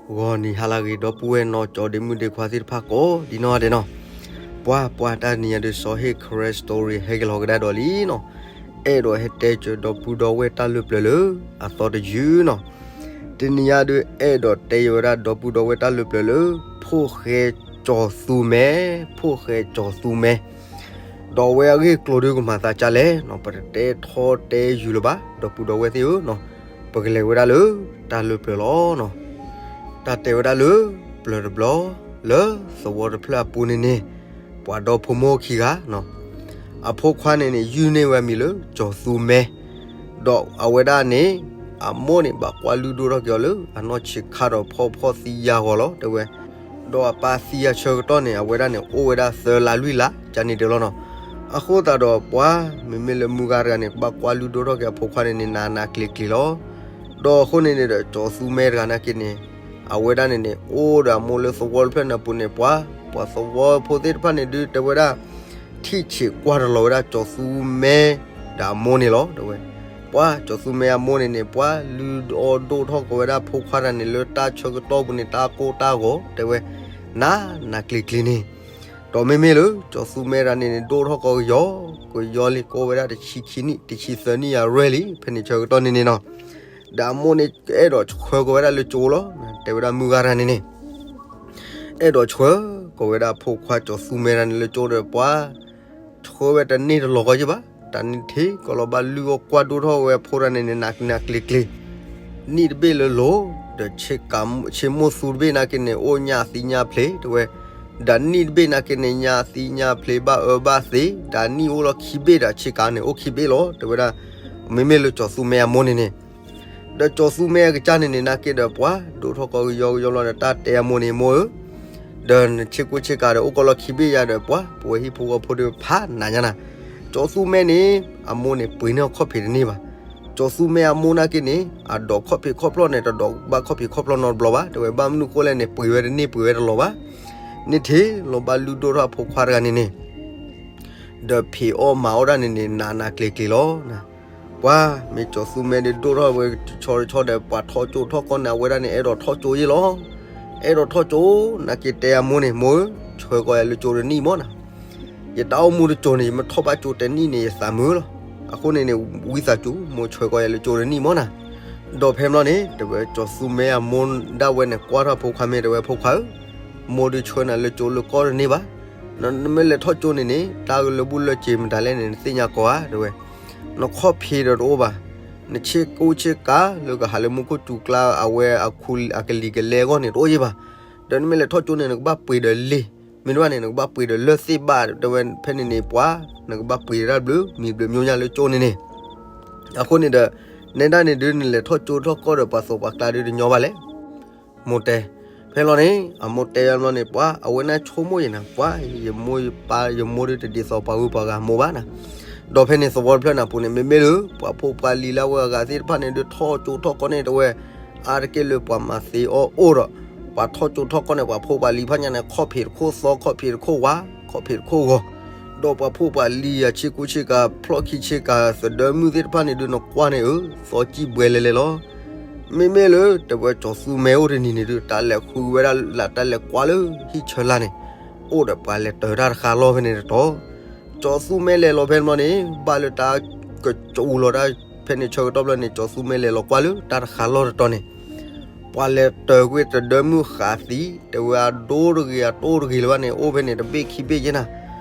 ဂီၤနံၤဟါလၢအဂ့ၤ ဒီပုၢ်ဝဲၢ်နီၢ်ကၠီဒ့မုၣ်ဒ့ခွါသ့ၣ်တဖၣ်ကိးဒံနီၢ်ဒဲးနီၤ, ပှၤပှၤတၢ်နံၤညါဒုး စီၤဟ့ၣ် Karen Story ဟဲက့ၤလီၤကဒါဒီးလံနီၤ, အဲၣ်ဒိးဟဲတဲကၢၤဒီပုၢ်ဒီဝဲၢ်တၢ်လၢပျၢၤလၢ အသီတယုၢ်နီၤ, တနံၤညါဒုး အဲၣ်ဒိးတဲယဝဲဒၣ်ဒီပုၢ်ဒီဝဲၢ်တၢ်လၢပျၢၤလၢ ဖိၣ်ဃဲကၠီၤသူမဲ, ဖိၣ်ဃဲကၠီၤသူမဲ ဒီးအဝဲအဂ့ၢ်အကျိၤဒုးကမၤသးဒ်လဲၣ်နီၤ, ပတတဲထီတဲယုာ်လၢၤဘၣ် ဒီပုၢ်ဒီဝဲၢ်သ့ၣ်ဧၢနီၤ, ပကလဲၤဝဲဒၣ်လၢတၢ်လၢပျၢၤလီၤနီၤ, တၢ်တဲဝဲဒၣ်လၢ ပျၢၤတဘျီ လၢသဝီတဖျၢၣ်အပူၤန့ၣ်န့ၣ်, ပှၤဒီဖိမိၢ်ခံဂၤနီၤ, အဖိခွါန့ၣ်န့ၣ် ယုၢ်န့ၢ်ဝဲအမံၤလၢကၠီၤသူမဲ, ဒီးအဝဲဒၣ်န့ၣ် အမိၢ်န့ၣ် ဘၣ်ကွၢ်လုၢ်ဒိၣ်ထီၣ်က့ၤအီၤလၢ အနီၢ်ဆံးခါဒီးဖီဖီသံယါဂီၤလီၤ တဲဝဲ, ဒီးအပၢ်သံအဆၢကတီၢ်န့ၣ် အဝဲဒၣ်န့ၣ် အိၣ်ဝဲဒၣ်သၢလါလွံၢ်လါ ကန့ၣ်ဒဲးလီၤနီၤ, အဃိသတးဒီးပှၤ မ့မ့ၢ်လၢမုၢ်ဂၤတဂၤန့ၣ် ကဘၣ်ကွၢ်လုၢ်ဒိၣ်ထီၣ်က့ၤအဖိခွါန့ၣ်န့ၣ် နးနးကျံၤကျံၤလီၤ, ဒီးအဃိန့ၣ်န့ၣ်ဒီး ကၠီၤသူမဲတဂၤနာ်က့န့ၣ် အဝဲဒၣ်န့ၣ်န့ၣ် အိၣ်ဒီးအမိၢ်လၢသဝီတဖျၢၣ်န့ၣ်အပူၤန့ၣ် ပှၤ ပှၤသဝီဖိသ့ၣ်တဖၣ်န့ၣ်ဒုးတဲဝဲဒၣ် ထံၣ်ဆံးကွၢ်တလီၤဝဲဒၣ်ကၠီၤသူမဲ ဒီးအမိၢ်န့ၣ်လီၤ တဲဝဲ, ပှၤကၠီၤသူမဲအမိၢ်န့ၣ်န့ၣ် ပှၤလုၢ်အီၣ်ဒိၣ်ထီၣ်က့ၤဝဲဒၣ်ဖိခွါတဂၤန့ၣ် လၢတၢ်ဆၢကတီၢ်ပူၤန့ၣ် တၢ်ကိၢ်တၢ်ဂီၤ တဲဝဲ, နးနးကျံၤကျံၤန့ၣ်, ဒီးမ့မ့ၢ်လၢကၠီၤသူမဲတဂၤန့ၣ်န့ၣ် ဒိၣ်ထီၣ်က့ၤကယီကယီလံ ကအိၣ်ဝဲဒၣ်တဆံခံနံၣ် တဆံသၢနံၣ်အရွဲၣ်လံ ဖဲန့ၣ်ဆၢကတီၢ်န့ၣ်န့ၣ်နီၤ, ဒီးအမိၢ်န့ၣ် အဲၣ်ဒိးဆှၢက့ၤဝဲဒၣ်လၢကၠိလီၤ, တဲဝဲဒၣ်မုၢ်ဂၤတဂၤန့ၣ်န့ၣ် အဲၣ်ဒိးဆှၢက့ၤဝဲဒၣ်ဖိခွါကၠီၤသူမဲတဂၤန့ၣ်လၢကၠိဒီးပှၤ ဆှၢဝဲတန့ၢ်တလီၤကီးယ့ၢ်ဘၣ်, တၢ်န့ၣ်ထံကီၢ်လီၤဘၣ်လုၢ်အီၣ်ကွၢ်ဒိၣ်ထီၣ်ဝဲဖိတဂၤန့ၣ်န့ၣ် နးနးကျံၤကျံၤ, နံၣ်တဘ့ၣ်လၢလိၤ, ဒီးဆ့မိၢ်သူတဘ့ၣ်နာ်က့န့ၣ် အိၣ်ညၣ်သံညၣ်ဖျ့ တဲဝဲ, ဒီးနံၣ်တဘ့ၣ်နာ်က့န့ၣ် ညၣ်သံညၣ်ဖျ့ဘၣ်အၢဘၣ်သီ, ဒီးနံၣ်အိၣ်လီၤခံဘ့ၣ်ဒီးဆ့ကၤန့ၣ် အိၣ်ခံဘ့ၣ်လီၤ တဲဝဲဒၣ်, မ့မ့ၢ်လၢကၠီၤသူမဲအမိၢ်န့ၣ်န့ၣ် ဒီးကၠီၤသူမဲအကစၢ်န့ၣ်န့ၣ် နာ်က့ဒီးပှၤ ဒိၣ်ထီၣ်က့ၤကယီကယီလီၤဒီး တၢ်တဲအမိၢ်န့ၣ် မိၢ်ဧၢ, ဒီးနဆ့ကူဆ့ကၤဒီး အိၣ်ကီးလီၤခံဘ့ၣ်ယါဒီးပှၤ ပဝဲဟံၣ်ဖိဃီဖိဒီးဖးနးညါနၤ, ကၠီၤသူမဲန့ၣ် အမိၢ်န့ၣ် ပှ့ၤန့ၢ်ခီၣ်ဖံးတန့ၢ်ဘၣ်. ကၠီၤသူမဲအမိၢ်နာ်က့န့ၣ် အဒိးခီၣ်ဖံးခီၣ်ဖျီၣ်န့ၣ် တဒိးဘၣ်ခီၣ်ဖံးခီၣ်ဖျီၣ်နီတဘျီဘၣ်, တဲဝဲဘၣ်မနုၤဃိလဲၣ်န့ၣ် ပှ့ၤဝဲတန့ၢ်ပှ့ၤဝဲတလီၤဘၣ်. န့ၣ်ထံၣ်လီၤဘၣ်လုၢ်ဒိၣ်ထီၣ်ဖိခွါတဂၤန့ၣ်န့ၣ် ဒီးဖံးအီၣ်မၤအီၣ်ဒၣ်န့ၣ်န့ၣ် နးနးကျံၤကျံၤလီၤ. ပှၤမ့ၢ်ကၠီၤသူမဲဒုးဒိၣ်ထီၣ်ဝဲတဆီတဆီဒီး ပှၤထီၣ်ကၠိထီၣ်ကီၢ်န့ၣ် အဝဲဒၣ်န့ၣ်အဲၣ်ဒိးထီၣ်ကၠိယ့ၢ်လီၤ. အဲၣ်ဒိးထီၣ်ကၠိ နာ်က့တဲအမိၢ်န့ၣ် မိၢ်ဧၢ, ဆှၢကီးယၤလၢကၠိတနံၣ်မ့ၢ်နၤ. ယတၢ်အိၣ်မူတစိၤန့ၣ် ယမ့ၢ်ထီၣ်ဘၣ်ကၠိတနံၣ်န့ၣ် ယသးမုာ်လီၤ. အဃိန့ၣ်န့ၣ် ဝံသးစူၤ မိၢ်ဆှၢကီးယၤလၢကၠိတနံၣ်မ့ၢ်နၤ. ဒီးဖဲမ့ၢ်န့ၣ် တဲဝဲကၠီၤသူမဲအမိၢ်ဒၣ်ဝဲန့ၣ် ကွၢ်ထီၣ်ဖိခွါမ့ၢ် တဲဝဲဖိခွါဧၢ, မိၢ်ဒုးဆှၢနၤလၢကၠိလၢကီၢ်တန့ၢ်ဘၣ်. နမ့ၢ်လဲၤထီၣ်ကၠိန့ၣ်န့ၣ် တၢ်လၢဘူၣ်လၢစ့မတၤလဲၣ်န့ၣ် နသ့ၣ်ညါကီးဧါ တဲဝဲ. နခီၣ်ဖံးဒီးတအိၣ်ဘၣ်. နဆ့ကူဆ့ကၤလၢကဟးလၢမူခိၣ်စူၤကျါ အဝဲအကလံၤကလဲအဂီၢ်န့ၣ် တအိၣ်ယ့ၢ်ဘၣ်. ဒီးနမ့ၢ်လဲၤထီၣ်ကၠိန့ၣ် နကဘၣ်ပှ့ၤဒီးလံာ်, မ့ၢ်တဘၣ်န့ၣ် နကဘၣ်ပှ့ၤဒီးလၢၢ်သ့ၣ်ဘၣ် တဲဝဲဖဲန့ၣ်န့ၣ် ပှၤ နကဘၣ်ပှ့ၤတၢ်ဘျုးမံၤဘျုးမၠိညါလၢကၠိန့ၣ်န့ၣ်. အဃိန့ၣ်ဒီး နဲဒၣ်န့ၣ်ဒုး နလဲၤထီၣ်ကၠိထီၣ်ကီၢ်ဒီး ပှၤသိးပှၤကျါဒုးတညီဘၣ်လဲၣ် မိၢ်တဲ. ဖဲလီၤန့ၣ် အမိၢ်တဲဝဲဘျီန့ၣ် ပှၤ အဝဲန့ၣ်ဆိကမိၣ်ယဲနၤ ပှၤ ယမိၢ်ယပၢ် ယမိၢ်ဒုးတဒ်သိးပှၤဂုၤပှၤဂၤမိၢ်ဘၣ်နၤ. ဒီးဖဲန့ၣ်သဝီတဖျၢၣ်န့ၣ်အပူၤန့ၣ် မ့မ့ၢ်လၢ ပှၤဖိပှၤလံၤလၢအဝဲအဂၤသ့ၣ်တဖၣ်န့ၣ်ဒုး ထီၣ်ကၠိထီၣ်ကီၢ်န့ၣ် တဲဝဲ အါတက့ၢ်လၢပှၤမၤသ့အီၣ်အိၣ်ဒီး ပှၤထီၣ်ကၠိထီၣ်ကီၢ်န့ၣ် ပှၤဖိပှၤလံၤဖးညါန့ၣ် ခီၣ်ဖံးတခိၣ်သီ ခီၣ်ဖံးတခိၣ်ဝါ ခီၣ်ဖံးတခိၣ်ဂီၤ ဒီးပှၤဖိပှၤလံၤအဆ့ကူဆ့ကၤ ဖျီၣ်ခံဆ့ကၤ သဒၢမုၣ်သ့ၣ်တဖၣ်န့ၣ်ဒုး နကွၢ်န့ၣ်ဧၢ သီကံၢ်ဘှဲလဲၤလဲၤလီၤ. မ့မ့ၢ်လၢ တဲဝဲကၠီၤသူမဲအိၣ်တနံၤန့ၣ်ဒုး တၢ်လဲၤဃုဝဲဒၣ်လၢ တၢ်လဲၤကွၢ်လၢဟံၣ်ဆၢလာ်န့ၣ် အိၣ်ဒီးပှၤလဲၤတၢၤတၢ်တဃာ်လီၢ်ဖဲန့ၣ်တတီၤ. ကၠီၤသူမဲလဲၤလီၤဖဲန့ၣ်န့ၣ် ဘၣ်လၢတၢ်ကစူၤလီၤတၢ်ဖဲန့ၣ်ဆၢကတီၢ်ဖျၢၣ်န့ၣ် ကၠီၤသူမဲလဲၤလီၤကွၢ်လၢတၢ်တဃာ်လီၢ်တတီၤန့ၣ် ပှၤလဲၤတၢၤကွံာ်သဒၢမုၣ်ဃးသံ တဲဝဲအဒိတဂ့ၤအတိၢ်တဂ့ၤလၢၤဘၣ်န့ၣ် အိၣ်ဖဲန့ၣ်တဘ့ၣ်ခံဘ့ၣ်ယဲနၤ.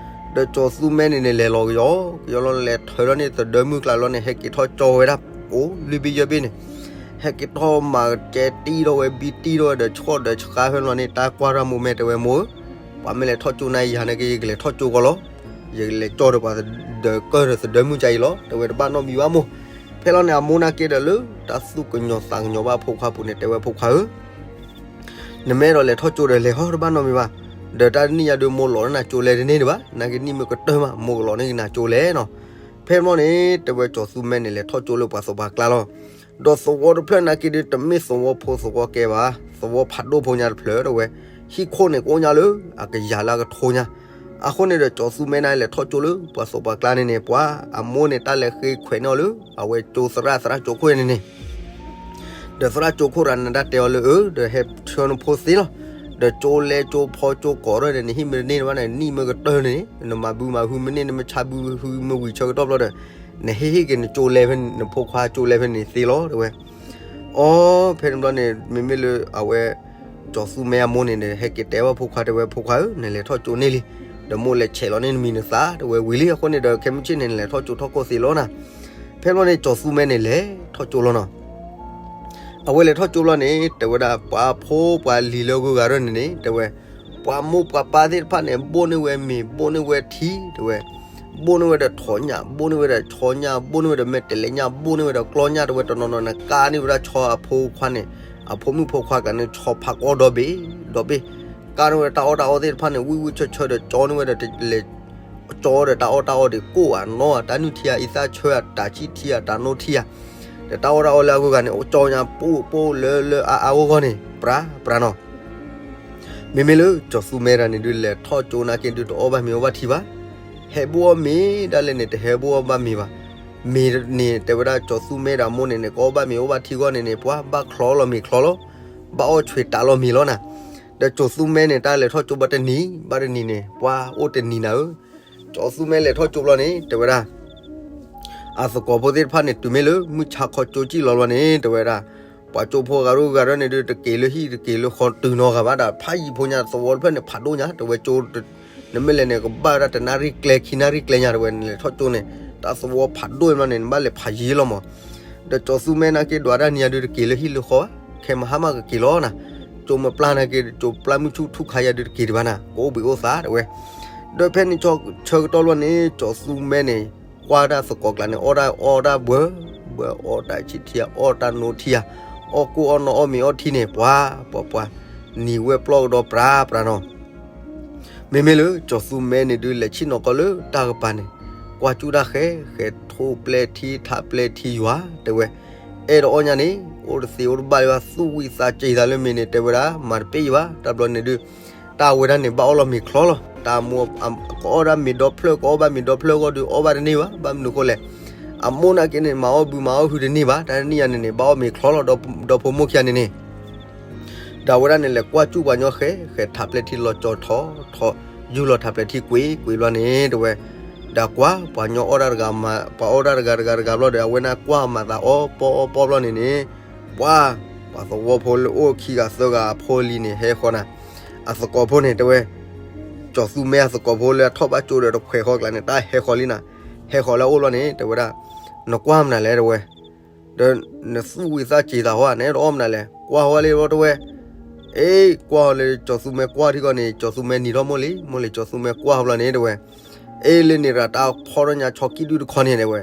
ဒီးကၠီၤသူမဲန့ၣ်န့ၣ် လဲၤလီၤကယီကယီလီၤ လဲၤထၢထီၣ်န့ၢ်သဒၢမုၣ်ကျါလီၤန့ၣ် ဟဲက့ၤထီၣ်ကၠီဝဲဒၣ် အိၣ်လွံၢ်ဘ့ၣ်ယဲၢ်ဘ့ၣ်န့ၣ် ဟဲက့ၤထီၣ်မၤကဲတံၢ်ထီၣ်ဝဲ ဘံတံၢ်ထီၣ်ဝဲဒီး ဆှီၣ်ဒီးဆှါဖဲလီၤန့ၣ် တၢ်ကွၢ်ထီၣ်မိၢ်မဲာ်တဲဝဲမိၢ်ဧၢ, ပှၤမ့ၢ်လဲၤထီၣ်ကၠိနၤယၤန့ၣ်က့ ယကလဲၤထီၣ်ကၠိကီးလီၤ. ယကလဲၤကၠီဒီးပှၤဒီးကၢၢ်ဒီးသဒၢမုၣ်ကါအံၤလီၤ တဲဝဲတဘၣ်နီတမံၤဘၣ်မိၢ်. ဖဲလီၤန့ၣ် အမိၢ်နာ်က့ဒီးလၢ တၢ်သူၣ်ကညီၤသးကညီၤဘၣ်ဖိခွါပူၤန့ၣ် တဲဝဲဖိခွါဧၢ နမ့ၢ်အဲၣ်ဒိးလဲၤထီၣ်ကၠိဒီးလဲၤဟီတဘၣ်နီတမံၤဘၣ်. ဒီးတၢ်တနံၣ်ညါဒုး မိၢ်လီၤန့ၢ်နၤကၠိလဲၤတန့ၢ်ဒံးဘၣ်, နာ်က့နံၣ်မ့ၢ်ကတၢၢ်မး မိၢ်ကလီၤန့ၢ်က့ၤနၤကၠိလဲၤနီၤ. ဖဲမ့ၢ်န့ၣ် တဲဝဲကၠီၤသူမဲန့ၣ် လဲၤထီၣ်ကၠိလၢပှၤသပှၢ်ကျါလီၤ. ဒီးသဝီတဖျၢၣ်နာ်က့ဒုး တမ့ၢ်သဝီဖိသဝီကဲဘၣ်, သဝီဖးဒိၣ်ဖိညါတဖျၢၣ်တဲဝဲ, ဟံၣ်ခိၣ်န့ၣ်ကအိၣ်ညါလၢ အကယၤလၢအကထိညါ. အဃိန့ၣ်ဒီး ကၠီၤသူမဲန့ၣ် လဲၤထီၣ်ကၠိလၢ ပှၤသပှၢ်ကျါန့ၣ်န့ၣ် ပှၤအမိၢ်န့ၣ် တၢ်လဲၤဃ့ခွဲးန့ၢ်အီၤလၢ အဝဲကၠိသရၣ်သရၣ်ကၠိခိၣ်န့ၣ်န့ၣ် ဒီးသရၣ်ကၠိခိၣ်ရၤနဒါတဲအီၤလၢအၢ ဒီးဟဲဆှၢနဖိသ့လီၤ. ဒီးကၠိလဲကၠိဖီကၠိကိးထီၣ်ဒီး နဟံၣ်မ့ၢ်တန့ၢ်ဘၣ်န့ၣ် နံၣ်မ့ၢ်ကတၢၢ်န့ၣ် နမၤဘုမၤဟုမ့ၢ်န့ၢ် နမ့ၢ်ဆါဘုဟုမ့ၢ်ဝံၤဆၢကတီၢ်ဘျီဒီး နဟ့ၣ်ဟ့ၣ်က့ၤနကၠိလဲဖဲန့ၣ် နဖိခွါကၠိလဲဖဲန့ၣ်သ့လီၤ တဲဝဲ. အီ ဖဲန့ၣ်ဘျီန့ၣ် မ့မ့ၢ်လၢအဝဲ ကၠီၤသူမဲအမိၢ်န့ၣ် ဟဲက့ၤတဲဘၣ်ဖိခွါတဲဝဲ ဖိခွါဧၢ နလဲၤထီၣ်ကၠိန့ၢ်လံ, ဒီးမိၢ်လဲၤဆဲးလီၤန့ၢ်နမံၤနသၣ် တဲဝဲဝံၤလံအဃိန့ၣ်ဒီး ခဲမုၢ်ဆ့ၣ်န့ၣ် နလဲၤထီၣ်ကၠိထီၣ်ကိၢ်သ့လီၤနၤ. ဖဲန့ၣ်ဘျီန့ၣ် ကၠီၤသူမဲန့ၣ်လဲၤထီၣ်ကၠိလီၤနီၤ. အဝဲလဲၤထီၣ်ကၠိဘျီန့ၣ် တဲဝဲဒၣ် ပှၤဖိပှၤလံၤလၢအဂုၤအဂၤရၢၢ်န့ၣ်န့ၣ် တဲဝဲ ပှၤမိၢ်ပှၤပၢ်သ့ၣ်တဖၣ်န့ၣ် ဘိၣ်န့ၢ်ဝဲမ့ၤ ဘိၣ်န့ၢ်ဝဲထံ တဲဝဲ, ဘိၣ်န့ၢ်ဝဲဒီးထိးညၣ် ဘိၣ်န့ၢ်ဝဲဒီးဆီညၣ် ဘိၣ်န့ၢ်ဝဲဒီးမဲာ်တဲးလဲးညၣ် ဘိၣ်န့ၢ်ဝဲဒီးကျီညၣ် တဲဝဲ တနီၤနီၤန့ၣ် ကါန့ၢ်ဝဲဒၣ်ဆီအဖိခွါန့ၣ် အဖိမုၣ်ဖိခွါကျါန့ၣ် ဆီဖးကီဒီဘ့ၣ်ဒီဘ့ၣ်, ကါန့ၢ်ဝဲတၢ်အီၣ်တၢ်အီသ့ၣ်တဖၣ်န့ၣ် ဝံၣ်ဝံၣ်ဆၢဆၢဒီး ကၠီန့ၢ်ဝဲဒီးတလဲၤ ကၠီဒီးတၢ်အီၣ်တၢ်အီဒံး ကိၣ်ဧါနီၢ်ဧါ တၢ်နုၢ်ထံဧါ အံသၣ်ဆၢဧါ တၢ်ဆံၣ်ထံဧါ တၢ်နိထံဧါ, ဒီးတၢ်အီၣ်တၢ်အီလၢအဂုၤအဂၤန့ၣ် အိၣ်ကၠီညါ ပူၣ်ပူၣ်လၢလၢအါအါဂီၢ်ဂီၢ်န့ၣ် ပြးပြးနီၤ. မ့မ့ၢ်လၢကၠီၤသူမဲတဂၤန့ၣ်ဒုး လဲၤထီၣ်ကၠိနာ်က့ဒုး တအီၣ်ဘၣ်မ့ၤအီၣ်ဘၣ်ထံဘၣ်, ဟဲဘိၣ်အီၣ်မ့ၤဒၣ်လဲာ်န့ၣ် တဟဲဘိၣ်အီၣ်ဘၣ်မ့ၤဘၣ်. မ့ၤန့ၣ် တဲဝဲဒၣ်ကၠီၤသူမဲဒီးအမိၢ်န့ၣ်န့ၣ် ကအီၣ်ဘၣ်မ့ၤအီၣ်ဘၣ်ထံဂီၢ်န့ၣ်န့ၣ် ပှၤဘၣ်ချီလီၤမ့ၤချီလီၤ, ဘၣ်အီၣ်ဆွံးတးလီၤမ့ၤလီၤနၤ. ဒီးကၠီၤသူမဲန့ၣ် တၢ်လဲၤထီၣ်ကၠိဘၣ်တနံၤ ဘၣ်တနံၤန့ၣ် ပှၤအိၣ်တနံၤနၤဧၢ, ကၠီၤသူမဲလဲၤထီၣ်ကၠိဘျီန့ၣ် တဲဝဲဒၣ် အသကိးဖိသ့ၣ်တဖၣ်န့ၣ် တုၤမ့ၢ်လၢမုၢ်ဆါခီကၠိစံၣ်လီၤဘျီန့ၣ် တဲဝဲဒၣ် ပှၤကၠိဖိဂၤရိဂၤရၢၢ်န့ၣ်ဒုး တက့ၤလၢဟံၣ်တက့ၤလၢဃီတုၤနီတဂၤဘၣ်ဒီး ဖးယံာ်ဖိညါသဝီတဖျၢၣ်န့ၣ် ဖးဒိၣ်ညါ တဲဝဲကၠိ နမ့ၢ်လဲၤန့ၣ် ကဘၣ်ဝဲဒၣ်တနၣ်ရံၣ်ကျဲခံနၣ်ရံၣ်ကျဲညါ တဲဝဲ နလဲၤထီၣ်ကၠိန့ၣ် တၢ်သဝီဖးဒိၣ်ဘျီန့ၣ် နဘၣ်လဲၤဖးယံာ်လီၤမး. ဒီးကၠီၤသူမဲနာ်က့ဒွးတၢ်နံၤယၤဒုး တက့ၤလၢဟံၣ်လၢဃီဘၣ်, ခဲမဟါမးကက့ၤလီၤနၤ, ကၠိမ့ၢ်ပျၢ်နာ်က့ ကၠိပျၢ်မုၢ်ဆူၣ်ထူၣ်ခါယၤဒုး တက့ၤဒံးဘၣ်နၤ ကအိၣ်ဘှံးအိၣ်သါ တဲဝဲ. ဒီးဖဲန့ၣ်ဆၢကတီၢ်လီၤန့ၣ် ကၠီၤသူမဲန့ၣ် ကွၢ်ဒၣ်သကိးကျါန့ၣ် အီၣ်ဒၣ်အီၣ်ဒၣ်ဘှၢဘှၢ အီၣ်တၢ်ဆံၣ်ထံဧါ အီၣ်တၢ်နိထံဧါ, အီၣ်ကိၣ်အီၣ်နီၣ်အီၣ်မ့ၤအီၣ်ထံန့ၣ် ပှၤပှၤပှၤ နံၤဝဲပျီၢ်ကဒီးပြးပြးနီၤ. မ့မ့ၢ်လၢကၠီၤသူမဲန့ၣ်ဒုး လဲၤဆ့ၣ်နီၤကီးလၢတၢ်ကပၤန့ၣ် ကွၢ်ကၠူၣ်တၢ်ဃဲ ဃဲထိၣ်ပျဲၢ်ထံထးပျဲၢ်ထံယွၤ တဲဝဲ, အဲၣ်ဒိးအီၣ်ညါန့ၣ် အိၣ်တသ့အိၣ်တဘၣ်လၢၤဘၣ် သူၣ်ဝံၣ်သးစ့ၤသးလၢမ့ၤန့ၣ် တဲဝဲဒၣ် မၤတပ့ၢ်ယဘၣ် တၢ်ဘျီန့ၣ်ဒုး တၢ်ဝဲဒၣ်န့ၣ် ဘၣ်အီၣ်လီၤမ့ၤချီလီၤ. တၢ်မိၢ် ကအီၣ်ဒၣ်မ့ၤဒီဖျၢၣ် ကအီၣ်ဘၣ်မ့ၤဒီဖျၢၣ်အဂီၢ်ဒုး အီၣ်ဘၣ်တန့ၢ်ဘၣ် ဘၣ်မနုၤအဃိလဲၣ်. အမိၢ်နာ်က့န့ၣ် မၤအီၣ်ဘုမၤအီၣ်ဟုတန့ၢ်ဘၣ် တၢ်တနံၣ်ယၤန့ၣ်န့ၣ် ဘၣ်အီၣ်မ့ၤချီလီၤ ဒီဖိမိၢ်ခံဂၤန့ၣ်န့ၣ် ဒီးအဝဲဒၣ်န့ၣ် လဲၤကွၢ်ကၠူၣ်ပှၤညီဃဲ ဃဲထးပျဲၢ်ထံလီၤကၠီၤထီထီ ယူၢ်လီၤထးပျဲၢ်ထံကွံာ်ကွံာ်ဘျီန့ၣ် တဲဝဲ, ဒီးကွၢ် ပှၤညီအီၣ်ဒၣ်တဂၤမၤ ပှၤအီၣ်ဒၣ်တဂၤတဂၤတဂၤဘျီဒီး အဝဲန့ၣ်ကွၢ်မၤသးအီၣ်ပီအီၣ်ပီဘျီန့ၣ်န့ၣ်, ပှၤ ပှၤသဝီဖိလၢအိၣ်ခံဂၤသၢဂၤအဖိလံၤန့ၣ် ဟဲဃီၤနၤ, အသကိးဖိန့ၣ် တဲဝဲ, ကၠီၤသူမဲအသကိးဖိလၢအထီၣ်ဘၣ်ကၠိဒီးတခွဲးဃီကျါန့ၣ် တၢ်ဟဲဃီၤလံနၤ, ဟဲဃီၤလၢအအိၣ်လီၤန့ၣ် တဲဝဲဒၣ်, နကွၢ်မနုၤလဲၣ် တဲဝဲ ဒီးနသူၣ်ဝံၤသးစ့ၤသးဟီဧါ နအဲၣ်ဒိးအီၣ်မနုၤလဲၣ် ကွၢ်ဟီလံဘျီတဲဝဲ, အ့ ကွၢ်ဟီလၢကၠီၤသူမဲကွၢ်ထံဂီၢ်န့ၣ် ကၠီၤသူမဲနံၤထီၣ်မိၢ်လံ မိၢ်လံကၠီၤသူမဲကွၢ်ဟီဘျီန့ၣ်တဲဝဲ, အ့ လၢန့ၣ်ရၤတၢ်ဖီၣ်ထီၣ်ညါဆီကံၣ်ဒုၣ်တခီန့ၣ်တဲဝဲ,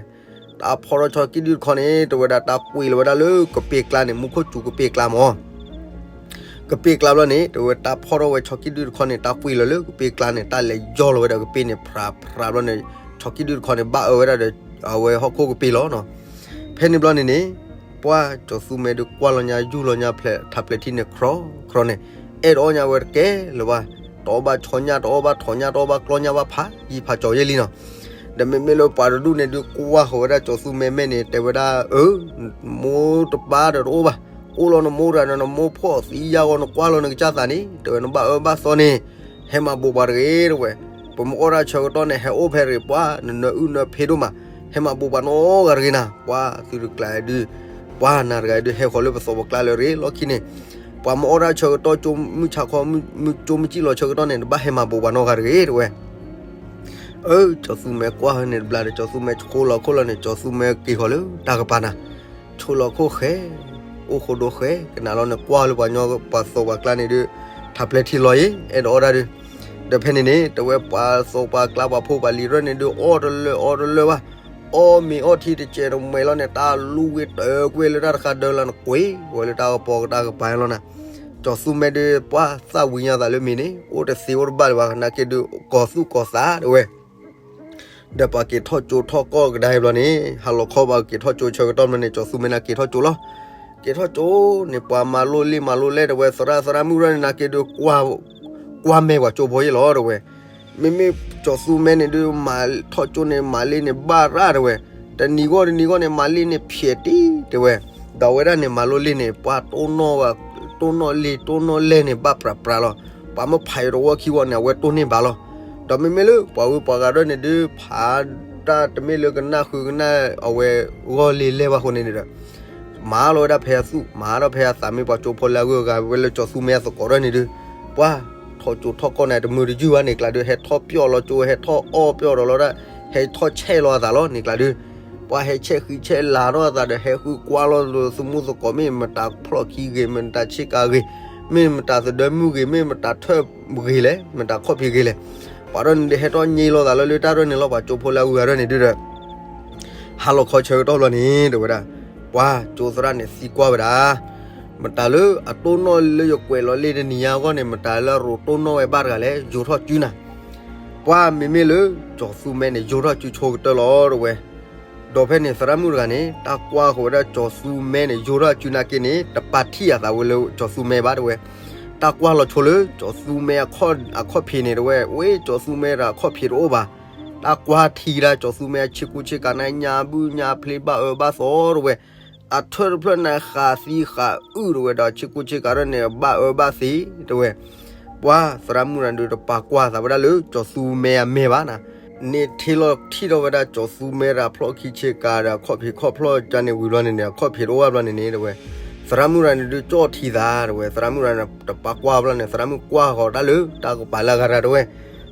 တၢ်ဖီၣ်ထီၣ်ဆီကံၣ်ဒုၣ်တခီန့ၣ် တဲဝဲဒၣ်တၢ်ကွံာ်လီၤဝဲဒၣ်လၢကပ့ၤကျါန့ၣ် မူခိၣ်စူၤကပ့ၤကျါမး ကပ့ၤကျါဘျီန့ၣ် တဲဝဲတၢ်ဖီၣ်ထီၣ်ဝဲဆီကံၣ်ဒုၣ်တခီန့ၣ် တၢ်ကွံာ်လီၤလၢကပ့ၤကျါန့ၣ် တၢ်လဲၤယီၢ်လီၤဝဲဒီးကပ့ၤန့ၣ် ဖြးဖြးဘျီန့ၣ် ဆီကံၣ်ဒုၣ်တခီန့ၣ် ဘၣ်အၢဝဲဒၣ်ဒီး အဝဲဟီၣ်ခိၣ်ကပ့ၤလီၤနီၤ. ဖဲန့ၣ်ဘျီန့ၣ်န့ၣ် ပှၤကၠီၤသူမဲဒုးကွၢ်လီၤညါယူၢ်လီၤညါဖျဲးထးပျဲၢ်ထံန့ၣ် ခြီခြီန့ၣ် အဲၣ်ဒိးအီၣ်ညါဝဲတကဲလၢၤဘၣ်, တအီၣ်ဘၣ်ဆီညၣ် တအီၣ်ဘၣ်ထိးညၣ် တအီၣ်ဘၣ်ကျီညၣ်ဘၣ်ဖးယံၤဖးကၠီၤယဲၢ်လံနီၤ. ဒီးမ့မ့ၢ်လၢပှၤတဒူၣ်န့ၣ်ဒုးကွၢ်ဃီၤဝဲဒၣ်ကၠီၤသူမဲမဲန့ၣ် တဲဝဲဒၣ် အၢ မိၢ်တပၢ်ဒီးတအိၣ်ဘၣ်, အိၣ်လီၤနမိၢ်တဂၤဒီးနမိၢ်ဖှီၣ်သံယါဂီၢ် နကွၢ်လီၤနကစၢ်သးန့ၣ် တဲဝဲနဘၣ်အၢဘၣ်သီန့ၣ် ဟဲမၤဘူးပှၤတဂ့ၤတဲဝဲ, ပမ့ၢ်အီၣ်ဒၣ်ဆၢကတီၢ်န့ၣ် ဟဲအိၣ်ဖဲတဂ့ၤ ပှၤနနၢအုၣ်နၢဖ့ဒိၣ်မး, ဟဲမၤဘူးပှၤနီတဂၤတဂ့ၤနၤ, ပှၤသုတကျါဒုး ပှၤနၤတဂၤဒုးဟဲဃီၤလၢပသီပကျါလၢရ့လီၢ်ခံန့ၣ်, ပှၤမ့ၢ်အီၣ်ဒၣ်ဆၢကတီၢ်ကၠိမုၢ်ဆါခီ ကၠိမုၢ်စံၣ်လီၤဆၢကတီၢ်န့ၣ် နဘၣ်ဟဲမၤဘူးပှၤနီတဂၤတဂ့ၤတဲဝဲ. အၢ ကၠီၤသူမဲကွၢ်ဟဲန့ၣ်တဘျီဒီး ကၠီၤသူမဲဆိလီၤခိၣ်လီၤန့ၣ် ကၠီၤသူမဲက့ၤဃီၤလၢတၢ်ကပၤနၤ, ဆိလီၤခိၣ်ဃဲ အိၣ်ဃိဒိဃဲ ကနၣ်လီၤန့ၣ် ကွၢ်လၢပှၤညီပှၤသီပှၤကျါန့ၣ်ဒုး ထးပျဲၢ်ထံလီၤအံၤ အဲၣ်ဒိးအီၣ်ဒၣ်ဒုး, ဒီးဖဲန့ၣ်န့ၣ် တဲဝဲပှၤသီပှၤကျါပှၤဖိပှၤလံၤရၢၢ်န့ၣ်ဒုး အီၣ်တလၢအီတလၢဘၣ်, အီၣ်မ့ၤအီၣ်ထံတစဲးတမှဲၤလီၤန့ၣ် တၢ်လူဝ့တၢ်ကွဲလၢတၢ်တဃာ်ဒၢလၢနကွံာ်ဝဲလၢတၢ်ကပီၤကတၢ်ကပၤလီၤနၤ, ကၠီၤသူမဲဒုးပှၤသၣ်ဝံၤညါသးလၢမ့ၤန့ၣ် အိၣ်တသ့အိၣ်တဘၣ်လၢၤဘၣ် နာ်က့ဒုး ကီၤသူၣ်ကီၤသးတဲဝဲ ဒီးပှၤက့ၤထီၣ်ကၠိထီၣ်ကီၢ်ကဒါအံၤဘျီန့ၣ် ဟါလီၤခီပှၤက့ၤထီၣ်ကၠိဆၢကတီၢ်မ့ၢ်န့ၣ် ကၠီၤသူမဲန့ၣ်က့ၤထီၣ်ကၠိလီၤ. က့ၤထီၣ်ကၠိန့ၣ် ပှၤမၤလိလံမၤလိလဲၣ်တဲဝဲ သရၣ်သရၣ်မုၣ်ရၢၢ်န့ၣ် နာ်က့ဒုး ကွၢ်မဲာ်ပှၤကၠိဖိယဲၢ်လီၤတဲဝဲ, မ့မ့ၢ်ကၠီၤသူမဲန့ၣ်ဒုး မၤထီၣ်ကၠိန့ၣ် မၤလံန့ၣ်ဘၣ်ရၣ်တဲဝဲ, တနံၤဂီၢ်တနံၤဂီၢ်န့ၣ် မၤလံန့ၣ်ဖျဲးတံၢ်တဲဝဲ, ဒီးအဝဲဒၣ်န့ၣ် မၤလိလံာ်န့ၣ် ပှၤတိၢ်နီၣ်ဝဲ, တိၢ်နီၣ်လံာ် တိၢ်နီၣ်လဲၢ်န့ၣ် ဘၣ်ပြးပြးလီၤ. ပှၤမ့ၢ်ဖးအံၤတဝီခံဝီန့ၣ် အဝဲတိၢ်န့ၢ်ဘၣ်လီၤ. ဒီးမ့မ့ၢ်လၢပှၤဝဲပှၤဂၤဒၣ်န့ၣ်ဒုး ဖးတၢ်တမ့ၢ်လၢကနၣ်ဃုကနၣ်အဝဲဂီၢ်လံာ်လဲၢ်ဘၣ်အဃိန့ၣ်ဒီး မၤလီၤဝဲဒၣ်ဖဲအသူၣ် မၤဒီးဖဲအသး မ့ၢ်ပှၤကၠိဖိလၢအဂုၤအဂၤဝဲလၢကၠီၤသူမဲအသကိးဒၣ်န့ၣ်ဒုး ပှၤထီၣ်ကၠိထီၣ်ကီၢ်န့ၣ် တမုာ်တယုၢ်ဘၣ်န့ၣ်ကျါဒုး ဟဲထီၣ်ပျီၢ်လီၤကၠိ ဟဲထီၣ်အီၣ်ပျီၢ်ဒီးလီၤဒၣ် ဟဲထီၣ်ဆဲးလီၤအသးလီၤန့ၣ်ကျါဒုး ပှၤဟဲဆဲးဃံဆဲးလၤထီၣ်အသးဒီး ဟဲဃုကွၢ်လီၤလၢသမူသကိး မ့ၢ်မတၤဖျီၣ်ခံဂ့ၤ မတၤဆ့ကၤဂ့ၤ မ့ၢ်မတၤသဒၢမုၣ်ဂ့ၤ မ့ၢ်မတၤထၢၣ်ဂ့ၤလဲၣ် မတၤခီၣ်ဖံးဂ့ၤလဲၣ်. ပှၤဒၣ်န့ၣ်ဒုး ဟဲထီၣ်ညံလီၤသးလၢလၢတၢ်ဒၣ်န့ၣ်လီၤ ပှၤကၠိဖိလၢအဂုၤအဂၤဒၣ်န့ၣ်ဒုးဒီး ဟါလီၤခီဆၢကတီၢ်ဘျီန့ၣ် တဲဝဲဒၣ်, ပှၤကၠိသရၣ်န့ၣ်သံကွၢ်ဝဲဒၣ်, မတၤလၢအတိၢ်နီၣ်လၢယကွဲးလီၤလံာ်တနံၤညါအဂီၢ်န့ၣ် မတၤလၢအရိၤတိၢ်နီၣ်ဝဲဘၣ်တဂၤလဲၣ်, ယိးထီၣ်စုနၤ. ပှၤမ့မ့ၢ်လၢ ကၠီၤသူမဲန့ၣ် ယိးထီၣ်စုဆိကတၢၢ်လီၤ တဲဝဲ. ဒီးဖဲန့ၣ်သရၣ်မုၣ်တဂၤန့ၣ် တၢ်ကွၢ်ဃီၤဝဲဒၣ်ကၠီၤသူမဲန့ၣ် ယိးထီၣ်စုနၤက့န့ၣ် တပာ်ထံၣ်အသးဝဲလၢကၠီၤသူမဲဘၣ် တဲဝဲ. တၢ်ကွၢ်လီၤဆိလၢကၠီၤသူမဲအခီၣ်ဖံးန့ၣ် တဲဝဲ, ဝဲကၠီၤသူမဲဒီးအခီၣ်ဖံးတအိၣ်ဘၣ်. တၢ်ကွၢ်ထံဒၣ်ကၠီၤသူမဲအဆ့ကူဆ့ကၤန့ၣ် ညါဘုၣ်ညါဖျ့ဘၣ်အၢဘၣ်သီ တဲဝဲ. အထၢၣ်တဖျၢၣ်န့ၣ်ဃးသံဃးအုၣ် တဲဝဲ, ဒီးဆ့ကူဆ့ကၤဒၣ်န့ၣ် ဘၣ်အၢဘၣ်သီ တဲဝဲ. ပှၤသရၣ်မုၣ်တဂၤဒုးတပာ်ကွၢ်သးဝဲဒၣ်လၢကၠီၤသူမဲအမဲာ်ဘၣ်နၤ. န့ၣ်ထံၣ်လီၤထံၣ်ထီၣ်ဝဲဒၣ်ကၠီၤသူမဲဒီးဖျီၣ်ခံဆ့ကၤဒီးအခီၣ်ဖံးခီၣ်ဖျီၣ်ကန့ၣ်ဝံၤဘျီန့ၣ်န့ၣ် အခီၣ်ဖံးတအိၣ်ဘၣ်ဘျီန့ၣ်န့ၣ် တဲဝဲ. သရၣ်မုၣ်တဂၤန့ၣ်ဒုးကၠီၣ်ထံသး တဲဝဲ, သရၣ်မုၣ်တဂၤန့ၣ် တပာ်ကွၢ်ဘျီန့ၣ် သရၣ်မုၣ်ကွၢ်ဃီၤတၢ်လၢတၢ်ကပၤလၢအဂၤတၢ် တဲဝဲ.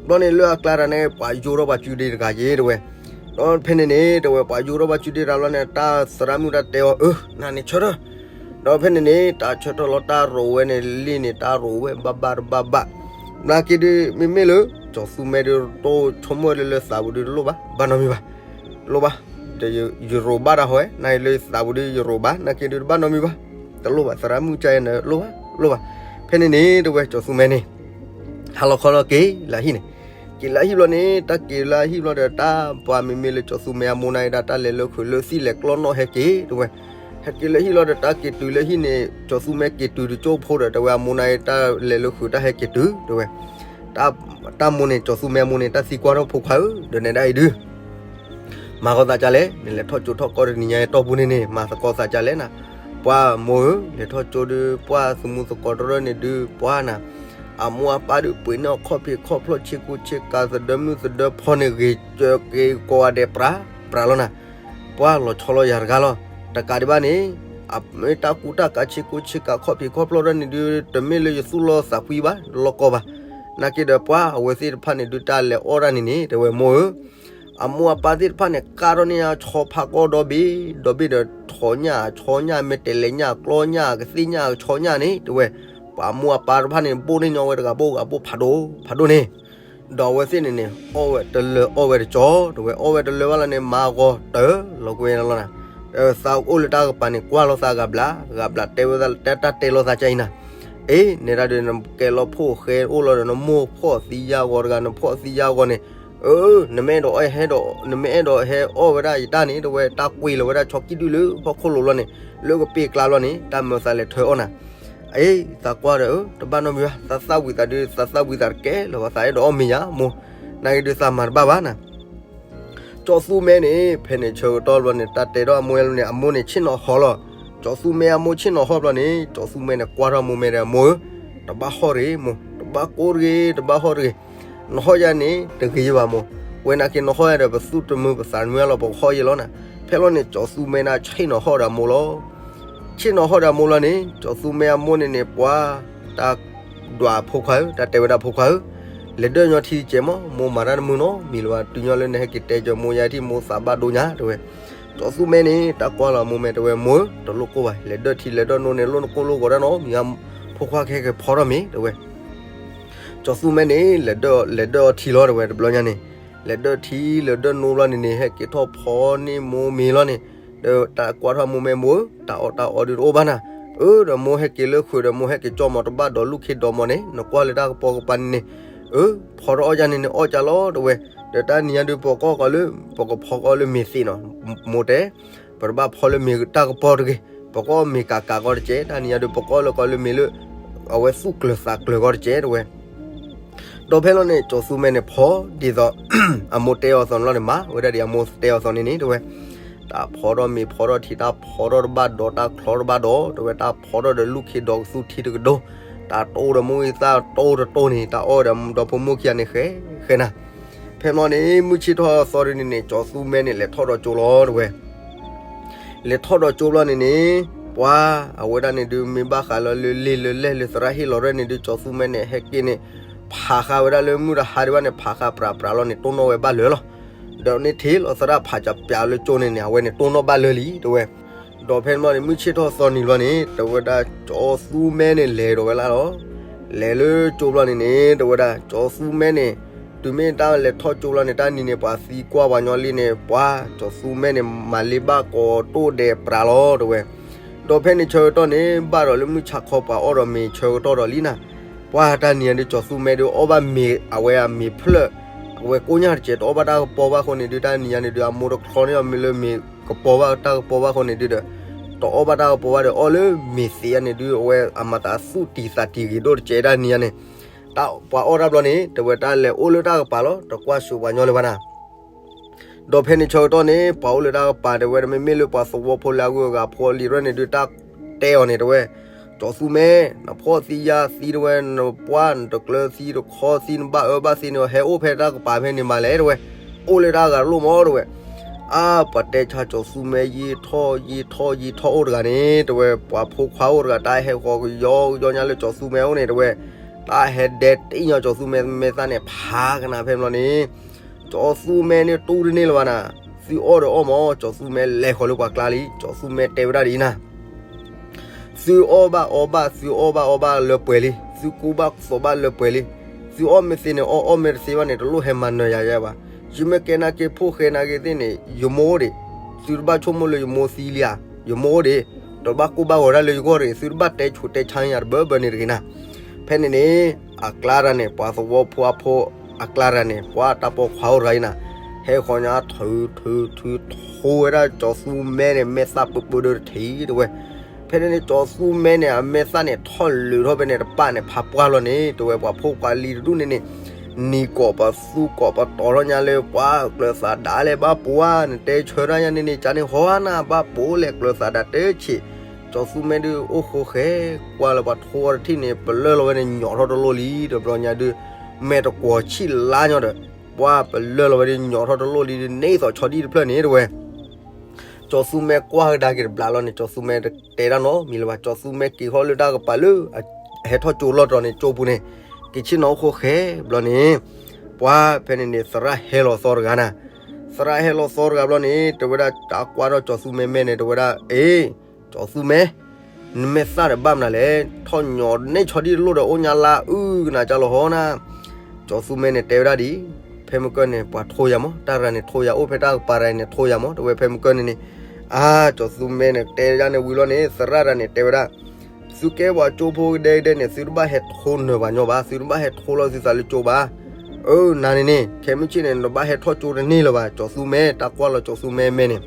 ဘျီန့ၣ်လၢအကျါတၢ်န့ၣ် ပှၤယိးထီၣ်ပှၤစုဒ့တဂၤက့ၤ တဲဝဲ. ဒီးဖဲန့ၣ်န့ၣ် တဲဝဲ ပှၤယိးထီၣ်ပှၤစုဒ့တဂၤလီၤန့ၣ် တၢ်သရၣ်မုၣ်တၢ်တဲအီၤ အၢ နၤန့ၣ်ဆၢထၢၣ် ဒီးဖဲန့ၣ်န့ၣ် တၢ်ဆၢထၢၣ်လီၤ တၢ်ရိးဝဲန့ၣ်လံာ်န့ၣ် တၢ်ရိးဝဲဘၣ်ဘၣ်တဘၣ်ဘၣ်. နာ်က့ဒုး မ့မ့ၢ်လၢ ကၠီၤသူမဲဒုး တိၢ်ဆိကမိၣ်လၢလၢသးပူၤဒုးတလိၣ်ဘၣ် ဘၣ်နီတမံၤဘၣ်, တလိၣ်ဘၣ်, ယရိးဘၣ်တၢ်ဟီဝဲ နာ်က့လၢသးပူၤဒုးယရိးဘၣ် နာ်က့ဒုးတဘၣ်နီတမံၤဘၣ်, တလိၣ်ဘၣ် သရၣ်မုၣ်ကဲန့ၣ် လိၣ်ဘၣ် လိၣ်ဘၣ်. ဖဲန့ၣ်န့ၣ် တဲဝဲ ကၠီၤသူမဲန့ၣ် ဟါလီၤခီလီၤက့ၤလၢဟံၣ်န့ၣ်, က့ၤလၢဟံၣ်ဘျီန့ၣ် တၢ်က့ၤလၢဟံၣ်ဘျီဒီး တၢ်ပှၤမ့မ့ၢ်လၢကၠီၤသူမဲအမိၢ်နာ်က့ဒၣ် တၢ်လဲၤလၢခုးလၢသံၣ်လဲၤကျီနီၣ်ဟဲက့ၤ တဲဝဲ. ဟဲက့ၤလၢဟံၣ်လီၤဒီး တၢ်က့ၤတုၤလၢဟံၣ်န့ၣ် ကၠီၤသူမဲက့ၤတုၤတကၠိဖိဒီး တဲဝဲ အမိၢ်နာ်က့ တၢ်လဲၤလၢခုးတၢ်ဟဲက့ၤတုၤ တဲဝဲ. တၢ်မိၢ်န့ၣ် ကၠီၤသူမဲအမိၢ်န့ၣ် တၢ်သံကွၢ်ထီၣ်ဖိခွါဧၢ ဒီးနဲဒၣ်အံၤဒုး မၤကီသးကလဲၣ်, နလဲၤထီၣ်ကၠိထီၣ်ကီၢ်တနံၤညါအတီၢ်ပူၤန့ၣ်န့ၣ် မၤသကိးသးကလဲၣ်နၤ. ပှၤမိၢ်ဧၢ လဲၤထီၣ်ကၠိဒုး ပှၤသမူသကိးတရၢၢ်န့ၣ်ဒုး ပှၤနၤ အမိၢ်အပၢ်ဒုးပှ့ၤန့ၢ်အခီၣ်ဖံးခီၣ်ဖျီၣ် ဆ့ကူဆ့ကၤ သဒၢမုၣ်သဒၢဖီန့ၣ် ဂ့ၤကၢက့ၤကိးဂၤဒဲးပြးပြးလီၤနၤ. ပှၤလီၤဆီလီၤယၤတဂၤလီၤ. တကးဒံးဘၣ်န့ၣ် အမ့ၢ်တၢ်ကူတၢ်ကၤ ဆ့ကူဆ့ကၤ ခီၣ်ဖံးခီၣ်ဖျီၣ်ဒၣ်န့ၣ်ဒုး တမ့ၢ်လၢယသူၣ်လီၤသးကွံဘၣ် လီၢ်ကီဘၣ်. နာ်က့ဒီး ပှၤအဝဲသ့ၣ်တဖၣ်န့ၣ်ဒုး တၢ်လဲၤအီၣ်တၢ်န့ၣ်န့ၣ် တဲဝဲ မိၢ်ဧၢ အမိၢ်အပၢ်သ့ၣ်တဖၣ်န့ၣ် ကၢ်ထီၣ်န့ၢ်အဆီဖါကီၢ်ဒီဘ့ၣ် ဒီဘ့ၣ်ဒီး ထိးညၣ်ဆီညၣ် မ့ၢ်တဲလဲၤညၣ်ကျီညၣ် ကသ့ၣ်ညၣ်ဆီညၣ်န့ၣ် တဲဝဲ. ပှၤအမိၢ်အပၢ်တဖၣ်န့ၣ် ဘိၣ်န့ၢ်ညီဝဲတဂၤဘိၣ်ဂၤဘိၣ်ဖးဒိၣ်ဖးဒိၣ်န့ၣ် ဒီးအဝဲသ့ၣ်န့ၣ်န့ၣ် အီၣ်ဝဲတလၢအီၣ်ဝဲတကီ တဲဝဲ. အီၣ်ဝဲတလၢဘၣ်လီၤန့ၣ် မၤဂီၤတၢ်လီၤကွံာ်လီၤနၤ. သးအိၣ်လၢတၢ်ကပၤန့ၣ် ကွၢ်လီၤသးဂၤဘျး ဂၤဘျး တဲဝဲတၢ်တဲလီၤသးကအံၤနၤ. အ့ နဲဒၣ်ဒုး နကဲလီၤဖိၣ်ဃဲအိၣ်လီၤဒီး နမိၢ်ဖှီၣ်သံယါဂီၤတဂၤ နဖှီၣ်သံယါဂီၤန့ၣ် အၢ နမ့ၢ်အဲၣ်ဒိးအဲၣ်ဟဲဒီး နမ့ၢ်အဲၣ်ဒိးဟဲအီၣ်ဝဲဒၣ်ယတၢ်န့ၣ် တဲဝဲ တၢ်ကွံာ်လီၤဝဲဒၣ်ဆီကံၣ်ဒုၣ်လၢဟီၣ်ခိၣ်လိၤလီၤန့ၣ် လၢကပ့ၤကျါလီၤန့ၣ် တၢ်မၢသးလဲၤထၢအီၣ်နၤ. အ့ သးကွၢ်ဒီး တဘၣ်နီတမံၤဘၣ် သးသၣ်ဝံၤသးဒုး သးသၣ်ဝံၤသးတကဲလၢၤဘၣ် သးအဲၣ်ဒိးအီၣ်မ့ၤယါမိၢ်, နာ်က့ဒုးသးမၤတဘၣ်ဘၣ်နၤ. ကၠီၤသူမဲန့ၣ် ဖဲန့ၣ်ဆၢကတီၢ်ဘျီန့ၣ် တၢ်တဲထီၣ်အမိၢ်န့ၣ် အမိၢ်န့ၣ်ဆ့ၣ်နီၤဟီလီၤ. ကၠီၤသူမဲအမိၢ်ဆ့ၣ်နီၤဟီဘျီန့ၣ် ကၠီၤသူမဲန့ၣ် ကွၢ်ထီၣ်အမိၢ်မဲဒီး အမိၢ်ဧၢ, တဘၣ်ဟီၣ်တဂ့ၤမိၢ်, တဘၣ်ကိၢ်တဂ့ၤ တဘၣ်ဟီၣ်တဂ့ၤ. နဟီၣ်ယၤန့ၣ် တဂ့ၤယဘၣ်မိၢ်, ဝဲနာ်က့နဟီၣ်ယၤဒီး ပသူၣ်တမုာ်ပသးတမုာ်လီၤ ပကဟီၣ်ယဲလီၤနၤ. ဖဲလီၤန့ၣ် ကၠီၤသူမဲန့ၣ် ဆ့ၣ်နီၤဟီၣ်ဒီးအမိၢ်လီၤ. ဆ့ၣ်နီၤဟီၣ်ဒီးအမိၢ်လီၤန့ၣ် ကၠီၤသူမဲအမိၢ်န့ၣ်န့ၣ် ပှၤ တၢ်ဒွးဖိခွါဧၢ, တၢ်တဲဝဲဒၣ်ဖိခွါဧၢ, လဲၤဒၢၣ်ညီထံတကဲးမး, မိၢ်မၤတၢ်တမုာ်နီတမံၤလၢၤဘၣ်, တုၤညီလၢနဟဲက့ၤတဲကၢၤမိၢ်ယါထံၣ် မိၢ်သးဘၣ်ဒိညါ တဲဝဲ. ကၠီၤသူမဲန့ၣ် တၢ်ကွၢ်လီၤအမိၢ်မဲ တဲဝဲ မိၢ်ဧၢ, တလိၣ်ကိၢ်ဘၣ်, လဲၤဒၢၣ်ထံလဲၤဒၢၣ်နိန့ၣ် လိၣ်နကိၢ်လိၣ်ဂီၤတၢ်နီတမံၤဧါ, ဖိခွါကဟဲက့ၤဖီထီၣ်မ့ၤ တဲဝဲ. ကၠီၤသူမဲန့ၣ် လဲၤဒၢၣ်အီထံလီၤ တဲဝဲ တဘျီညါန့ၣ်, လဲၤဒၢၣ်ထံလဲၤဒၢၣ်နိဘျီန့ၣ်န့ၣ် ဟဲက့ၤထီၣ်ဖီန့ၢ်မိၢ်မ့ၤလီၤန့ၣ်, ဒီးတၢ်ကွၢ်ထီၣ်မိၢ်မဲ မိၢ်ဧၢ, တၢ်အီၣ်တၢ်အီဒုးတအိၣ်ဘၣ်နၤ. အၢ ဒီးမိၢ်ဟဲက့ၤလၢဃုာ်ဒီး မိၢ်ဟဲက့ၤကၠီမး တဘၣ်ဒီးလူၢ်ခ့ဒီးမးန့ၣ် နကွၢ်လၢတၢ်ကပီၤကပၤန့ၣ်န့ၣ်, အၢ ဖီထီၣ်အီၣ်ကၢန့ၣ်န့ၣ် အီၣ်ကၢလီၤ တဲဝဲ. ဒီးတၢ်နံၤညါဒုး ပကအီၣ်ကီးလၢ ပကဖီကအီၣ်လၢမ့ၤသ့ၣ်နီၤ, မိၢ်တဲ ပတဘၣ်ဖီလၢမ့ၤတၢ်ကပီၤတဂ့ၤ, ပကအီၣ်မ့ၤကးကးကီတကဲး, တၢ်နံၤညါဒုး ပကအီၣ်လၢကီးလၢမ့ၤလၢ အဝဲသူၣ်ကျၢၤသးကျၢၤကီတကဲး တဲဝဲ. ဒီးဖဲလီၤန့ၣ် ကၠီၤသူမဲန့ၣ် ဖီဒ်သိး အမိၢ်တဲအီၤအသိးန့ၣ်လီၤန့ၣ် မၤဝဲဒၣ်ဒ်အမိၢ်တဲအီၤအသိးန့ၣ်န့ၣ် တဲဝဲ. တၢ်ဖီထီၣ်မ့ၤဖီထီၣ်ထံ တၢ်ဖီထီၣ်တဘၣ်ဒီး တၢ်ချီတဘၣ်ဒီး တဲဝဲ တၢ်ဖီထီၣ်ဒီးလူၢ်ခ့ဒီးကသူထံတကဒိ, တၢ်တိၢ်ဒီးမူဂံၢ်သၣ်တိၢ်တတိၢ်န့ၣ် တၢ်အီၣ်ဒီးဒီဖိမိၢ်ခံဂၤန့ၣ်ဃဲဃဲနၤ. ဖဲမ့ၢ်န့ၣ် မုၢ်ဆ့ၣ်ထီၣ်သီတနံၤန့ၣ် ကၠီၤသူမဲန့ၣ် လဲၤထီၣ်ဒီးကၠိလီၤ တဲဝဲ လဲၤထီၣ်ဒီးကၠိဘျီန့ၣ်န့ၣ် ပှၤအဝဲဒၣ်န့ၣ်ဒုး မ့ၢ်ဘၣ်ဃးလၢလၢလ့ၢ်လၢလဲၢ်လၢသရၣ်ဟ့ၣ်လီၤရဲၣ်န့ၣ်ဒုး ကၠီၤသူမဲန့ၣ် ဟဲက့ၤန့ၣ် ဖးဃာ်ဝဲဒၣ်လၢမုၢ်တဟါဒံးဘၣ်န့ၣ် ဖးဃာ်ပြးပြးလီၤန့ၣ် တိၢ်နီၣ်ဝဲဘၣ်လၢာ်လီၤ. ဒီးန့ၣ်ထံၣ်လီၤသရၣ်ဖးကပျးလၢကၠိန့ၣ်န့ၣ် အဝဲန့ၣ်တိၢ်နီၣ်ဘၣ်လၢာ်လံ တဲဝဲ ဒီးဖဲမ့ၢ်န့ၣ် မုၢ်ဆ့ၣ်ထီၣ်သီနံၤလီၤန့ၣ် တဲဝဲဒၣ် ကၠီၤသူမဲန့ၣ် လဲၤဒီးဝဲလၢ်လီၤ. လဲၤလၢကၠိဘျီန့ၣ်န့ၣ် တဲဝဲဒၣ် ကၠီၤသူမဲန့ၣ် တုၤမ့ၢ်တၢ်လဲၤထီၣ်ကၠိလီၤန့ၣ် တၢ်နံၤန့ၣ် ပှၤသံကွၢ်ပှၤညီလံန့ၣ် ပှၤ ကၠီၤသူမဲန့ၣ် မၤလ့ဘၣ်ကိးတိၢ်ဒဲးပြးလီၤ တဲဝဲ. ဒီးဖဲန့ၣ်ဆၢကတီၢ်န့ၣ် ဘၣ်ဒီးလၢမုၢ်ဆါခီပှၤအီၣ်ဒီးမ့ၤဆၢကတီၢ်ဒီးလံနၤ. ပှၤတၢ်နံၤညါဒုး ကၠီၤသူမဲဒုး အီၣ်ဘၣ်မ့ၤ အဝဲအမ့ၤဖျၢၣ် အဝဲကိညၢ်တစဲး တအီၣ်ဘၣ်တၢ်ကပီၤဘၣ်အဃိန့ၣ်ဒုး တၢ်နံၤညါန့ၣ်ဒုး အမိၢ်တချီန့ၢ်အီၤမ့ၤလၢမ့ၤကပီၤဘၣ် တၢ်ကပီၤဘၣ်အဃိန့ၣ်ဒုးဒီး တအီၣ်ဘၣ်တၢ်ကပီၤဘၣ်ဒီး အီၣ်လၢမ့ၤသ့အန့ၣ်ဒုး အဝဲအမၤသးသူၣ်တံၤသးတံၤဂ့ၤဒိၣ်တစဲး တၢ်နံၤညါန့ၣ် တၢ်ပှၤအီၣ်တၢ်ဘျီန့ၣ် တဲဝဲတၢ်လဲၤအိၣ်လၢတၢ်ကပၤလီၤ တကွၢ်စူးပှၤညီလၢၤဘၣ်နၤ. ဒီးဖဲန့ၣ်ဆၢကတီၢ်န့ၣ် ပှၤအိၣ်လၢတၢ်ကပၤ တဲဝဲ မ့မ့ၢ်လၢပှၤသဝီဖိလၢအဂုၤအဂၤဖိလံၤရဲၣ်န့ၣ်ဒုး တၢ်တဲအီၤန့ၣ် တဲဝဲ ကၠီၤသူမဲ နဖှီၣ်သံယာ်သံ တဲဝဲ နပှၢ်နတကျၢၤသံတခီသံ နဘၣ်အၢဘၣ်သီန့ၣ် ဟဲအိၣ်ဖဲတၢ်ကပၤဖဲန့ၣ်မးလဲၣ် တဲဝဲ အိၣ်လၢတၢ်ဂၤတလိၣ်မး တဲဝဲ. အါ ပှၤတဲဆါကၠီၤသူမဲ ယံာ်ထီၣ်ယံာ်ထီၣ်ယံာ်ထီၣ်အိၣ်တဂၤန့ၣ် တဲဝဲ ပှၤဖိခွါအိၣ်တဂၤ တၢ်ဟဲဃီကယီကယီညါလၢကၠီၤသူမဲအိၣ်န့ၣ် တဲဝဲ တၢ်ဟဲဒဲတ့ၢ်ညီကၠီၤသူမဲ မဲာ်သၣ်န့ၣ် ဖးကနၣ်ဖဲဘျီန့ၣ် ကၠီၤသူမဲန့ၣ်တူၢ်တန့ၢ်လၢၤဘၣ်နၤ. သုအီၣ်ဒီးအီၣ်မး ကၠီၤသူမဲလဲၤဃီၤလၢပှၤကျါလံ ကၠီၤသူမဲတဲဝဲဒၣ်ဒ်အံၤနၤ သုအီၣ်ဘၣ်အီဘၣ် သုအီၣ်ဘၣ်အီဘၣ်လၢပှဲၤလံ သုကူဘၣ်သိးဘၣ်လၢပှဲၤလံ သုအီၣ်မ့ၢ်သ့န့ၣ်အီၣ် အီၣ်မ့ၢ်တသ့ဘၣ်န့ၣ် တလိၣ်ဟဲမၤနၢၤယၤယဲဘၣ် ယမ့ၢ်ကဲနာ်က့ဖိဃဲနာ်က့သ့ၣ်န့ၣ် ယမိၢ်အိၣ်ဒံး သုတဘၣ်ဆိကမိၣ်လၢယမိၢ်သံလံဧါ ယမိၢ်အိၣ်ဒံး တဘၣ်ကိၢ်ဘၣ်ဂီၤဒၣ်လၢယဂီၢ်တဂ့ၤ သုတဘၣ်တဲဆူးတဲဆါယၤတဘၢဘၢန့ၣ်တဂ့ၤနၤ ဖဲန့ၣ်န့ၣ် အကျါတဂၤန့ၣ် ပှၤသဝီဖိအဖိအကျါတဂၤန့ၣ် ပှၤတၢ်ပိာ်ခွါအိၣ်တဂၤအံၤနၤ ဟဲဃီၤညါထုထုထုထိဝဲဒၣ်ကၠီၤသူမဲန့ၣ် မဲာ်သၣ်ပၢပၢဒၢတထံး တဲဝဲ ဖဲန့ၣ်န့ၣ် ကၠီၤသူမဲန့ၣ် အမဲာ်သၣ်န့ၣ် ထီၣ်လုာ်ထီၣ်ဖဲန့ၣ် တပၣ်န့ၣ် ဖးပှၢ်လီၤန့ၣ် တဲဝဲ ပှၤဖိပှၤလံၤတဒူၣ်န့ၣ်န့ၣ် နံၤကိးပသူကိးပတီၤထီၣ်ညါလၢ ပှၤကျၢၤသးဒၣ်လဲာ်ဘၣ်ပိာ်ဧါ နတဲဆၢတၢ်ညါန့ၣ်န့ၣ် ကန့ၣ်ဃီနၤ ဘၣ်ပိာ်လဲၤကျၢၤသးဒၣ်တဆံး ကၠီၤသူမဲဒုးအိၣ်ဃိဃဲ ကွၢ်လၢပှၤထိအီၤတထံၣ်န့ၣ် ပလၢၢ်လီၤဝဲန့ၣ် ညီးထီၣ်တလိၣ်လံ တဘျီညါဒုး မဲာ်တကွီၤဆံၣ်လါညီဒီး ပှၤပလၢၢ်လီၤဝဲဒုး ညီးထီၣ်တလိၣ်လံဒုး န့ၢ်သိးဆီဒံၣ်တဖျၢၣ်န့ၣ် တဲဝဲ ကၠီၤသူမဲကွၢ်ကဒါက့ၤတဘျီလီၤန့ၣ် ကၠီၤသူမဲတတဲတၢ်နီတမံၤလၢၤဘၣ် ကၠီၤသူမဲက့ၤဟီၣ်လၢတၢ်ကပၤလၢ အဟဲထီၣ်ကၠိလီၢ်တတီၤန့ၣ် ကၠိပူၤန့ၣ် က့ၤဆ့ၣ်နီၤအိၣ်ဃိဃဲဘျီန့ၣ် ပှၤဖဲန့ၣ်န့ၣ် သရၣ်ဟဲလီၤသီတဂၤနၤ သရၣ်ဟဲလီၤသီတဂၤဘျီန့ၣ် တဲဝဲဒၣ်တၢ်ကွၢ်ထီၣ်ကၠီၤသူမဲမဲန့ၣ် တဲဝဲဒၣ် အ့ ကၠီၤသူမဲ နမဲာ်သၣ်ဒီးဘၣ်မနုၤလဲၣ် ထီၣ်ညီးန့ၢ်ဆီဒံၣ်တလိၣ်ဒီးအိၣ်ညါလါအုၣ်ကနၤကၢ်လီၤဟီနၤ ကၠီၤသူမဲန့ၣ်တဲဝဲဒၣ်ဒ်အံၤ ဖဲမုၢ်ကၢၢ်န့ၣ် ပှၤထိယၤမး တၢ်တဂၤန့ၣ်ထိယၤ အိၣ်ဖဲတၢ်ကပၤတဂၤန့ၣ်ထိယၤမး တဲဝဲဖဲမုၢ်ကၢၢ်န့ၣ်န့ၣ် အါ ကၠီၤသူမဲန့ၣ်တဲယၤန့ၣ်ဝံၤလီၤန့ၣ် သရၣ်တဂၤန့ၣ်တဲဝဲဒၣ် သုကဲပှၤကၠိဖိကဒဲကဒဲန့ၣ် သုတဘၣ်ဟဲထိနၢၤပှၤညီဘၣ် သုတဘၣ်ဟဲထိလီၤသုသးလၢကၠိဘၣ် အၢ နၤန့ၣ်န့ၣ် ခဲမုၢ်ဆ့ၣ်န့ၣ် နတဘၣ်ဟဲထီၣ်ကၠိတန့ၢ်လၢၤဘၣ် ကၠီၤသူမဲ တၢ်ကွၢ်လီၤကၠီၤသူမဲမဲန့ၣ်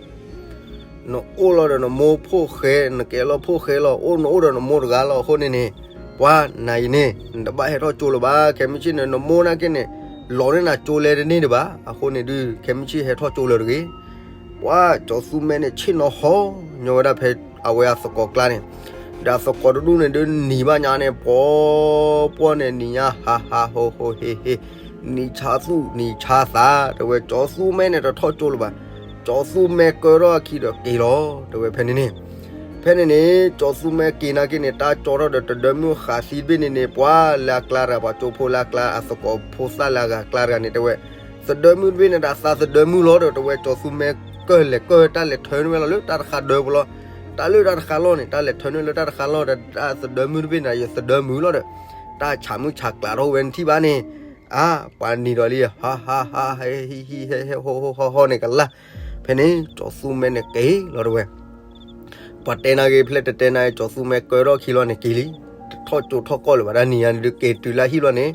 နအိၣ်လီၤဒီးနမိၢ်ဖိၣ်ဃဲ နကဲလီၤဖိၣ်ဃဲလီၤ အိၣ်နအိၣ်ဒီးနမိၢ်တဂၤလီၤ အဃိန့ၣ်န့ၣ် ပှၤနၤအံၤန့ၣ် နတဘၣ်ဟဲထီၣ်ကၠိလၢၤဘၣ် ခဲမုၢ်ဆ့ၣ်န့ၣ် နမိၢ်နာ်က့န့ၣ် လီၤန့ၢ်နၤကၠိလဲတန့ၢ်ဒံးဘၣ် အဃိန့ၣ်ဒုး ခဲမုၢ်ဆ့ၣ်ဟဲထီၣ်ကၠိလၢၤတဂ့ၤ ပှၤကၠီၤသူမဲန့ၣ် ဆ့ၣ်နီၤဟီ ညီဝဲဒၣ်ဖဲအဝဲအသကိးကျါန့ၣ် ဒီးအသကိးတဒူၣ်န့ၣ်ဒုးနံၤဘၣ်ညါန့ၣ် ပှီၤပှီၢ်န့ၣ် နံၤညါဟးဟးဟိဟိဟ့ဟ့ နံၤဆါသူၣ်နံၤဆါသး တဲဝဲ ကၠီၤသူမဲန့ၣ် တထီၣ်ကၠိလၢၤဘၣ် ကၠီၤသူမဲကၢထီၣ်အခံဒီးက့ၤလီၤ တဲဝဲဖဲန့ၣ်န့ၣ် ဖဲန့ၣ်န့ၣ် ကၠီၤသူမဲက့ၤနာ်က့န့ၣ် တၢ်ကၠီထီၣ်ဒီးတဒၢမုၢ်ဃာ်သံတဘ့ၣ်န့ၣ်န့ၣ် ပှၤလၢအကျါတဂၤ ပှၤကၠိဖိလၢအကျါအသကိးဖိသၣ်လၢအဂၤအကျါတဂၤန့ၣ် တဲဝဲ သဒၢမုၢ်တဘ့ၣ်န့ၣ် တၢ်သးသဒၢမုၢ်လီၤဒီး တဲဝဲ ကၠီၤသူမဲကၢၢ်လဲၤကၢၢ်တၢ်လဲၤထၢန့ၢ်ဝဲလီၤလၢတၢ်တဃးဒၢပူၤလီၤ တၢ်လၢတၢ်တဃးလီၢ်န့ၣ် တၢ်လဲၤထၢန့ၢ်လၢတၢ်တဃးလီၢ်ဒီး တၢ်သဒၢမုၢ်တဘ့ၣ်န့ၣ် ယသဒၢမုၢ်လီၤဒီး တၢ်ဆးမုၢ်ဆးကျးထီၣ်ဝဲနထံၣ်ဘၣ်န့ၣ် အါ ပှၤနံၤဒီးလံ ဟးဟးဟး ဟဲဟံၣ်ဟံၣ်ဟဲဟဲဟိဟိဟီဟီန့ၣ်ကလၢ် ဖဲန့ၣ်ကၠီၤသူမဲန့ၣ်က့ၤလီၤတဲဝဲ ပှၤတဲနာ်က့ဖဲလဲၣ်တတဲနာ်က့ ကၠီၤသူမဲကၢထီၣ်ခံလီၤန့ၣ်က့ၤလံ တထီၣ်ကၠိထီၣ်ကီၢ်လၢၤဘၣ် တၢ်နံၤညါန့ၣ်ဒုးက့ၤတုၤလၢဟံၣ်လီၤန့ၣ်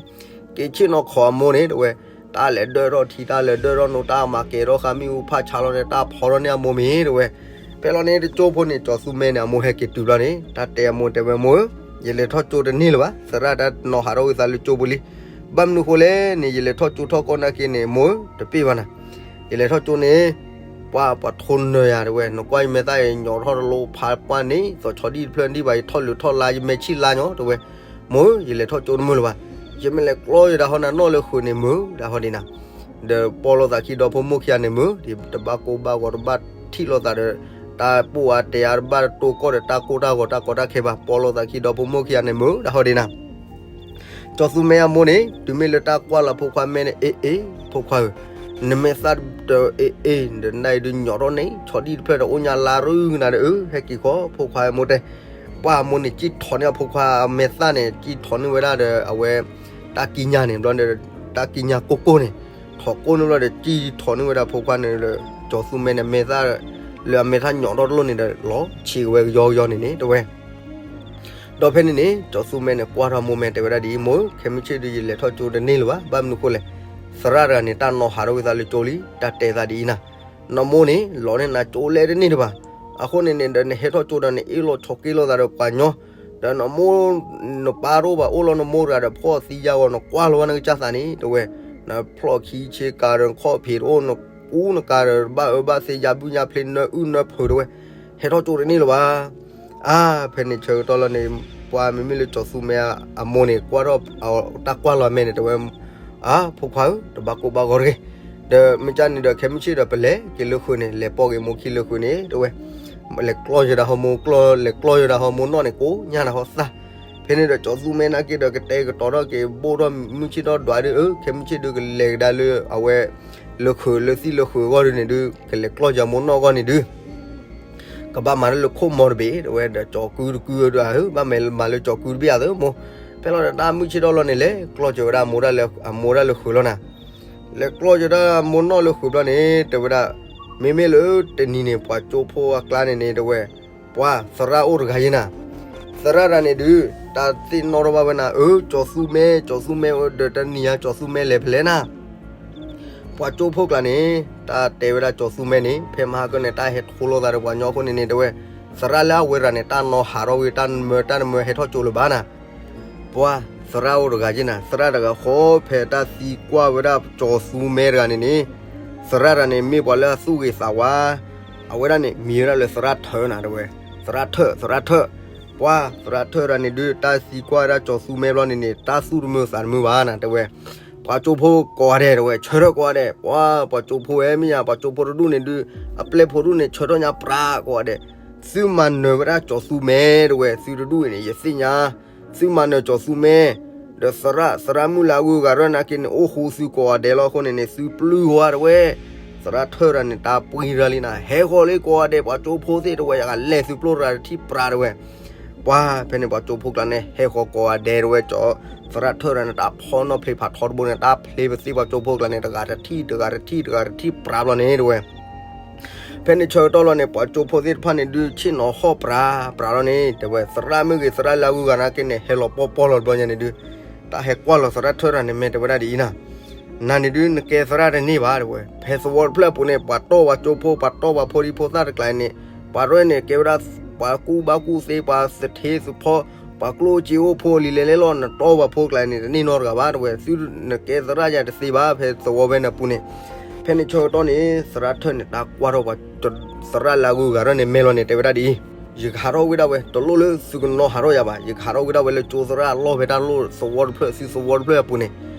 က့ၤဆ့ၣ်နီၤခိးအမိၢ်န့ၣ် တဲဝဲ တၢ်လဲၤဒၢထီၣ်ထံ တၢ်လဲၤဒၢထီၣ်နိ တၢ်မၤကဲၤထီၣ်ဃာ်မ့ၣ်အူဖးဆါလီၤန့ၣ် တၢ်ဖီထီၣ်န့ၢ်အမိၢ်မ့ၢ် တဲဝဲ ဖဲလီၤန့ၣ်တကၠိဖိန့ၣ် ကၠီၤသူမဲန့ၣ် အမိၢ်ဟဲက့ၤတုၤဘျီန့ၣ် တၢ်တဲအမိၢ်တဲဝဲ မိၢ်ဧၢ ယလဲၤထီၣ်ကၠိတန့ၢ်လၢၤဘၣ် သရၣ်တၢ်နီၤဟးထီၣ်ဝံသးလၢကၠိပူၤလံ ဘၣ်မနုၤဃိလဲၣ်န့ၣ် ယလဲၤထီၣ်ကၠိထီၣ်ကီၢ်နာ်က့န့ၣ် မိၢ်ဧၢ တပ့ၢ်ဘၣ်နၤ ယလဲၤထီၣ်ကၠိန့ၣ် ပှၤပှၤထိနၢၤယၤတဲဝဲ, နကွၢ်ယမဲာ်သၣ်အံၤ ညီထီၣ်တလိၣ်ဖးပှၢ်န့ၣ် သီၣ်ဆီဒံၣ်တဖျၢၣ်ဒံၣ်ဘၣ် ယထီၣ်လုၢ်ထီၣ်လါ ယမဲာ်ဆံၣ်လါညီတဲဝဲ, မိၢ်ဧၢ ယလဲၤထီၣ်ကၠိတမုာ်လၢၤဘၣ်, ယမ့ၢ်လဲၤကျီယဒၣ်ဟီနၤနီၣ်လၢဃုာ်န့ၣ်မုာ်ဒၣ်ဟီဒံးနၤ, ဒီးပီၢ်လိာ်သးခံဒီဖိမိၢ်ခံဂၤန့ၣ်မုာ်, ဒီးတဘၣ်ကိၢ်ဘၣ်ဂီၤ တဘၣ်ထံၣ်လိာ်သးဒီး တၢ်ပိၢ်အါတဲာ်အါ တဘၣ်တိၢ်ကီၢ်ဒီး တၢ်ကိၢ်တၢ်ဂီၤတၢ်ကီတၢ်ခဲဘၣ်, ပီၢ်လိာ်သးခံဒီဖိမိၢ်ခံဂၤန့ၣ်မုာ်ဒၣ်ဟီဒံးနၤ ကၠီၤသူမဲအမိၢ်န့ၣ် တုၤမ့ၢ်လၢတၢ်ကွၢ်လီၤဖိခွါမဲန့ၣ် အ့ၣ်အ့ၣ် ဖိခွါဧၢ, နမဲာ်သၣ်တအ့ၣ်အ့ၣ် ဒီးနၤအံၤဒုးညီထီၣ်န့ၣ် ဆီဒံၣ်တဖျၢၣ်ဒီးအိၣ်ညါလါရူၢ်ကနၤဒီး အၢ ဟဲက့ၤဃီ ဖိခွါအမိၢ်တဲ, ပှၢ်အမိၢ်န့ၣ် ကံၣ်ထီၣ်န့ၢ်အဖိခွါအမဲာ်သၣ်န့ၣ် ကံၣ်ထီၣ်န့ၢ်ဝဲဒၣ်ဒီးအဝဲ တၢ်ကံးညာ်န့ၣ် ဘျီဒီး တၢ်ကံးညာ်ကိၢ်ကိၢ်န့ၣ် ထီၣ်ကိၢ်န့ၣ်ဘျီဒီး ကံၣ်ထီၣ်န့ၢ်ဝဲဒၣ်ဖိခွါန့ၣ်လၢ ကၠီၤသူမဲန့ၣ် မဲာ်သၣ် လၢအမဲာ်သၣ်ညီထီၣ်တလိၣ်န့ၣ်ဒီး လီၤဆံးကဝဲကယီကယီန့ၣ်န့ၣ် တဲဝဲ ဒီးဖဲန့ၣ်န့ၣ် ကၠီၤသူမဲန့ၣ် ကွၢ်ထီၣ်မိၢ်မဲာ်တဲဝဲဒၣ်ဒ်အံၤ, မိၢ်ဧၢ ခဲမုၢ်ဆ့ၣ်ဒုး ယလဲၤထီၣ်ကၠိတန့ၢ်လၢၤဘၣ်, ဘၣ်မနုၤဃိလဲၣ်, သရၣ်တဂၤန့ၣ် တၢ်နီၤဟးထီၣ်ဝံသးလၢကၠိလံ, တၢ်တဲသးဒ်အံၤနၤ, နမိၢ်န့ၣ် လီၤန့ၢ်နၤကၠိလဲတန့ၢ်တဘၣ်, အဃိန့ၣ်န့ၣ်ဒီး နဟဲထီၣ်ကၠိဒီး နအ့ၣ်လိာ်ဆိးက့လိာ်သးဒီးပှၤညီ, ဒီးနမိၢ် နပၢ်တအိၣ်ဘၣ် အိၣ်လီၤနမိၢ်တဂၤဒီး ဖှီၣ်သံယါဂီၤ နကွၢ်လီၤဝဲနကစၢ်သးန့ၣ် တဲဝဲ, နဖျီၣ်ခံဆ့ကၤဒီး နခီၣ်ဖံးတအိၣ် နကူနကၤဒီး ဘၣ်အၢဘၣ်သီ ယါဘုၣ်ညါဖျ့ နၢအုၣ်နၢဖုး တဲဝဲ, ဟဲထီၣ်ကၠိတန့ၢ်လၢၤဘၣ် အါ, ဖဲန့ၣ်ဆၢကတီၢ်လီၤန့ၣ် ပှၤမ့မ့ၢ်လၢကၠီၤသူမဲအမိၢ်န့ၣ် ကွၢ်ထီၣ်တၢ်ကွၢ်လီၤအမဲာ်န့ၣ် တဲဝဲ, အါ ဖိခွါဧၢ တဘၣ်ကိၢ်ဘၣ်ဂီၤတဂ့ၤ, ဒီးမ့ၢ်ကန့ၣ်ဒီး ခဲမုၢ်ဆ့ၣ်ဒီး ပလဲၤက့ၤလၢဃုာ်န့ၣ် လဲၤပိာ်က့ၤမိၢ်ခံလၢဃုာ်န့ၣ် တဲဝဲ, လဲၤကျီယဒၣ်ဟီမိၢ်ကျီ လဲၤကျီယဒၣ်ဟီမိၢ်နီၣ်န့ၣ် ကိးညါနၤဟီသၣ်, ဖဲန့ၣ်ဒီးကၠီၤသူမဲနာ်က့ဒီး ကတဲာ်ကတီၤထီၣ်က့ၤ ဘိၣ်ထီၣ်မုၢ်ဆ့ၣ်ထီၣ်ဒွးဒုး အၢ ခဲမုၢ်ဆ့ၣ်ဒုး ကလဲၤကဒါလၢအဝဲ လၢဃုာ်လၢသံၣ်လၢဃုာ်အဂီၢ်ဒုးန့ၣ်ဒုး ကလဲၤကျီယမိၢ်နီၣ်အဂီၢ်န့ၣ်ဒုး ကဘၣ်မၤတၢ်လၢခိၣ်မီတဘ့ၣ် တဲဝဲ, ဒီးကၠီၤကုတကုဧၢ ဒုးဧၢ ဘၣ်မၤလၢကၠီၤကုတဘ့ၣ်ဧါသၢမိၢ်, ဖဲလီၤဒီးတၢ်မုၢ်ဆ့ၣ်ထီၣ်လီၤန့ၣ် လဲၤကျီယဝဲဒၣ်မိၢ်ဒၣ်လၢ အမိၢ်ဒၣ်လၢဃုာ်လီၤနၤ, လဲၤကျီယဒၣ်မိၢ်နီၣ်လၢဃုာ်ဘျီန့ၣ် တဲဝဲဒၣ်, မ့မ့ၢ်လၢတနံၤန့ၣ် ပှၤကၠိဖိအကျါန့ၣ်န့ၣ် တဲဝဲ, ပှၤသရၣ်အိၣ်တဂၤယဲနၤ, သရၣ်တဂၤန့ၣ်ဒုး တၢ်သ့ၣ်နီၣ်ထီၣ်ဘၣ်ဝဲနၤ အၢ ကၠီၤသူမဲ ကၠီၤသူမဲ ဒီးတနံၤညါ ကၠီၤသူမဲလဲၤဖဲလဲၣ်နၤ ပှၤကၠိဖိကျါန့ၣ် တၢ်တဲဝဲဒၣ်ကၠီၤသူမဲန့ၣ် ဖဲမဟါကၢန့ၣ် တၢ်ဟဲထိလိာ်သးဒီးပှၤညီအဃိန့ၣ်န့ၣ် တဲဝဲ, သရၣ်လၢအဝဲတဂၤန့ၣ် တၢ်နီၤဟးထီၣ်ဝံၤ တၢ်မၢတၢ်နမၢဟဲထီၣ်ကၠိလၢၤဘၣ်နၤ, ပှၤသရၣ်အိၣ်တဂၤက့နၤ သရၣ်တဂၤဃီ ဖဲတၢ်သံကွၢ်ဝဲဒၣ်ကၠီၤသူမဲတဂၤန့ၣ်န့ၣ်, သရၣ်တဂၤန့ၣ် မ့ၢ်ပှၤလၢအသူၣ်ဂ့ၤသးဝါ အဝဲဒၣ်န့ၣ် မံၤဝဲဒၣ်လၢသရၣ်ထၢနၤ တဲဝဲ, သရၣ်ထၢ သရၣ်ထၢ, ပှၤသရၣ်ထၢတဂၤန့ၣ်ဒုး တၢ်သံကွၢ်ဝဲဒၣ်ကၠီၤသူမဲဘျီန့ၣ်န့ၣ် တၢ်သူၣ်တမုာ်သးတမုာ်ဘၣ်နၤ တဲဝဲ, ပှၤကၠိဖိကိးဂၤဒဲး တဲဝဲ ဆၢထၢၣ်ကိးဂၤဒဲး ပှၤ ပှၤကၠိဖိဝဲမ့ၢ်ယါ ပှၤကၠိဖိတဒူၣ်န့ၣ်ဒုး အပျဲၢ်ဖိဒူၣ်န့ၣ် ဆၢထၢၣ်ညါပြးကိးဂၤဒဲး, သုမၤနၢၤဝဲဒၣ်ကၠီၤသူမဲ တဲဝဲ သုတဒူၣ်အံၤန့ၣ် ယသ့ၣ်ညါ, သုမၤနၢၤကၠီၤသူမဲ ဒီးသရၣ် သရၣ်မုၣ်လၢအဂုၤအဂၤရၢၢ်နာ်က့န့ၣ် အိၣ်ဃူသုကိးဂၤဒဲးလီၤအဃိန့ၣ်န့ၣ် သုပျုၢ်ဝဲ တဲဝဲ, သရၣ်ထၢတဂၤန့ၣ် တၢ်ပှံၤတၢ်လံနၤ ဟဲဃီၤလၢကိးဂၤဒဲး ပှၤကၠိဖိသ့ၣ် တဲဝဲ ယကလဲၤသုပျိၢ်တဂၤတထံၣ်ပြး တဲဝဲ, ပှၤဖဲန့ၣ် ပှၤကၠိဖိကျါန့ၣ် ဟဲဃီၤကိးဂၤဒဲး တဲဝဲ ကၠီၤ သရၣ်ထၢတဂၤန့ၣ် တၢ်ဖီနီၣ်ဖျ့ဖးထီတဘိန့ၣ် တၢ်ဖျ့ပသ့ၣ်ပှၤကၠိဖိကျါန့ၣ် တဂၤတထံၣ် တဂၤတထံၣ် တဂၤတထံၣ်ပြးဘျီန့ၣ် တဲဝဲ ဖဲန့ၣ်ဆၢကတီၢ်လီၤန့ၣ် ပှၤကၠိဖိသ့ၣ်တဖၣ်န့ၣ်ဒုး ဆ့ၣ်နီၤဟီၣ်ပြး ပြးလီၤန့ၣ် တဲဝဲ သရၣ်မ့ၢ်ဂ့ၤ သရၣ်လၢအဂုၤအဂၤနာ်က့န့ၣ် ဟဲလီၤပီၢ်ပီၢ်လီၤတဘျီညါန့ၣ်ဒုး တၢ်ဟဲကွၢ်လီၤသရၣ်ထၢတဂၤန့ၣ် မ့ၢ်တဲဝဲဒၣ်ဒ်အံၤနၤ, နၤန့ၣ်ဒုး နကဲသရၣ်တန့ၢ်ဘၣ် တဲဝဲ, ဖဲသဝီတဖျၢၣ်အပူၤန့ၣ် ပှၤတီၢ်ပှၤကၠိဖိ ပှၤတီၢ်ပှၤဖိဒံဖိသၣ်တကျါန့ၣ် ပှၤတဝဲန့ၣ် ကဲဝဲဒၣ် ပှၤကူၣ်ဘၣ်ကူၣ်သ့ ပှၤသထ့သဖီ ပှၤကျိၣ်စ့အိၣ်ဖိလံၤလဲၤလဲၤလီၤ နတီၢ်ပှၤဖိကျါန့ၣ် တန့ၢ်နီတဂၤဘၣ် တဲဝဲ, သုနကဲသရၣ်ယၤတသ့ဘၣ် ဖဲသဝီဖဲန့ၣ်အပူၤန့ၣ်, ဖဲန့ၣ်ဆၢကတီၢ်န့ၣ် သရၣ်ထၢန့ၣ် တၢ်ကွၢ်ထီၣ်ပှၤ သရၣ်လၢအဂုၤအဂၤရၢၢ်န့ၣ် မဲာ်လီၤန့ၣ် တဲဝဲဒၣ်ဒ်အံၤ, ယကဟးထီၣ်ဝံဒၣ်ဝဲ တလိၣ်လၢသုကနီၤဟးထီၣ်ယၤဘၣ်, ယကဟးထီၣ်ဝံဒၣ်ဝဲလၢကၠိသရၣ်အလီၢ်ဖဲတၢ်လီၢ်သဝီတဖျၢၣ် သုသဝီတဖျၢၣ်အပူၤန့ၣ်,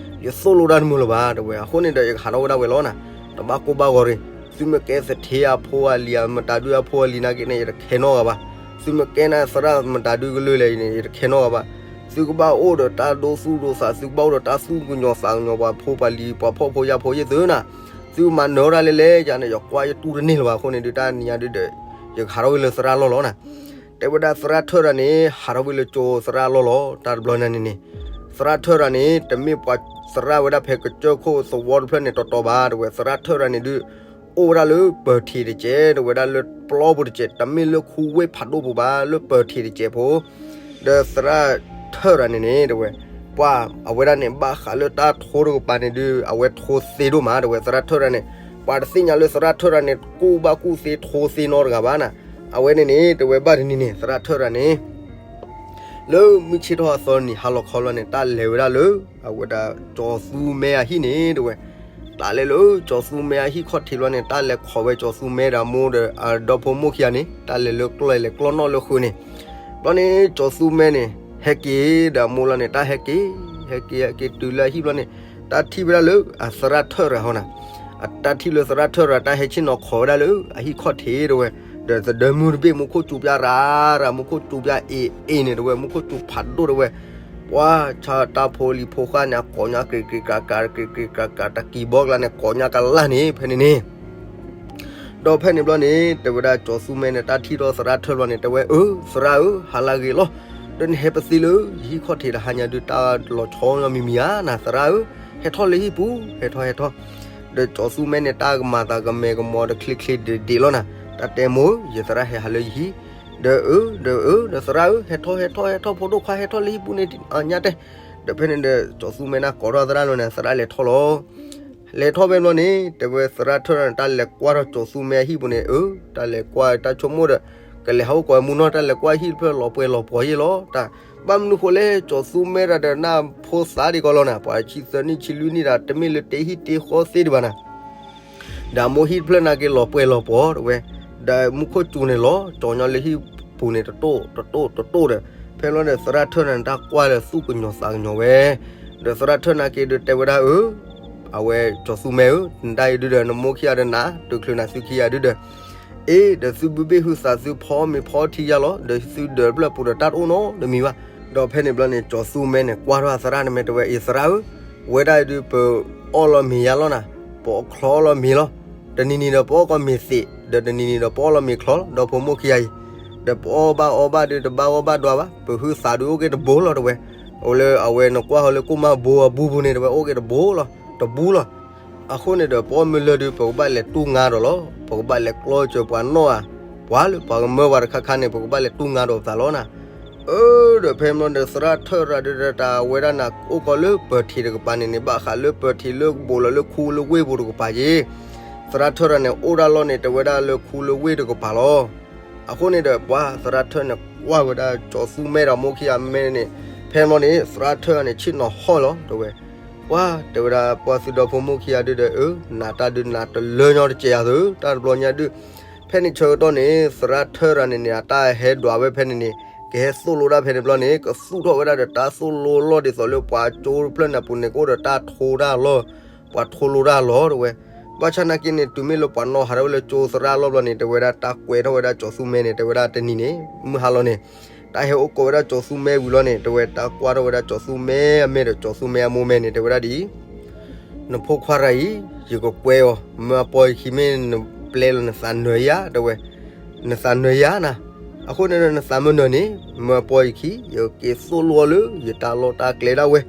ယသိၣ်လိတၢ်တမုာ်လၢၤဘၣ် တဲဝဲ, အဃိန့ၣ်ဒီး ယကဟးထီၣ်ဝံဒၣ်ဝဲလီၤနၤ, တဘၣ်ကိၢ်ဘၣ်ဂီၤတဂ့ၤ, သုမ့ၢ်ကဲသထ့အဖိအလံၤ အမတၤဒုအဖိအလံၤနာ်က့န့ၣ် ယတခဲနီတဂၤဘၣ်, သုမ့ၢ်ကဲနၤသရၣ်မတၤဒုကလုာ်လဲၣ်န့ၣ် ယတခဲနီတဂၤဘၣ်, သုကဘၣ်အိၣ်ဒီးတၢ်ဒိသူၣ်ဒိသး သုကဘၣ်အိၣ်ဒီးတၢ်သူၣ်ကညီၤသးကညီၤပှၤဖိပှၤလံၤ ပှၤဖှီၣ်ဖိယာ်ဖိယဲၢ်သုနၤ, သုမၤနၢၤဒၣ်လဲၣ်လဲၣ် ယၤန့ၣ် ယကွၢ်ယတူၢ်တန့ၢ်လၢၤဘၣ်အဃိန့ၣ်ဒုး တၢ်နံၤညါဒုးဒီး ယကဟးထီၣ်ဝံလၢသရၣ်လီၢ်လီၤနၤ, တဲဝဲဒၣ်သရၣ်ထၢတဂၤန့ၣ် ဟးထီၣ်ဝံလၢကၠိသရၣ်အလီၢ်လီၤ တၢ်တဘျီညါန့ၣ်န့ၣ်, သရၣ်ထၢတဂၤန့ၣ် တမ့ၢ်ပှၤသရၣ်ဝဲဒၣ်ဖဲကစၢၢ်ခိၣ်သဝီတဖျၢၣ်န့ၣ် တီတီဘၣ် တဲဝဲ, သရၣ်ထၢတဂၤန့ၣ်ဒုး အိၣ်ဝဲဒၣ်လၢပၢၤထံးတစဲး တဲဝဲဒၣ်လၢပျီပူၤတစဲး တမ့ၢ်လၢခူဝ့ၢ်ဖးဒိၣ်ပူၤဘၣ် လၢပၢၤထံးတစဲးဖိ ဒီးသရၣ်ထၢတဂၤန့ၣ်န့ၣ် တဲဝဲ, ပှၤအဝဲဒၣ်န့ၣ် ဘၣ်ဃးလၢတၢ်ထိတကပၤန့ၣ်ဒုး အဝဲထိသ့ဒိၣ်မး တဲဝဲ, သရၣ်ထၢတဂၤန့ၣ် ပှၤတသ့ၣ်ညါလၢသရၣ်ထၢတဂၤန့ၣ် ကူၣ်ဘၣ်ကူၣ်သ့ထိသ့နီတဂၤဘၣ်နၤ, အဝဲန့ၣ်န့ၣ် တဲဝဲဘၣ်တနံၤန့ၣ် သရၣ်ထၢတဂၤန့ၣ် လၢမုၢ်ဆ့ၣ်ထီၣ်အသီနံၤဟါလီၤခီလီၤန့ၣ် တၢ်လဲၤဝဲဒၣ်လၢ အဝဲဒၣ်ကၠီၤသူမဲအဟံၣ်န့ၣ် တဲဝဲ, တၢ်လဲၤလၢကၠီၤသူမဲအဟံၣ်ခီၣ်ထံးဘျီန့ၣ် တၢ်လဲၤခိးဝဲကၠီၤသူမဲဒီးအမိၢ်ဒီးအဒီဖိမိၢ်ခံဂၤန့ၣ် တၢ်လဲၤလၢကျီၢ်လဲၤကျီၢ်နီၣ်လၢဃုာ်န့ၣ်, ဘျီန့ၣ် ကၠီၤသူမဲန့ၣ် ဟဲက့ၤဒီးအမိၢ်လီၤန့ၣ် တၢ်ဟဲက့ၤ, ဟဲက့ၤ ဟဲက့ၤတုၤလၢအဟံၣ်ဘျီန့ၣ် တၢ်ထံၣ်ဝဲဒၣ်လၢအသရၣ်ထၢၣ်ရၤဟီနီၤ, အတၢ်ထံၣ်လၢသရၣ်ထၢၣ်ရၤ တၢ်ဟဲဆ့ၣ်နီၤခိးဝဲဒၣ်လၢအဟံၣ်ခီၣ်ထံးတဝဲ, ဒီးသဒၢမုၢ်တဘ့ၣ် မူခိၣ်စူၤပၠးရၤရၤ မူခိၣ်စူၤပၠးအ့ၣ်အ့ၣ်န့ၣ်တဝဲ မူခိၣ်စူၤဖးဒိၣ်တဝဲ, ပှၤဆၣ်တၢ်ဖိလံၤဖိဃၣ်န့ၣ် အကိးညါ ကြ့ကြ့ကြ့ကြ့ ကြ့ကြ့ကြ့ကြ့ တၢ်ကံၤဘီကလါန့ၣ် ကိးညါကလါန့ၣ် ဖဲန့ၣ်န့ၣ် ဒီးဖဲန့ၣ်ဘျီန့ၣ် တဲဝဲဒၣ်ကၠီၤသူမဲန့ၣ် တၢ်ထံၣ်ထီၣ်သရၣ်ထၢၣ်ဘျီန့ၣ် တဲဝဲ အၢ သရၣ်ဧၢ ဟါလၢအဂ့ၤလီၤ, ဒီးနဟဲပသ့လၢယဟံၣ်ခီၣ်ထံးဒီး ဟါညါဒုးတၢ်လီၤဆီမံၤမံၤဧါနၤ သရၣ်ဧၢ, ဟဲထီၣ်လၢဟံၣ်ပူၤ ဟဲထီၣ်ဟဲထီၣ်, ဒီးကၠီၤသူမဲန့ၣ် တၢ်ကမၤသးကမဲာ်ကမီၤဒီးချ့ချ့ဒ့ဒ့လီၤနၤ, တၢ်တဲမိၢ်ဧၢ ယသရၣ်ဟဲဟးလၢယဟံၣ်, ဒီးအၢ ဒီးအၢ ဒီးသရၣ်ဧၢ ဟဲထီၣ်ဟဲထီၣ်ဟဲထီၣ် ဖိဒိၣ်ခွါ ဟဲထီၣ်လၢဟံၣ်ပူၤန့ၣ် ညါတဲ, ဒီးဖဲန့ၣ်ဒီး ကၠီၤသူမဲန့ၣ် ကိးထီၣ်သရၣ်လီၤန့ၣ် သရၣ်လဲၤထီၣ်လီၤ လဲၤထီၣ်ဖဲဘျီန့ၣ် တဲဝဲသရၣ်ထၢၣ်န့ၣ် တၢ်လဲၤကွၢ်ထီၣ်ကၠီၤသူမဲအဟံၣ်ပူၤန့ၣ် အၢ တၢ်လဲၤကွၢ်တၢ်ဆိကမိၣ်ဒီး ကလဲၤဟးအိၣ်ကိးဝဲမုၢ်နီၢ် တၢ်လဲၤကွၢ်ဟံၣ်တဖျၢၣ်လီၤပှဲၤလီၤပှီၤယ့ၢ်လီၤ တၢ် ဘၣ်မနုၤဃိလဲၣ် ကၠီၤသူမဲတၢ်ဒီးနၢ်ဖိသၣ်ဒံးကီးလီၤနၤ ပှၤဆံသၢနံၣ်ဆံလွံၢ်နံၣ်ဒီး တမ့ၢ်လၢတ့ဟံၣ်တ့ဃီသ့ဒံးဘၣ်နၤ ဒီးအမိၢ်ဟံၣ်တဖျၢၣ်နာ်က့ၤလီၤပှဲၤလီၤပှီၤတဝဲ, ဒီးမူခိၣ်စူၤန့ၣ်လီၤ ကၠီၤညီလၢဟံၣ်ပူၤန့ၣ် တတိၢ်တတိၢ်တတိၢ်ဒီး ဖဲဘျီန့ၣ် သရၣ်ထၢၣ်န့ၣ် တၢ်ကွၢ်လၢသူၣ်ကညီၤသးကညီၤဝဲ, ဒီးသရၣ်ထၢၣ်နာ်က့ၤဒီးတဲဝဲဒၣ်အၢ အဝဲကၠီၤသူမဲဧၢ နတၢ်အံၤဒုဒီး နမိၢ်ခံဂၤဒီးနၤ တုၤချုးနၤသုခံဂၤဒုဒီး အ့ ဒီးသုဘုဘ့ၣ်ဟုသးသုဖီမ့ၤဖီထံယါလီၤ ဒီးသုဒၢးတဖျၢၣ်ပူၤဒီးတၢ်တအိၣ်နီတမံၤဘၣ်, ဒီးဖဲန့ၣ်ဘျီန့ၣ် ကၠီၤသူမဲန့ၣ် ကွၢ်ထီၣ်အသရၣ်န့ၣ်မ့ၢ်တဲဝဲ အ့ သရၣ်ဧၢ, ဝဲဒၣ်အံၤဒုး ပအီၣ်လီၤမ့ၤယါလီၤနၤ, ပအီၣ်ချီအီၣ်လီၤမ့ၤလီၤ, တနံၤနံၤဒီးပအီၣ်ကီၢ်မ့ၤသ့း, ဒီးတနံၤနံၤဒီးပအီၣ်လီၤမ့ၤချီလီၤ ဒီဖိမိၢ်ခံဂၤအံၤ, ဒီးပအီၣ်ဘၣ်အီဘၣ်ဒုး တဘၣ်ဂီၢ်ဘၣ်ဒွးဘၣ်, ပဟုသးဒုးအိၣ်က့ၤတဘိလီၤတဝဲ, အိၣ်လၢအဝဲနကွၢ်ဟီလၢကိၣ်မၢ်ဘိအဘူးပူၤန့ၣ် တဝဲအိၣ်က့ၤတဘိလီၤ, တဘူးလီၤ အဃိန့ၣ်ဒီး ပအီၣ်မ့ၤလၢဒုး ပကဘၣ်လဲၤတူၢ်ငါဒီးလီၤ, ပကဘၣ်လဲၤကျီစၢၤပှၤနီၣ်ဧါ, ပှၤလၢပှၤကမၢပှၤတခါခါန့ၣ် ပကဘၣ်လဲၤတူၢ်ငါဒီးပသးလီၤနၤ, အၢ ဒီးဖဲဘျီန့ၣ် သရၣ်ထၢၣ်ရၤဒုးဒီးတၢ်ဝဲဒၣ်နၤ အိၣ်ကီးလၢပၢၤထံးတကပၤန့ၣ်န့ၣ် ဘၣ်ဃးလၢပၢၤထံးလၢကဘူးလီၤလၢခူလၢဝ့ၢ်ပူၤတကပၤက့ၤ, သရၣ်ထၢၣ်ရၤန့ၣ် အိၣ်ဒၣ်လီၤန့ၣ် တဲဝဲဒၣ်လၢခူလၢဝ့ၢ်တကပၤလီၤ. အဃိန့ၣ်ဒီး ပှၤသရၣ်ထၢၣ်န့ၣ် ကွၢ်ဝဲဒၣ်ကၠီၤသူမဲဒီးမိၢ်ခံဂၤမဲန့ၣ်, ဖဲဘျီန့ၣ် သရၣ်ထၢၣ်န့ၣ် ဆ့ၣ်နီၤဟီၣ်လီၤ တဲဝဲ, ပှၤတဲဝဲဒၣ် ပှၤသုးဒီဖိမိၢ်ခံဂၤဒုဒီး အၢ နၤတၢ်ဒုးနၤတလၢညီတစဲးယၤသု တၢ်တဘျီညါဒုး, ဖဲန့ၣ်ဆၢကတီၢ်န့ၣ် သရၣ်ထၢၣ်ရၤန့ၣ်န့ၣ် အတၢ်ဟဲဒွးဝဲဖဲန့ၣ်န့ၣ် ကဟဲသိၣ်လိဒၣ်ဖဲန့ၣ်ဘျီန့ၣ် ကသူၣ်ထီၣ်ဝဲဒၣ်ဒီးတၢ်သိၣ်လိလီၢ်ဒ်သိးလၢပှၤကၠိတဖျၢၣ်န့ၣ်ပူၤန့ၣ် ကအိၣ်ဒီးတၢ်ထိတၢ်လီၢ်, ပှၤထိလိတၢ်လီၢ် တဲဝဲ, ဘၣ်ဆၣ်နာ်က့န့ၣ် တုၤမ့ၢ်လၢပှၤနီၣ်ဟးထီၣ်ဝဲလၢကၠိသရၣ်လီၢ်ဘျီန့ၣ် တဲဝဲဒၣ် တၢ်ကွဲထီၣ်ဝဲဒၣ်ကၠီၤသူမဲန့ၣ် တဲဝဲဒၣ်တနံၤန့ၣ် မုၢ်ဟါလီၤန့ၣ် တၢ်ဟဲအိၣ်ကိးဝဲဒၣ်ကၠီၤသူမဲဝံၤလီၤန့ၣ် တဲဝဲ တၢ်ကွၢ်ထီၣ်ဝဲဒၣ်ကၠီၤသူမဲအမဲဒီးကၠီၤသူမဲအမိၢ်မဲန့ၣ် တဲဝဲဒၣ်ဒ်အံၤ, နဖိခွါတဂၤအံၤ ယကကွဲအီၤ မၢအပီၢ်ယခံမ့ၢ်နပျဲလီၤနသးနၢၤယၤ တဲဝဲ, နသးနၢၤယၤနၤ, အဃိန့ၣ်ဒီးနသးမ့ၢ်နၢၤန့ၣ် မၢအပီၢ်ယခံ ယက့ၤသိၣ်လိအီၤလၢယတၢ်လီၢ်တၢ်ကျဲဒၣ်ဝဲ,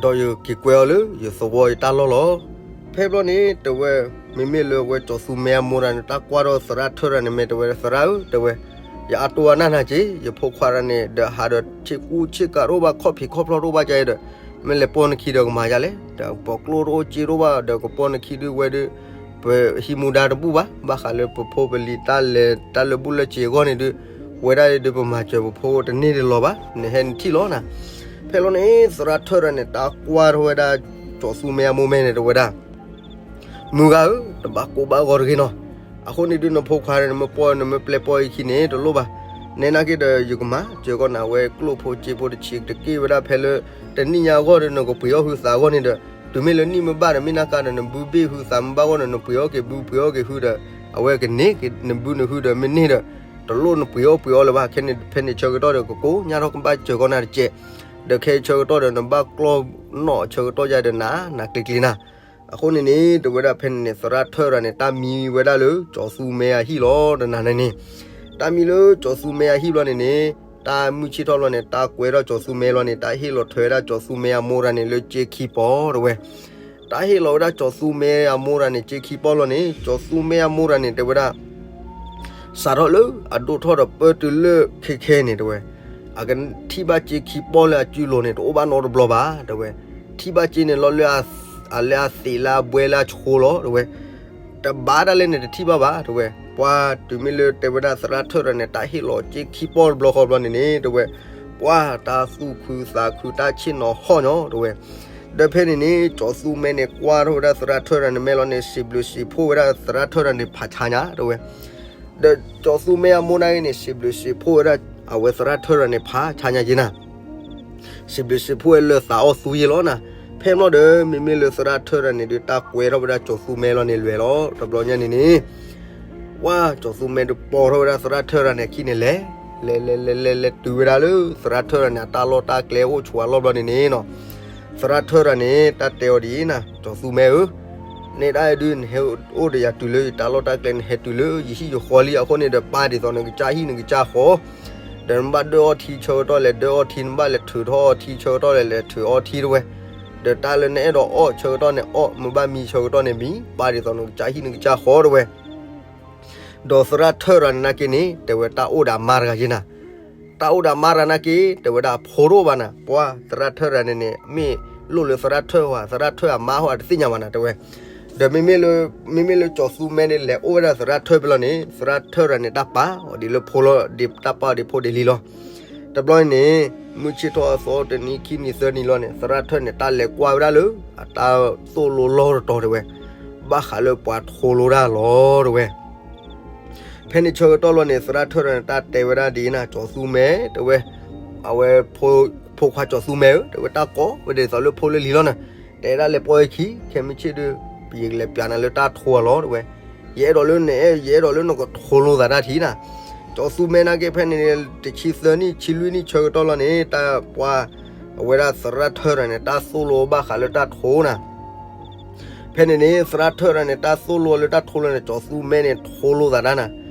ဒီးယက့ၤကွဲအီၤလၢယသဝီယတၢ်လီၢ်လီၤ. ဖဲဘျီန့ၣ် တဲဝဲ, မ့မ့ၢ်လၢဝဲကၠီၤသူမဲအမိၢ်တဂၤန့ၣ် တၢ်ကွၢ်ထီၣ်သရၣ်ထၢၣ်တဂၤန့ၣ် မ့ၢ်တဲဝဲ သရၣ်ဧၢ တဲဝဲ, ယအါတိၢ်အနၢ်နၤက့ၤ ယဖိခွါတဂၤန့ၣ် ဒီးဟးဒီးဆ့ကူဆ့ကၤတအိၣ်ဘၣ် ခီၣ်ဖံးခီၣ်ဖျီၣ်တအိၣ်ဘၣ်ကါအံၤဒီး မ့ၢ်လဲၤပိာ်နခံဒီးကမၤယါလဲၣ်, ဒီးပကျိတအိၣ်စ့တအိၣ်ဘၣ် ဒီးကပိာ်နခံဒုးဝဲဒုး ပဟံးမူဒါတဘူၣ်ဘၣ်, ဘၣ်ဃးလၢပဖိပလံၤတၢ်လဲၤတၢ်လၢဘူၣ်လၢစ့အဂီၢ်န့ၣ်ဒုး ဝဲဒၣ်အံၤဒုးပမၤစၢၤပဖိတန့ၢ်တလီၤဘၣ်, နဟဲနထံၣ်လီၤနၤ. ဖဲလီၤန့ၣ် သရၣ်ထၢၣ်တဂၤန့ၣ် တၢ်ကွၢ်ထီၣ်ဝဲဒၣ်ကၠီၤသူမဲအမိၢ်မဲန့ၣ် တဲဝဲဒၣ် မုၢ်ဂၤဧၢ, တဘၣ်ကိၢ်ဘၣ်ဂီၤတဂ့ၤနီၤ. အဃိန့ၣ်ဒုး နဖိခွါန့ၣ် နမ့ၢ်ပိာ် နမ့ၢ်ပျဲပိာ်အံၤခံန့ၣ် တလိၣ်ဘၣ်. နဲနာ်က့ဒီး ယကမၤစၢၤကီးနၤ ဝဲကျိၣ်ဖိစ့ဖိတဆံးတက့ၢ်ဝဲဒၣ် ဖဲလၢတနံၣ်ညါအဂီၢ်ဒီး နကပှ့ၤအီၣ်ဟုသးအဂီၢ်န့ၣ်ဒီး တုၤမ့ၢ်လၢနံၣ်မ့ၢ်ဘၣ်ဒီး မ့ၢ်နာ်ကါဒီး နဘုဘ့ၣ်ဟုသးမ့ၢ်ဘၣ်အဂီၢ်ဒီး နပှ့ၤအီၣ်က့ၤဘု ပှ့ၤအီၣ်က့ၤဟုဒီး အဝဲကန့ၢ်က့ၤနဘုနဟုဒီး မ့ၢ်န့ၢ်ဒီး တလိၣ်နပှ့ၤအီၣ်ပှ့ၤအီလၢၤဘၣ်. ခဲန့ၣ် ဖဲန့ၣ်ဆၢကတီၢ်ဒီး ကကိးညါထီၣ်ကဘၣ်စၢၤကီးနၤတကဲး. ဒီးခဲအံၤဆၢကတီၢ်ဒီး နဘၣ်ကျီၢ်နီၣ်အဆၢကတီၢ်ယါဒီး နၤနၤကျ့ကျ့နၤ. အဃိန့ၣ်န့ၣ် တဲဝဲဒၣ်ဖဲန့ၣ်န့ၣ် သရၣ်ထၢၣ်တဂၤန့ၣ် တၢ်မံဝဲဒၣ်လၢကၠီၤသူမဲအဟံၣ်လီၤ တနၤန့ၣ်န့ၣ်. တၢ်မံလၢကၠီၤသူမဲအဟံၣ်ဘျီန့ၣ်န့ၣ် တၢ်မုၢ်ဆ့ၣ်ထီၣ်ဘျီန့ၣ် တၢ်ကွဲထီၣ်ကၠီၤသူမဲလီၤန့ၣ် တၢ်ဟ့ၣ်လီၤထွဲဝဲဒၣ်ကၠီၤသူမဲအမိၢ်တဂၤန့ၣ် လၢစ့ခံပီတဲဝဲ. တၢ်ဟ့ၣ်လီၤဝဲဒၣ်ကၠီၤသူမဲအမိၢ်တဂၤန့ၣ် စ့ခံပီလီၤန့ၣ် ကၠီၤသူမဲအမိၢ်တဂၤန့ၣ် တဲဝဲဒၣ် စးထီၣ်လၢအဒိၣ်ထီၣ်ဒီးပၢတုၤလၢခဲခဲန့ၣ်တဲဝဲ, အကထံၣ်ဘၣ်စ့ခံပီလၢအစုလိၤန့ၣ် တအိၣ်ဘၣ်နီတဘျီဘၣ်တဲဝဲ. ထံၣ်ဘၣ်စ့န့ၣ်လီၤလၢအလၢအသံးလၢအဘှဲလၢအဆိလီၤတဲဝဲ. တဘၣ်ဒၣ်လဲၣ်န့ၣ် တထံၣ်ဘၣ်ဘၣ်တဲဝဲ. ပှၤတုၤမ့ၢ်လၢတဲဝဲဒၣ်သရၣ်ထၢၣ်တဂၤန့ၣ် တၢ်ဟ့ၣ်လီၤစ့ခံပီတဘျီဃီဘျီန့ၣ်န့ၣ် တဲဝဲ ပှၤတၢ်သူၣ်ခုသးခု တၢ်ဆ့ၣ်နီၤဟီၣ်ညီတဲဝဲ. ဒီးဖဲန့ၣ်န့ၣ် ကၠီၤသူမဲန့ၣ် ကွၢ်ထီၣ်ဝဲဒၣ်သရၣ်ထၢၣ်တဂၤန့ၣ် မဲာ်လီၤန့ၣ် စံးဘျုးစံးဖှိၣ်ဝဲဒၣ်သရၣ်ထၢၣ်တဂၤန့ၣ် ဖးဆါညါ တဲဝဲ. ဒီးကၠီၤသူမဲအမိၢ်န့ၣ်ဂ့ၤန့ၣ် စံးဘျုးစံးဖှိၣ်ဝဲဒၣ် အဝဲသရၣ်ထၢၣ်တဂၤန့ၣ် ဖးဆါညါက့ၤနၤ စံးဘျုးစံးဖှိၣ်ဝဲလၢသးအီၣ်သူယ့လီၤနၤ. ဖဲမ့ၢ်ဒီး မ့မ့ၢ်လၢသရၣ်ထၢၣ်တဂၤန့ၣ်ဒီး တၢ်ကွဲထီၣ်ဝဲဒၣ်ကၠီၤသူမဲလီၤန့ၣ် လွဲၤလီၤ. တဘျီညါန့ၣ်န့ၣ် ဝါ ကၠီၤသူမဲဒီးပိာ်ထီၣ်ဝဲဒၣ်သရၣ်ထၢၣ်တဂၤန့ၣ်အခံန့ၣ် လဲၤ လဲၤ လဲၤ လဲၤ လဲၤ လဲၤတုၤဝဲဒၣ်လၢ သရၣ်ထၢၣ်တဂၤန့ၣ် အတၢ်လီၢ်တၢ်ကျဲအိၣ်ဆိးအလီၢ်ဘျီန့ၣ်န့ၣ်နီၤ. သရၣ်ထၢၣ်တဂၤန့ၣ် တၢ်တဲအီၤဒ်အံၤနၤ ကၠီၤသူမဲဧၢ, နဲဒၣ်အံၤဒုး နဟဲအိၣ်ဒီးယၤတုၤလၢယတၢ်လီၢ်တၢ်ကျဲ နဟဲတုၤလၢယဟံၣ်ယဃီလံအဃိန့ၣ်ဒီး ပၢ်ဒ်သိးနကစၢ်ဟံၣ်နကစၢ်ဃီ ဒီးနဘၣ်ဒၢၣ်အီထံဆၢကတီၢ်လဲၤဒၢၣ်အီထံ နဘၣ်လဲၤထုးထီၣ်အီထံဆၢကတီၢ်လဲၤလဲၤထုးအီထံတဲဝဲ. ဒီးတၢ်လၢနအဲၣ်ဒိးအီၣ်ဆၢကတီၢ်န့ၣ်အီၣ် မ့ၢ်ဘၣ်မံဆၢကတီၢ်န့ၣ်မံ ပၢ်ဒ်သိးနကစၢ်ဟံၣ်နကစၢ်ဃီတဲဝဲ. ဒီးသရၣ်ထၢၣ်တဂၤန့ၣ်နာ်က့န့ၣ် တဲဝဲတၢ်အိၣ်ဒီးအမါတဂၤက့ၤနၤ. တၢ်အိၣ်ဒီးအမါတဂၤနာ်က့ တဲဝဲဒၣ်အဖိတအိၣ်ဘၣ်နၤ. ပှၤသရၣ်ထၢၣ်တဂၤန့ၣ်န့ၣ် မ့ၢ်လိၣ်လၢသရၣ်ထၢၣ်ဧါ သရၣ်ထၢၣ်အမါဧါ တသ့ၣ်ညါဘၣ်နၤတဲဝဲ. ဒီးမ့မ့ၢ်လၢ မ့မ့ၢ်လၢကၠီၤသူမဲန့ၣ် လဲၤအိၣ်ဝဲဒၣ်သရၣ်ထၢၣ်ဖဲလီၤန့ၣ် သရၣ်ထၢၣ်တဂၤန့ၣ် တၢ်ပာ်အီၤဒ်လၢဖိလီၤ ဒ်တၢ်ပာ်အီၤဒ်ဖိဒ်လံၤလီၤ. တဘျီန့ၣ် မုၢ်ဆ့ၣ်ထီၣ်အသီတနံၤခံနံၤသၢနံၤလီၤန့ၣ် သရၣ်ထၢၣ်န့ၣ် တၢ်လဲၤကွၢ်ဝဲဒၣ်လၢ အတၢ်သိၣ်လိလီၢ်တတီၤတဲဝဲ, ဘၣ်ဃးလၢပှၤထိလိတၢ်လီၤတဲဝဲ. ဖဲန့ၣ်ဆၢကတီၢ်လီၤန့ၣ် သရၣ်ထၢၣ်တဂၤန့ၣ် တၢ်တဲဝဲဒၣ်ဒ်အံၤနၤ ကၠီၤသူမဲတဲဝဲ, အဝဲ ဖိခွါကၠီၤသူမဲဧၢ တဲဝဲ တၢ်ကိးဝဲဒ်သိးလၢဖိလၢလံၤလီၤနၤ, တဲဒၣ်လဲၤပိာ်အခံ ခဲမုၢ်ဆ့ၣ်ဒုး ပယကလဲၤပျးနၤလၢတၢ်ထိအလီၤတဲဝဲ. ယအဲၣ်ဒိးလၢနအဲၣ် ယအဲၣ်ဒိးလၢနကထိလိသးတၢ်ထံနၤ. ကၠီၤသူမဲနာ်က့ဖဲန့ၣ် တဆံသၢနံၣ် ဆံလွံၢ်နံၣ်ဆၢကတီၢ်လီၤန့ၣ် တၢ်ပှၤ အဝဲဒၣ်သရၣ်ထၢၣ်တဂၤန့ၣ် တၢ်သိၣ်လိဘၣ်ဃးလၢတၢ်ထိနၤ. ဖဲန့ၣ်န့ၣ် သရၣ်ထၢၣ်တဂၤန့ၣ် တၢ်သိၣ်လိလၢတၢ်ထိလီၤန့ၣ် ကၠီၤသူမဲန့ၣ် ထိလိသးတၢ်နၤ.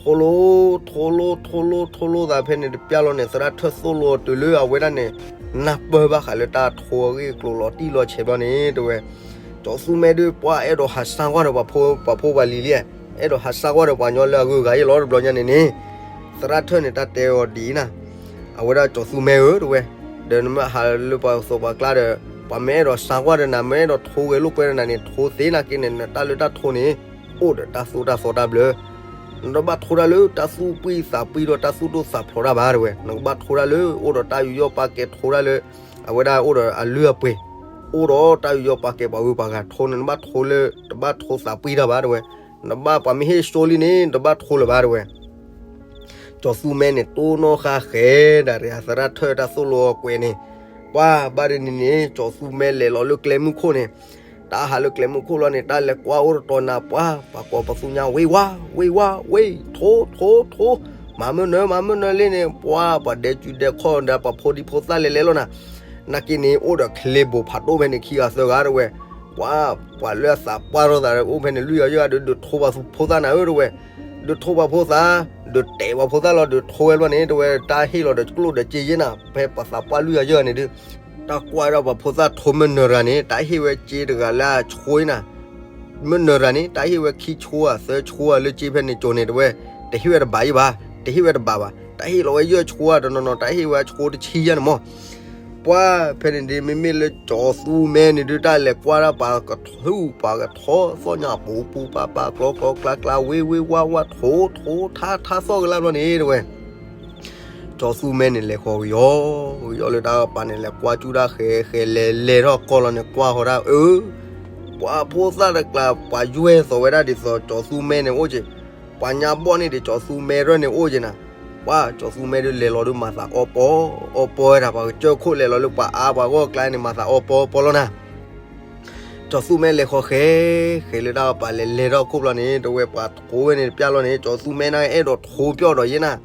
ထိလိ ထိလိ ထိလိ ထိလိသးဖဲန့ၣ်တပျၢ်လီၤန့ၣ် သရၣ်ထၢၣ်သိၣ်လိအီၤတုၤလၢအဝဲဒၣ်န့ၣ် နၢ်ပၢၢ်ဘၣ်ဃးလၢတၢ်ထိအဂ့ၢ်အကျိၤလီၤတံၢ်လီၤဆဲးဘျီန့ၣ်တဲဝဲ. ကၠီၤသူမဲဒုး ပှၤအဲၣ်ဒိးဟးဆါကွၢ်ဒီးပှၤဖိပှၤလံၤလံ, အဲၣ်ဒိးဟးဆါကွၢ်ဒီးပှၤညီလၢအဂုၤအဂၤယဲလီၤတဘျီညါန့ၣ်န့ၣ်, သရၣ်ထၢၣ်န့ၣ် တၢ်တဲအီၤဒ်အံၤနၤ, အဝဲဒၣ်ကၠီၤသူမဲဧၢတဲဝဲ, ဒီးနမ့ၢ်ဟးလၢပှၤသိးပှၤကျါဒီး ပှၤမ့ၢ်အဲၣ်ဒိးဆါကွၢ်ဒီးနၤ မ့ၢ်အဲၣ်ဒိးထိဂဲၤလိာ်ကွဲဒီးနၤန့ၣ် ထိသ့နာ်က့န့ၣ် နတၢ်လၢတၢ်ထိန့ၣ် အိၣ်ဒီးတၢ်သိၣ်တၢ်သီတၢ်ဘျၢ နတဘၣ်ထိတၢ်လၢတၢ်သူၣ်ပှံၢ်သးပှံၢ်ဒီးတၢ်သူၣ်ဒိၣ်သးဖျိးတၢ်ဘၣ်တဲဝဲ, နကဘၣ်ထိတၢ်လၢအိၣ်ဒီးတၢ်ယူးယီၣ်ပာ်ကဲ ထိတၢ်လၢ အဝဲဒၣ်အိၣ်ဒီးအလုၢ်အပှ့ၤ, အိၣ်ဒီးတၢ်ယူးယီၣ်ပာ်ကဲပှၤဂုၤပှၤဂၤထိန့ၣ် နဘၣ်ထိလၢ တဘၣ်ထိသးပှံၢ်တၢ်ဘၣ်တဲဝဲ, နဘၣ်ပှၤမ့ၢ်ဟ့ၣ်စိလံန့ၣ် နတဘၣ်ထိလၢၤဘၣ်တဲဝဲ. ကၠီၤသူမဲန့ၣ် တိၢ်နီၣ်ဃာ်ဃဲဒၣ် သရၣ်ထၢၣ်တၢ်သိၣ်လိအကွဲးန့ၣ်, ပှၤဘၣ်ဒ်န့ၣ်န့ၣ် ကၠီၤသူမဲလဲၤလီၤလၢကျဲမုၢ်ခိၣ်န့ၣ်, တၢ်ဟးလၢကျဲမုၢ်ခိၣ်လီၤန့ၣ် တၢ်လဲၤကွၢ်အိၣ်တတီၤနၤ ပှၤ ပှၤကိးပသူညါ ဝ့ၤဝါ ဝ့ၤဝါ ဝ့ၤ ထိ ထိ ထိ, မၤမုၢ်နၢၤ မၤမုၢ်နၢၤလံန့ၣ် ပှၤ ပှၤဒဲကၠူဒဲခီၣ်ဒီးပှၤဖိဒံဖိသၣ်လဲၤလဲၤလီၤနၤ, နာ်က့န့ၣ် အိၣ်ဒီးခလ့ဘိဖးဒိၣ်ဖဲန့ၣ်ခံဂၤသၢဂၤတဲဝဲ, ပှၤ ပှၤလၢအသးပှၢ်ထီၣ်သးအိၣ်ဖဲန့ၣ်လွံၢ်ဂၤယဲၢ်ဂၤဒီး ဒုးထိပှၤဖိသၣ်နၤဧၢတဲဝဲ, ဒုးထိပှၤဖိသၣ်, ဒုးတဲပှၤဖိသၣ်လီၤ ဒုးထိဝဲဘျီန့ၣ် တဲဝဲ တၢ်ဟ့ၣ်လီၤဒီးကျိၣ်ဒီးစ့ယဲၢ်နၤ ဖဲပှၤသးပှၢ်လွံၢ်ဂၤယဲၢ်ဂၤန့ၣ်ဒီး, တၢ်ကွၢ်ဒၣ်ပှၤဖိသၣ်ထိမုၢ်နၢၤတဂၤန့ၣ် တၢ်ဟ့ၣ်ဝဲစ့တဂၤလၢအဆိနၤ မုၢ်နၢၤတဂၤန့ၣ် တၢ်ဟ့ၣ်ဝဲခံဆိဧါသၢဆိဧါလၢစ့ဖဲန့ၣ်ကၠိန့ၣ်တဲဝဲ, တဟ့ၣ်ဝဲတဘးယဲၢ်ဘၣ်, တဟ့ၣ်ဝဲတဘးဘၣ်, တၢ်ဟ့ၣ်လီၤဝဲယဲၢ်ဆိဧါတနီၤနီၤ တၢ်ဟ့ၣ်ဝဲအဆိတဆံယဲၢ်န့ၣ်မး, ပှၤဖဲန့ၣ်ဒ် မ့မ့ၢ်လၢကၠီၤသူမဲန့ၣ်ဒုး တၢ်လဲၤကွၢ်ဒၣ်ပှၤကထူၣ်ပှၤကထီသီၣ်ညါပူၤပူၤပၤပၤကျီကျီကျါကျါ ဝ့ၤဝ့ၤဝါဝါ ထိထိထါထါသီၣ်ကလါဘျီန့ၣ်တဲဝဲ ကၠီၤသူမဲန့ၣ် လဲၤဃီၤကယီကယီလၢတၢ်ပာ်န့ၣ် လဲၤကွၢ်ကၠူၣ်တၢ်ဃဲဃဲ လဲၤလဲၤထီၣ်ကီၢ်လီၤန့ၣ် ကွၢ်ဃီၤဒၣ်အၢ, ပှၤဖိသၣ်တကျါ ပှၤယွဲၢ်သိးဝဲဒၣ်ဒ်သိး ကၠီၤသူမဲန့ၣ်အိၣ်က့ၤ, ပှၤညါဘီၣ်န့ၢ်ဒံးကၠီၤသူမဲရၢၢ်န့ၣ်အိၣ်က့ၤနၤ, ပှၤကၠီၤသူမဲဒုး လဲၤလီၤဒုး မၤသးအီပီအီပီဝဲဒၣ် ပှၤကစၢၢ်ခိၣ်လဲၤလီၤလၢပှၤအါပှၤဂီၢ်ကျါန့ၣ် မၤသးအီပီအီပီလီၤနၤ ကၠီၤသူမဲလဲၤဃီၤဃဲ, ဃဲလၢတၢ်ပာ်လဲၤလဲၤထီၣ်ခိၣ်ဘျီန့ၣ် တဲဝဲပှၤထိဝဲန့ၣ်တပျၢ်လီၤန့ၣ် ကၠီၤသူမဲန့ၣ် အဲၣ်ဒိးထိပျီၢ်ဒီးယဲၢ်နၤ,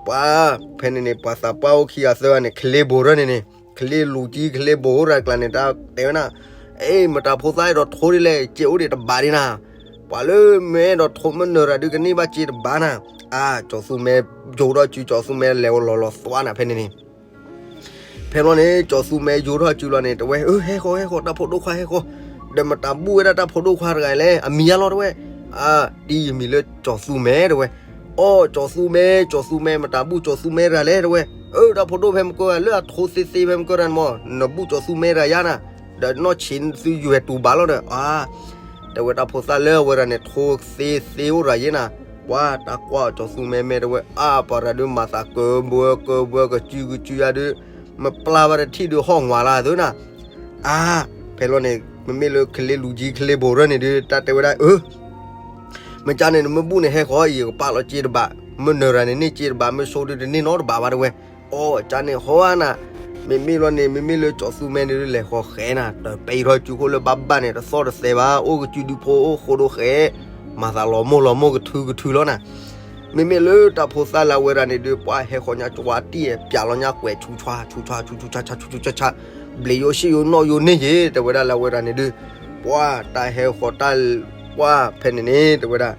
ပှၤ ဖဲန့ၣ်န့ၣ် ပှၤသးပှၢ်အိၣ်ခံဂၤသၢဂၤန့ၣ် ခလ့ဘိရၢၢ်န့ၣ်န့ၣ် ခလ့လူၤကံ ခလ့ဘိရၢၢ်ကျါန့ၣ် တၢ်တဲဝဲနၤ, အ့ မတၤဖိသၣ်အဲၣ်ဒိးထိဒ်လဲၣ် စ့အိၣ်ဒံးတဘးဒံးနၤ, ပှၤလၢမ့ၢ်အဲၣ်ဒိးထိမုၢ်နၢၤတၢ်ဒုးကန့ၢ်ဘၣ်စ့တဘးနၤ, အါ ကၠီၤသူမဲယိထီၣ်စု ကၠီၤသူမဲလဲၤလီၤလီၤသွါနၤဖဲန့ၣ်န့ၣ် ဖဲဘျီန့ၣ် ကၠီၤသူမဲယိထီၣ်စုလီၤန့ၣ် တဲဝဲ အၢ ဟဲဃီၤ ဟဲဃီၤ တၢ်ဖိဒိၣ်ခွါဟဲဃီၤ, ဒီးမတၤဘူၣ်ဝဲဒၣ်တၢ်ဖိဒိၣ်ခွါတဂၤလဲၣ် အမံၤအါလီၤတဲဝဲ, အါ ဒ်ယမံၤလၢကၠီၤသူမဲတဲဝဲ, အိ ကၠီၤသူမဲ ကၠီၤသူမဲ မတၤဘူၣ်ကၠီၤသူမဲတဂၤလဲၣ်တဲဝဲ, အၢ တၢ်ဖိဒိၣ်ဖဲမကၢလၢအထိသ့သ့ဖဲမကၢတၢ်န့ၣ်မး နဘူၣ်ကၠီၤသူမဲတဂၤယါနၤ, ဒီးနီၢ်ဆံးသုယွဲၢ်တူၤဘၣ်လီၤဒီး အါ တဲဝဲတၢ်ဖိသၣ်လၢအဝဲဒၣ်န့ၣ် ထိသ့သ့အိၣ်တဂၤယဲၢ်နၤ, ပှၤတၢ်ကွၢ်ကၠီၤသူမဲမဲတဲဝဲ အါ ပှၤတၢ်ဒုးမၤသးကဘှၢကဘှၢကစုကစုယါဒုး, မပျၢ်ဘၣ်တထံၣ်ဒုးဟီၣ်ငွးလၢသုနၤ, အါ, ဖဲလီၤန့ၣ် မ့မ့ၢ်လၢ ခလ့လူၤကံ ခလ့ဘိရၢၢ်န့ၣ်ဒုး တၢ်တဲဝဲဒၣ် အၢ မ့ၢ်ကန့ၣ် နမ့ၢ်ဘူၣ်န့ၣ် ဟဲဃီအံၤ ယကပာ်လီၤစ့တဘး, မ့ၢ်နၢၤရၤန့ၣ် န့ၢ်စ့တဘး, မ့ၢ်ဆိဒုးတန့ၢ်နီတဘးဘၣ် တဲဝဲ. အီ ကန့ၣ်ဟီဧါနၤ, မ့မ့ၢ်လီၤန့ၣ် မ့မ့ၢ်လၢကၠီၤသူမဲန့ၣ်ဒုး လဲၤဃီၤဃဲနၤ, တပံးထီၣ်စုခိၣ်လၢဘၣ်ဘၣ်န့ၣ် တသီၣ်တသဲဘၣ်, အိၣ်ကစုဒုဖိ အိၣ်ဃိဒိဃဲ, မၤသးလီၤမိၢ်လီၤမိၢ် ကထုကထုလီၤနၤ. မ့မ့ၢ်လၢတၢ်ဖိသၣ်လၢအဝဲဒၣ်န့ၣ်ဒုး ပှၤဟဲဃီၤညါကၠီၤတံၢ် ပျးလီၤညါကွဲး ဆူၣ်ဆါ ဆူၣ်ဆါ ဆူၣ်ဆါ ဆူၣ်ဆါ ဆူၣ်ဆါ ဘျံးယိၣ်ဆ့ၣ်ယိၣ်နီၣ်ယိၣ်န့ၢ်ယ့ၤ တဲဝဲဒၣ်လၢအဝဲဒၣ်န့ၣ်ဒုး, ပှၤတၢ်ဟဲဃီၤတၢ် ပှၤဖဲန့ၣ်န့ၣ် တဲဝဲဒၣ်,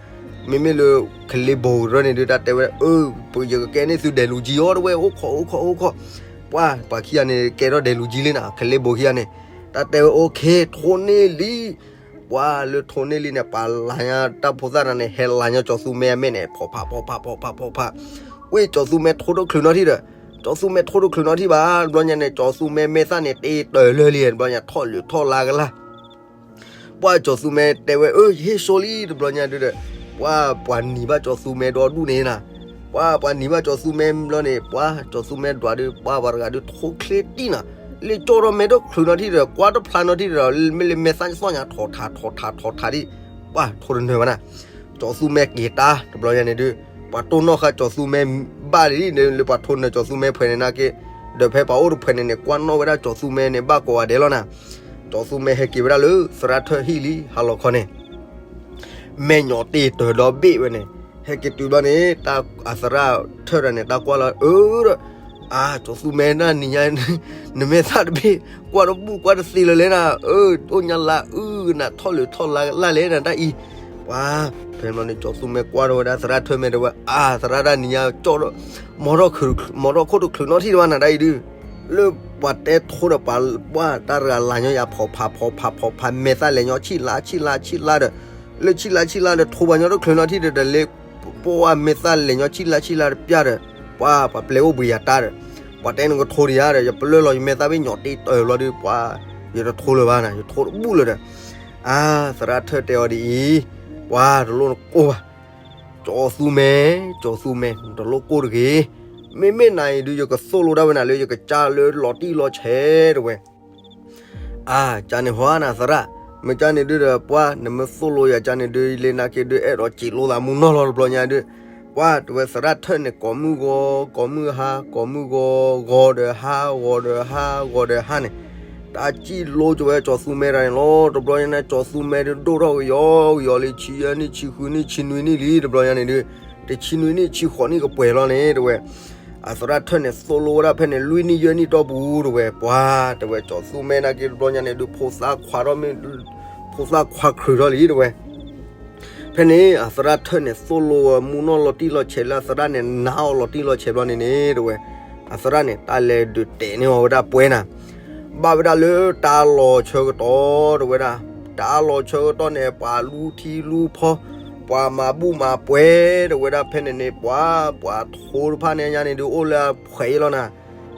မ့မ့ၢ်လၢ ခလ့ဘိရၢၢ်န့ၣ်ဒုး တၢ်တဲဝဲဒၣ် အၢ ယကကဲန့ၢ်သုဒဲးလူၤကံအီၤ တဲဝဲ အိၣ်ခိး အိၣ်ခိး အိၣ်ခိး, ပှၤ ပှၤခံဂၤန့ၣ် ကဲထီၣ်ဒဲးလူၤကံလံနၤ, ခလ့ဘိခံဂၤန့ၣ်, တၢ်တဲဝဲ အိၣ်ခ့ ထိန့ၢ်လံ ပှၤလၢထိန့ၢ်လံန့ၣ် ပှၤလၤညါတၢ်ဖိသၣ်တဂၤန့ၣ် ဟဲလၤညါကၠီၤသူမဲအမဲာ်န့ၣ် ဖီၣ်ဖး ဖီၣ်ဖး ဖီၣ်ဖး ဖီၣ်ဖး, ဝ့ၢ်ကၠီၤသူမဲထိတချုးနီတထံၣ်ဒီး, ကၠီၤသူမဲထိတချုးနီတထံၣ်ဘၣ်, တဘျီညါန့ၣ် ကၠီၤသူမဲမဲာ်သၣ်န့ၣ် တ့တၢၤလၢာ်လံ, တဘျီညါထီၣ်လုာ်ထီၣ်လါကလၢ် ပှၤကၠီၤသူမဲတဲဝဲ အၢ ယဟ့ၣ်စိလံ တဘျီညါဒုးဒီး, ပှၤ ပှၤနံၤဘၣ်ကၠီၤသူမဲဒီဒူၣ်န့ၣ်နၤ, ပှၤ ပှၤနံၤဘၣ်ကၠီၤသူမဲဘျီန့ၣ် ပှၤကၠီၤသူမဲဒွးဒုး ပှၤပှၤတဂၤဒုးထိချ့တံၢ်နၤ, လၢကၠီၣ်ထီၣ်မဲဒီချုးနီတထံၣ်ဒီး ကွၢ်တဖျါနီတထံၣ်ဒီး မ့ၢ်လၢမဲာ်သၣ်သီၣ်ညါ ထီၣ်ထး ထီၣ်ထး ထီၣ်ထးဒံး, ပှၤထိတနၢၤဘၣ်နၤ, ကၠီၤသူမဲက့ၤတၢ် တဘျီညါန့ၣ်ဒုး, ပှၤတိၢ်နီၣ်ဃာ်ကၠီၤသူမဲဘၣ်လံ လၢပှၤထိနၢၤကၠီၤသူမဲဖှဲးန့ၣ်နာ်က့, ဒီးဖဲပှၤအိၣ်တဖှဲးန့ၣ်န့ၣ် ကွၢ်နီၣ်ဝဲဒၣ်ကၠီၤသူမဲန့ၣ်ဘၣ်ကိးဂၤဒဲးလီၤနၤ, ကၠီၤသူမဲဟဲက့ၤဝဲဒၣ်လၢသရၣ်ထၢၣ်ဟံၣ်လံ ဟါလီၤခီန့ၣ် မဲာ်ညိးတ့တၢၤဒီဘ့ၣ်ဝဲန့ၣ်, ဟဲက့ၤတုၤဘျီန့ၣ် တၢ်အသရၣ်ထၢၣ်တဂၤန့ၣ် တၢ်ကွၢ်လီၤ အၢ ဒီး, အါ ကၠီၤသူမဲဒၣ်နံၤညါ နမဲာ်သၣ်တဘ့ၣ် ကွၢ်တဘူၣ်ကွၢ်တသ့လၢၤလဲၣ်နၤ, အၢ အိၣ်ညါလါအုၣ်နၤ ထီၣ်လုာ်ထီၣ်လါကလၢ်လဲၣ်နၤတၢ်အံၤ, ပှၤ, ဖဲန့ၣ် ကၠီၤသူမဲကွၢ်ထီၣ်ဝဲဒၣ်သရၣ်ထၢၣ်မဲာ်တဲဝဲ အါ သရၣ်ဒၣ်နံၤညါကၠီၣ်ဒီး, မီၤထီၣ်ခိၣ်တချုးနီတထံၣ်တဘၣ်နၤတၢ်အံၤဒုး, လၢပှၤတဲထိဒီးပှၤ, ပှၤတၢ်တဂၤလၤညီယၤ ဖီၣ်ဖး ဖီၣ်ဖး ဖီၣ်ဖး မဲာ်သၣ်လဲၤညီဆံၣ်လါ ဆံၣ်လါ ဆံၣ်လါဒီး, လၢဆံၣ်လါ ဆံၣ်လါဒီး ထိပှၤညီတချုးနီတထံၣ်ဒီး တလဲၤ, ပှၤမဲာ်သၣ်လဲၤညီဆံၣ်လါ ဆံၣ်လါတပျၢ်ဒီး, ပှၤ ပှၤပျဲအိၣ်ဘှံးယၤတၢ်ဒီး, ပှၤတဲနကထိဒံးဧါဒီး ယပလၢၢ်လီၤယမဲာ်သၣ်ဘ့ၣ်ညိးတ့တၢၤဘျီဒီး ပှၤ, ယတထိလၢၤဘၣ်နၤ ယထိတဘူၣ်လၢၤဒီး, အါ သရၣ်ထၢၣ်တဲအီၤဒ်အံၤ, ပှၤတလိၣ်နကိၢ်ဘၣ် ကၠီၤသူမဲ, ကၠီၤသူမဲ နတလိၣ်ကိၢ်တဂ့ၤ, မ့မ့ၢ်နၤအံၤဒုး ယကသိၣ်လိဒၣ်ဝဲနၤလၢယကစၢ်လၢလီၤတံၢ်လီၤဆဲးတဲဝဲ, အါ ကန့ၣ်ဟီနၤသရၣ်, မ့ၢ်ကန့ၣ်ဒုးဒီး ပှၤ နမ့ၢ်သိၣ်လိယၤကန့ၣ်ဒုး လၢနာ်က့ဒုး အဲၣ်ဒိးစံးလိသးမူနီၢ်လီၤတဘျီညါဒုး, ပှၤ တဲဝဲသရၣ်ထၢၣ်န့ၣ် ကိးမုၢ်ဂီၤ ကိးမုၢ်ဟါ ကိးမုၢ်ဂီၤ ဂီၤဒီးဟါ ဂီၤဒီးဟါ ဂီၤဒီးဟါန့ၣ်, တၢ်စံၣ်လိက့ၤဝဲကၠီၤသူမဲတဂၤန့ၣ်လီၤ. တဘျီညါန့ၣ် ကၠီၤသူမဲဒုးဒိၣ်ထီၣ်ကယီကယီလံ ဆံယဲၢ်နံၣ် ဆံဃုနံၣ် ဆံနွံနံၣ်လံ တဘျီညါန့ၣ်ဒုး, တဆံနွံနံၣ် ဆံဃိးနံၣ်ကပှဲၤလီၤန့ၣ် တဲဝဲ, အသရၣ်ထၢၣ်န့ၣ် သိၣ်လိဝဲဒၣ်ဖဲန့ၣ် လွံၢ်နံၣ်ယဲၢ်နံၣ်တီၢ်ပူၤ တဲဝဲ, ပှၤ တဲဝဲ ကၠီၤသူမဲနာ်က့တဘျီညါန့ၣ်ဒုး ဖိသၣ်ခွါထီၣ်မ့ၢ်, ဖိသၣ်ခွါချုးထီၣ်လံ တဲဝဲ. ဖဲန့ၣ် အသရၣ်ထၢၣ်န့ၣ် သိၣ်လိဝဲမူနီၢ်လီၤတံၢ်လီၤဆဲးလၢအသရၣ်န့ၣ် နာ်အီၤလီၤတံၢ်လီၤဆဲးဘျီန့ၣ်န့ၣ် တဲဝဲ, အသရၣ်န့ၣ် တၢ်လဲၤဒုးတဲာ်န့ၢ်အီၤဝဲဒၣ်ပှဲၤနၤ, ဘၣ်ဝဲဒၣ်လၢတၢ်လီၤဆၢကတီၢ် တဲဝဲဒၣ်, တၢ်လီၤဆၢကတီၢ်န့ၣ် ပှၤလူထံလူဖီ, ပှၤမၤဘူၣ်မၤပှဲၤ တဲဝဲဒၣ်ဖဲန့ၣ်န့ၣ် ပှၤ, ပှၤထိတဖၣ်န့ၣ်ညါန့ၣ်ဒုး အိၣ်လၢအဖှဲးအံၤလီၤနၤ.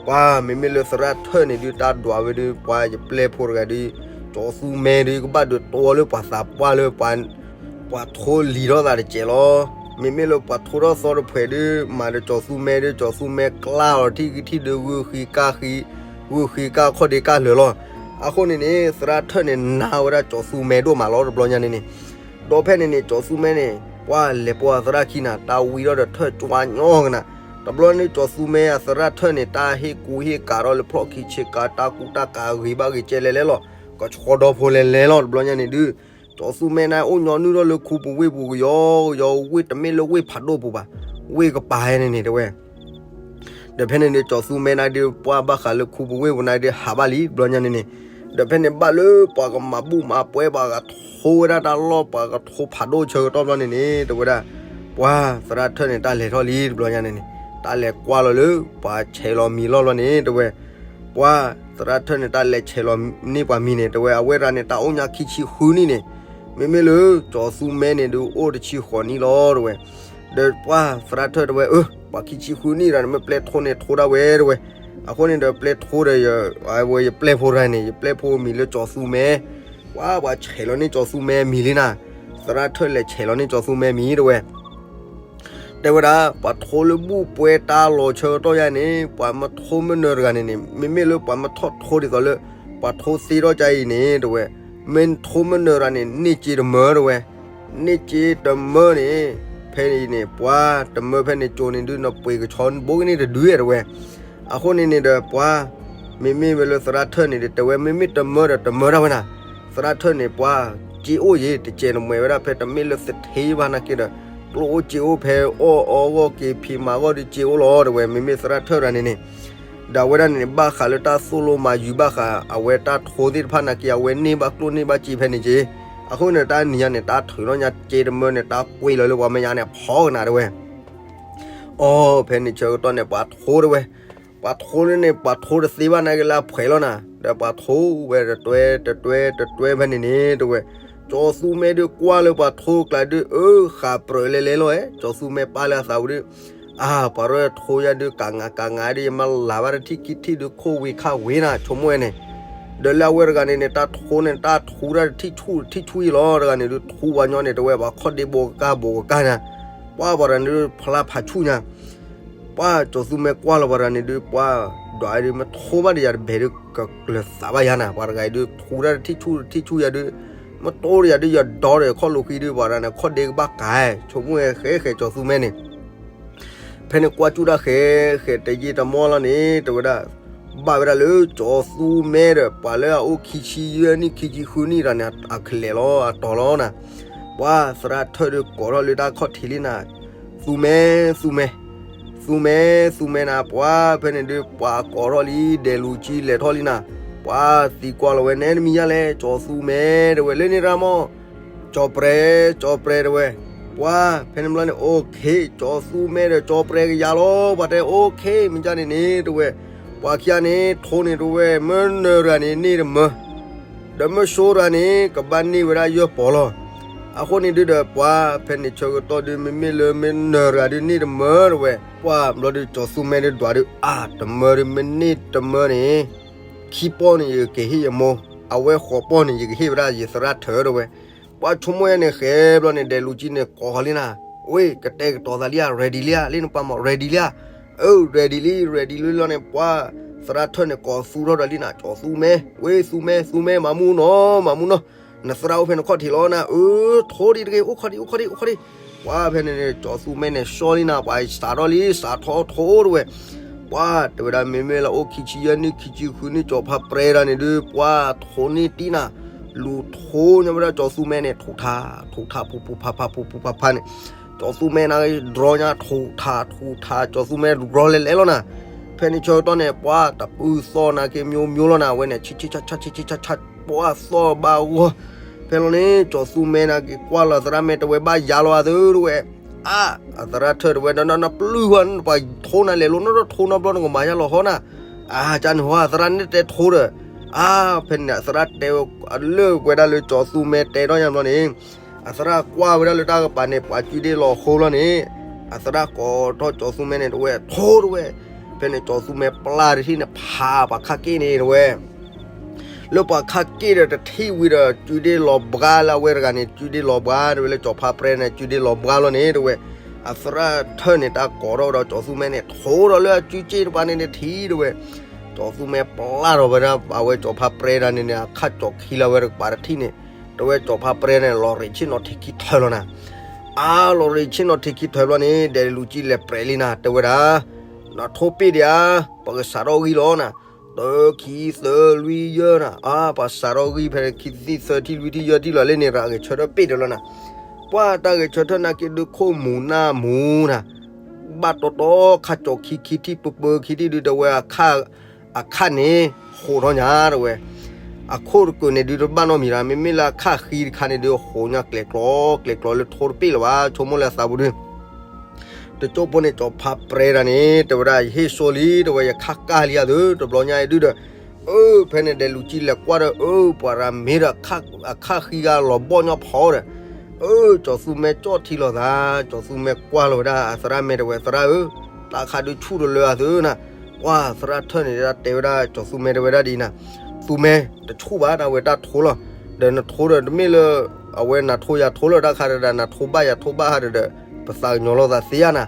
ပှၤ မ့မ့ၢ်လၢသရၣ်ထၢၣ်န့ၣ်ဒုး တၢ်ဒွးဝဲဒုး ပှၤယပျဲၢ်ဖိတဂၤဒုး, ကၠီၤသူမဲဒုး ကဘၣ်ဒုးတိဝဲလၢပှၤသးပှၢ်လၢ ပှၤထိလံၤထီၣ်သးတစဲးလီၤ. မ့မ့ၢ်လၢပှၤထိထီၣ်သီတဖှဲးဒုး မၤဒီးကၠီၤသူမဲဒုး ကၠီၤသူမဲကျါလီၤထံၣ်ဂံၢ်ထံၣ်ဒုး ဂုာ်ဃံကၢ်ဃံ, ဂုာ်ဃံကၢ်ခီၣ်ဒ့ကၢ်လၢာ်လီၤ. အဃိန့ၣ်န့ၣ် သရၣ်ထၢၣ်န့ၣ် နာ်ဝဲဒၣ်ကၠီၤသူမဲဒိၣ်မးလီၤ တဘျီညါန့ၣ်န့ၣ် ဒီးဖဲန့ၣ်န့ၣ် ကၠီၤသူမဲန့ၣ် ပှၤလဲၤပိာ်အသရၣ်ခံနၤ တၢ်ဝံထီၣ်ဒီးထၢၣ်ကွၢ်ညီကနၤ. တဘျီန့ၣ် ကၠီၤသူမဲအသရၣ်ထၢၣ်န့ၣ် တၢ်ဟ့ၣ်ကူဟ့ၣ်ကးထီၣ်လၢဖျီၣ်ခံဆ့ကၤ တၢ်ကူတၢ်ကးဂ့ၤဘၣ်ဂ့ၤကဲလဲၣ်လဲၣ်လီၤ. ကဆီဒီဖိလဲၤလဲၣ်လီၤ တဘျီညါန့ၣ်ဒုး ကၠီၤသူမဲန့ၣ် အိၣ်ညီနုၢ်ထီၣ်လၢခူပူၤဝ့ၢ်ပူၤကယီကယီ ဝ့ၢ်တမ့ၢ်လၢဝ့ၢ်ဖးဒိၣ်ပူၤဘၣ်, ဝ့ၢ်ကပၤဟဲန့ၣ်န့ၣ် တဲဝဲ ဒီးဖဲန့ၣ်န့ၣ် ကၠီၤသူမဲနၤဒုး ပှၤဘၣ်ဃးလၢခူပူၤဝ့ၢ်ပူၤနၤဒုး ဟးဘၣ်လံ တဘျီညါန့ၣ်န့ၣ်. ဒီးဖဲန့ၣ်ဘၣ်လၢပှၤကမၤဘူၣ်မၤပှဲၤ ပှၤကထိဝဲဒၣ်တၢ်လီၢ် ပှၤကထိဖးဒိၣ်ဆၢကတီၢ်ဘျီန့ၣ်န့ၣ် တဲဝဲဒၣ် ပှၤသရၣ်ထၢၣ်န့ၣ် တၢ်လဲၤထီၣ်လံ တဘျီညါန့ၣ်န့ၣ် တၢ်လဲၤကွၢ်လီၤလၢ ပှၤဆဲးလီၤမံၤလီၢ်ဘျီန့ၣ် တဲဝဲ ပှၤသရၣ်ထၢၣ်န့ၣ် တၢ်လဲၤဆဲးလီၤန့ၢ်ပှၤမံၤန့ၣ် တဲဝဲ အဝဲဒၣ်န့ၣ် တၢ်အိၣ်ညါခံဆံဃုနံၣ်န့ၣ် မ့မ့ၢ်လၢ ကၠီၤသူမဲန့ၣ်ဒုး အိၣ်တဆံဃိးနံၣ်လီၤ တဲဝဲ. ဒီးပှၤသရၣ်ထၢၣ်တဲဝဲ အၢ ပှၤခံဆံဃုနံၣ်ဒီးန့ၣ် မ့ၢ်ပျဲၢ်ထိန့ၣ်ထိဒၣ်ဝဲ တဲဝဲ. အဃိန့ၣ်ဒီးပျဲၢ်ထိဒီး အဝဲယပျဲၢ်ဖိတဂၤန့ၣ် ယပျဲၢ်ဖိမံၤလၢကၠီၤသူမဲ ပှၤ ပှၤဆဲးလီၤန့ၢ်ကၠီၤသူမဲမံၤလံနၤ, သရၣ်ထၢၣ်လဲၤဆဲးလီၤန့ၢ်ကၠီၤသူမဲမံၤ တဲဝဲ. တဲဝဲဒၣ် ပှၤထိလၢဘူၣ်ပှဲၤတၢ်လီၤဆၢကတီၢ်ယါန့ၣ် ပှၤမ့ၢ်ထိမ့ၢ်နၢၤတဂၤန့ၣ်န့ၣ် မ့မ့ၢ်လၢပှၤမ့ၢ်ထီၣ်ထိဒ်သိးလၢ ပှၤထိသ့ထီၣ်ကါအံၤန့ၣ် တဲဝဲ, မ့ၢ်ထိမ့ၢ်နၢၤရၤန့ၣ် န့ၢ်စ့တမၢ တဲဝဲ, န့ၢ်စ့တမၢန့ၣ်, ဖဲအံၤန့ၣ် ပှၤတမၢဖဲန့ၣ်ကၠိန့ၣ်ဒုး နပှ့ၤကဆီဘိကန့ၣ်တဒု တဲဝဲ. အဃိန့ၣ်န့ၣ်ဒီးပှၤ မ့မ့ၢ်ဝဲလၢသရၣ်ထၢၣ်န့ၣ်ဒီး တဲဝဲ မ့မ့ၢ်တမၢဒီးတမၢဒၣ်ဝဲနၤ, သရၣ်ထၢၣ်န့ၣ် ပှၤစ့အိၣ်ယ့ၤ တစဲးနမှဲဝဲဒၣ် ဖဲတမ့ၢ်လၢသထ့ဘၣ်နာ်က့ဒီး ကျိၣ်အိၣ်စ့အိၣ် ဖဲအီၣ်အီဂီၢ်က့ၤဖံးမၤဂီၢ်ဒုးစ့အိၣ်လီၤ တဲဝဲ မ့မ့ၢ်သရၣ်ထၢၣ်ရၤန့ၣ်န့ၣ်, ဒီးအဝဲဒၣ်န့ၣ် ဘၣ်ဃးလၢတၢ်သိၣ်လိမၤယုၤဘၣ်ဃး အဝဲတၢ်ထိသ့ၣ်တဖၣ်နာ်က့ အဝဲန့ၢ်ဘၣ်ကျိၣ်န့ၢ်ဘၣ်စ့ဖဲန့ၣ်က့, အဃိန့ၣ်တၢ်နံၤညါန့ၣ် တၢ်ထုးထီၣ်ညါစ့တမၢန့ၣ် တၢ်ကွ့လီၤလၢပှၤမဲာ်ညါန့ၣ် ဖီကနၤ တဲဝဲ. အီ ဖဲန့ၣ်ဆၢကတီၢ်န့ၣ် ပှၤထိ တဲဝဲ, ပှၤထိန့ၣ်န့ၣ် ပှၤထိတသ့ဘၣ်နာ်က့လၢအဖှဲးလီၤနၤ, ဒီးပှၤထိဝဲတတွဲတတွဲတတွဲဖဲန့ၣ်န့ၣ် တဲဝဲ, ကၠီၤသူမဲဒုးကွၢ်လၢပှၤထိကျါဒုး အၢ ဃးပြၢးလဲၤလဲၤလီၤဝဲ, ကၠီၤသူမဲပာ်လၢအသးပူၤဒုး, အါ ပှၤရဲထိယၤဒုး ကးငါကးငါဒုး ယမၤလၤဘၣ်တထံၣ်ခံထံၣ်ဒုး ခိၣ်ဝ့ၤခၣ်ဝ့ၤနၤ ဆိကမိၣ်ဝဲန့ၣ်, ဒီးလၢအဝဲတဂၤန့ၣ်န့ၣ် တၢ်ထိန့ၣ် တၢ်ထူတၢ်တထံၣ်ဆူၣ်တထံၣ်ဆူၣ်အံၤလီၤ, တဂၤန့ၣ်ဒုး ထူပှၤညီန့ၣ် တဲဝဲ ပှၤခီၣ်ဒ့ဘိကကါဘိကကါနၤ, ပှၤပှၤတဂၤန့ၣ်ဒုး ဖျါဖးဆူၣ်ညါ ပှၤကၠီၤသူမဲကွၢ်လီၤပှၤတဂၤန့ၣ်ဒုး ပှၤဒွးဒုး မ့ၢ်ထိဘၣ်ဒီးယၤတဘဲဒုး ကကျၢၤသးဘၣ်ယၤနၤ, ပှၤတဂၤအံၤဒုး ထူတၢ်တထံၣ်ဆူၣ်တထံၣ်ဆူၣ်ယၤဒုး, မ့ၢ်တိဒီးယၤဒုး ယဒိဒီးခီၣ်လိာ်ဃံဒုး ပှၤတဂၤန့ၣ် ခီၣ်ဒ့ကဘၣ်ကါ, ဆိကမိၣ်ဝဲဃဲဃဲကၠီၤသူမဲန့ၣ် ဖဲန့ၣ်ကွၢ်ကၠူၣ်တၢ်ဃဲဃဲတယံာ်တမီၢ်လီၤန့ၣ် တဲဝဲဒၣ်, ဘၣ်ဝဲဒၣ်လၢကၠီၤသူမဲဒီး ပှၤလၢအအိၣ်ခံဆံယဲၢ်နံၣ်ခံဆံဃုနံၣ်တဂၤန့ၣ် အကလဲၤလီၤအတီၤလီၤနၤ, ပှၤသရၣ်ထၢၣ်ဒုးကိးထီၣ်လၢတၢ်ခီၣ်ထံးလံနၤ, သူမဲ, သူမဲ, သူမဲ, သူမဲနၤ, ပှၤဖဲန့ၣ်ဒုး ပှၤကိးထီၣ်လံ ဒဲးလူၤကံလဲၤထီၣ်လံနၤ, ပှၤသံကွၢ်လီၤဝဲ နဲနမံၤယါလဲၣ်, ကၠီၤသူမဲ တဲဝဲ, လၢန့ၣ်ရၢမီၢ် ကၠီၤပြဲ, ကၠီၤပြဲ တဲဝဲ, ပှၤဖဲန့ၣ်ဘျီန့ၣ် အိၣ်ခ့ ကၠီၤသူမဲဒီးကၠီၤပြဲကယၤလီၤ, ပှၤတဲ အိၣ်ခ့ မ့ၢ်ကၢ်န့ၣ်န့ၣ် တဲဝဲ, ပှၤခံဂၤန့ၣ် ထိန့ၣ် တဲဝဲ မ့ၢ်နၢၤတဂၤန့ၣ် န့ၢ်တမၢ, ဒီးမ့ၢ်ဆိတဂၤန့ၣ် ကဘၣ်န့ၢ်ဝဲဒၣ်ယဲၢ်ပီၤလီၤ. အဃိန့ၣ်ဒုးဒီး ပှၤဖဲန့ၣ်ဆၢကတီၢ်ဒုး မ့မ့ၢ်လၢမ့ၢ်နၢၤတဂၤဒုးန့ၢ်တမၢ တဲဝဲ, ပှၤဘျီဒုး ကၠီၤသူမဲဒုးဒွးဒုး အါ တမၢဒုး မ့ၢ်န့ၢ်တမၢန့ၣ် ခံပီၢ်န့ၣ် ယကဟ့ၣ်ယမိၢ်, အဝဲဃိးပီၢ်န့ၣ် ယကဟ့ၣ်ဝဲဒၣ်ယသရၣ်ထၢၣ် တဲဝဲ, ပှၤဆိကမိၣ်ယါန့ၣ်ဃဲဘျီန့ၣ် ဒဲးလူၤကံန့ၣ် ကိးဃီၤလံနၤ, ဝ့ၢ် ကတဲာ်ကတီၤသးလံဧါ, ready လံဧါ, လၢနပှၤမီၢ် ready လံဧါ, အၢ ready လံ ready လံလီၤန့ၣ် ပှၤသရၣ်ထၢၣ်န့ၣ် ကိးသူထီၣ်ဒီးလံနၤ, ကၠီၤသူမဲ, ဝ့ၢ် သူမဲ သူမဲ မၤမူနီၤ မၤမူနီၤ, နသရၣ်အိၣ်ဖဲနခီၣ်ထံးလီၤနၤ, အၢ ထိဒံးတဂ့ၤ အိၣ်ခီၣ်ထံး အိၣ်ခီၣ်ထံး အိၣ်ခီၣ်ထံး, ပှၤဖဲန့ၣ်န့ၣ် ကၠီၤသူမဲန့ၣ် ဆှီလံနၤ, ပှၤစးထီၣ်လံ စးထီၣ်ထိ တဲဝဲ, ပှၤတဲဝဲဒၣ် မ့မ့ၢ်လၢအိၣ်ခံဆံယဲၢ်နံၣ် ခံဆံဃုနံၣ် ကၠီၤဖါပြဲတဂၤန့ၣ်ဒုး ပှၤထိန့ၢ်တံၢ်နၤ, လူၤထိညီဝဲဒၣ်ကၠီၤသူမဲန့ၣ် ထူးထး ထူးထး ဖူဖူဖါဖါ ဖူဖူဖါဖါန့ၣ်, ကၠီၤသူမဲန့ၣ် ဒြီညါ ထူးထး ထူးထး ကၠီၤသူမဲ ဒြီလဲၤလဲၤလီၤနၤ, ဖဲန့ၣ်ဆၢကတီၢ်န့ၣ် ပှၤတပူၤသီၣ်နာ်က့ မျိုးမျိုးလီၤနၤ, အဝဲန့ၣ် ဆံးဆံးဆါဆါ ဆံးဆံးဆါဆါ ပှၤသီၣ်ဘၣ်ဂီၢ်, ဖဲလီၤန့ၣ် ကၠီၤသူမဲနာ်က့ ကွၢ်လီၤသရၣ်မဲာ် တဲဝဲ ဘၣ်ယၤလီၤအသး တဲဝဲ, အါ အသရၣ်ထၢၣ်တဲဝဲ နနပျုၢ်ဝဲ ပှၤထိနၤလဲၤလိၤ နတထိနီတဘျီ နကမၤယါလီၤဟီနၤ, အါ ကန့ၣ်ဟီ အသရၣ်န့ၣ်တဲထိဒီး, အါ ဖဲန့ၣ် အသရၣ်တဲဝဲ လၢပှဲၤဒၣ်လၢကၠီၤသူမဲတဲထီၣ်ညါဘျီန့ၣ် အသရၣ်ကွၢ်ဝဲဒၣ်လၢတၢ်ကပၤန့ၣ် ပှၤစုဒ့လီၤဃိဘျီန့ၣ်, အသရၣ်ကိးထီၣ်ကၠီၤသူမဲန့ၣ် တဲဝဲ ထိတဲဝဲ, ဖဲန့ၣ် ကၠီၤသူမဲပျၢ်တထံၣ်န့ၣ် ဖးပှၤခါက့ၣ်န့ၣ် တဲဝဲ လၢပှၤခါက့ၣ်ဒီးတထံၣ်ဝံၤဒီး စုဒ့လီၤဘှါလၢအဝဲတဂၤန့ၣ် စုဒ့လီၤဘှါ တဲဝဲ လၢကၠီၤဖါပြဲန့ၣ် စုဒ့လီၤဘှါလီၤန့ၣ် တဲဝဲ, အသရၣ်ထၢၣ်န့ၣ် တၢ်ကိးထီၣ်ဒီးကၠီၤသူမဲန့ၣ် ထိဒီးလၢအစုက့ၣ်တပၤန့ၣ်န့ၣ်ထံၣ် တဲဝဲ, ကၠီၤသူမဲပျၢ်ထီၣ်ဝဲဒၣ် အဝဲကၠီၤဖါပြဲတဂၤန့ၣ်န့ၣ် အခါကၠီၤခံလၢအဝဲတကပၤတထံၣ်န့ၣ်, တဲဝဲ ကၠီၤဖါပြဲန့ၣ် လီၤရ့းဆ့ၣ်နီၤထံးခံထၢၣ်လီၤနၤ, အါ လီၤရ့းဆ့ၣ်နီၤထံးခံထၢၣ်ဘျီန့ၣ် ဒဲးလူၤကံလဲၤပြဲးလံနၤ တဲဝဲဒၣ်, နထိပ့ၢ်ဒံးဧါ, ပကစးထီၣ်ဂံၢ်လီၤနၤ, တၢ ခံ သၢ လွံၢ် ယဲၢ်နၤ, အါ ပှၤစးထီၣ်ဂံၢ်ဖဲခံထံၣ်သၢထံၣ်လွံၢ်ထံၣ်ယဲၢ်ထံၣ်လီၤ လၢန့ၣ်ရၤဂဲၤဆၢထၢၣ်ပ့ၢ်ဒီးလီၤနၤ, ပှၤတၢ်ဂဲၤဆၢထၢၣ်နာ်က့ဒုးခိၣ်မူၤနၢ်မူၤနၤ, ဘၣ်တီတီခါကၠီၤခံခံထံၣ်ပၢပၢခံထံၣ်ဒုး တဲဝဲ အခါန့ၣ် ဃိးထီၣ်ညါ တဲဝဲ, အခိၣ်တကုာ်န့ၣ်ဒုးတဘၣ်နီတမံၤလၢၤ မ့မ့ၢ်လၢအခါဃံတခါန့ၣ်ဒုး ဃိးညါကျဲၤကျီ ကျဲၤကျီလၢထိတပ့ၢ်လၢၤဘၣ် ဆိကမိၣ်လၢအသးပူၤဒုး တကၠိဖိန့ၣ် ကၠီၤဖါပြဲတဂၤန့ၣ် တဲဝဲဒၣ် ယဟ့ၣ်စိလံ တဲဝဲ ယခါကၢ်လံယၤသု တဘျီညါအံၤဒုးဒီး, အၢ ဖဲန့ၣ်ဒဲးလူၤကံလဲၤကွၢ်ဒီး အၢ ပှၤရၤမ့ၢ်ဒီး အခါဃံဂၤလီၤဘီၣ်ညီဖီဒီး, အၢ ကၠီၤသူမဲကၠီၣ်ထံလီၤသး, ကၠီၤသူမဲကွၢ်လီၤဝဲဒၣ် အသရၣ်မဲာ်တဲဝဲ သရၣ်ဧၢ, တၢ်ခါဒုးဆူၣ်တလၢအသုနၤ, ပှၤသရၣ်ထၢၣ်န့ၣ်ဒၣ်တဲဝဲဒၣ် ကၠီၤသူမဲတဲဝဲဒၣ်ဒ်အံၤနၤ, သူမဲ တဆူၣ်ဘၣ် တၢ်ဝဲတၢ်ထိလီၤ, ဒီးနထိဒီးတမ့ၢ်လၢ အဝဲနၤထိယၤထိလၢတၢ်ခါဒီး နၤထိဘၣ်ယၤထိဘၣ်ဟးဒီး ပသးကညီၤလိာ်သးသ့ဧါနၤ,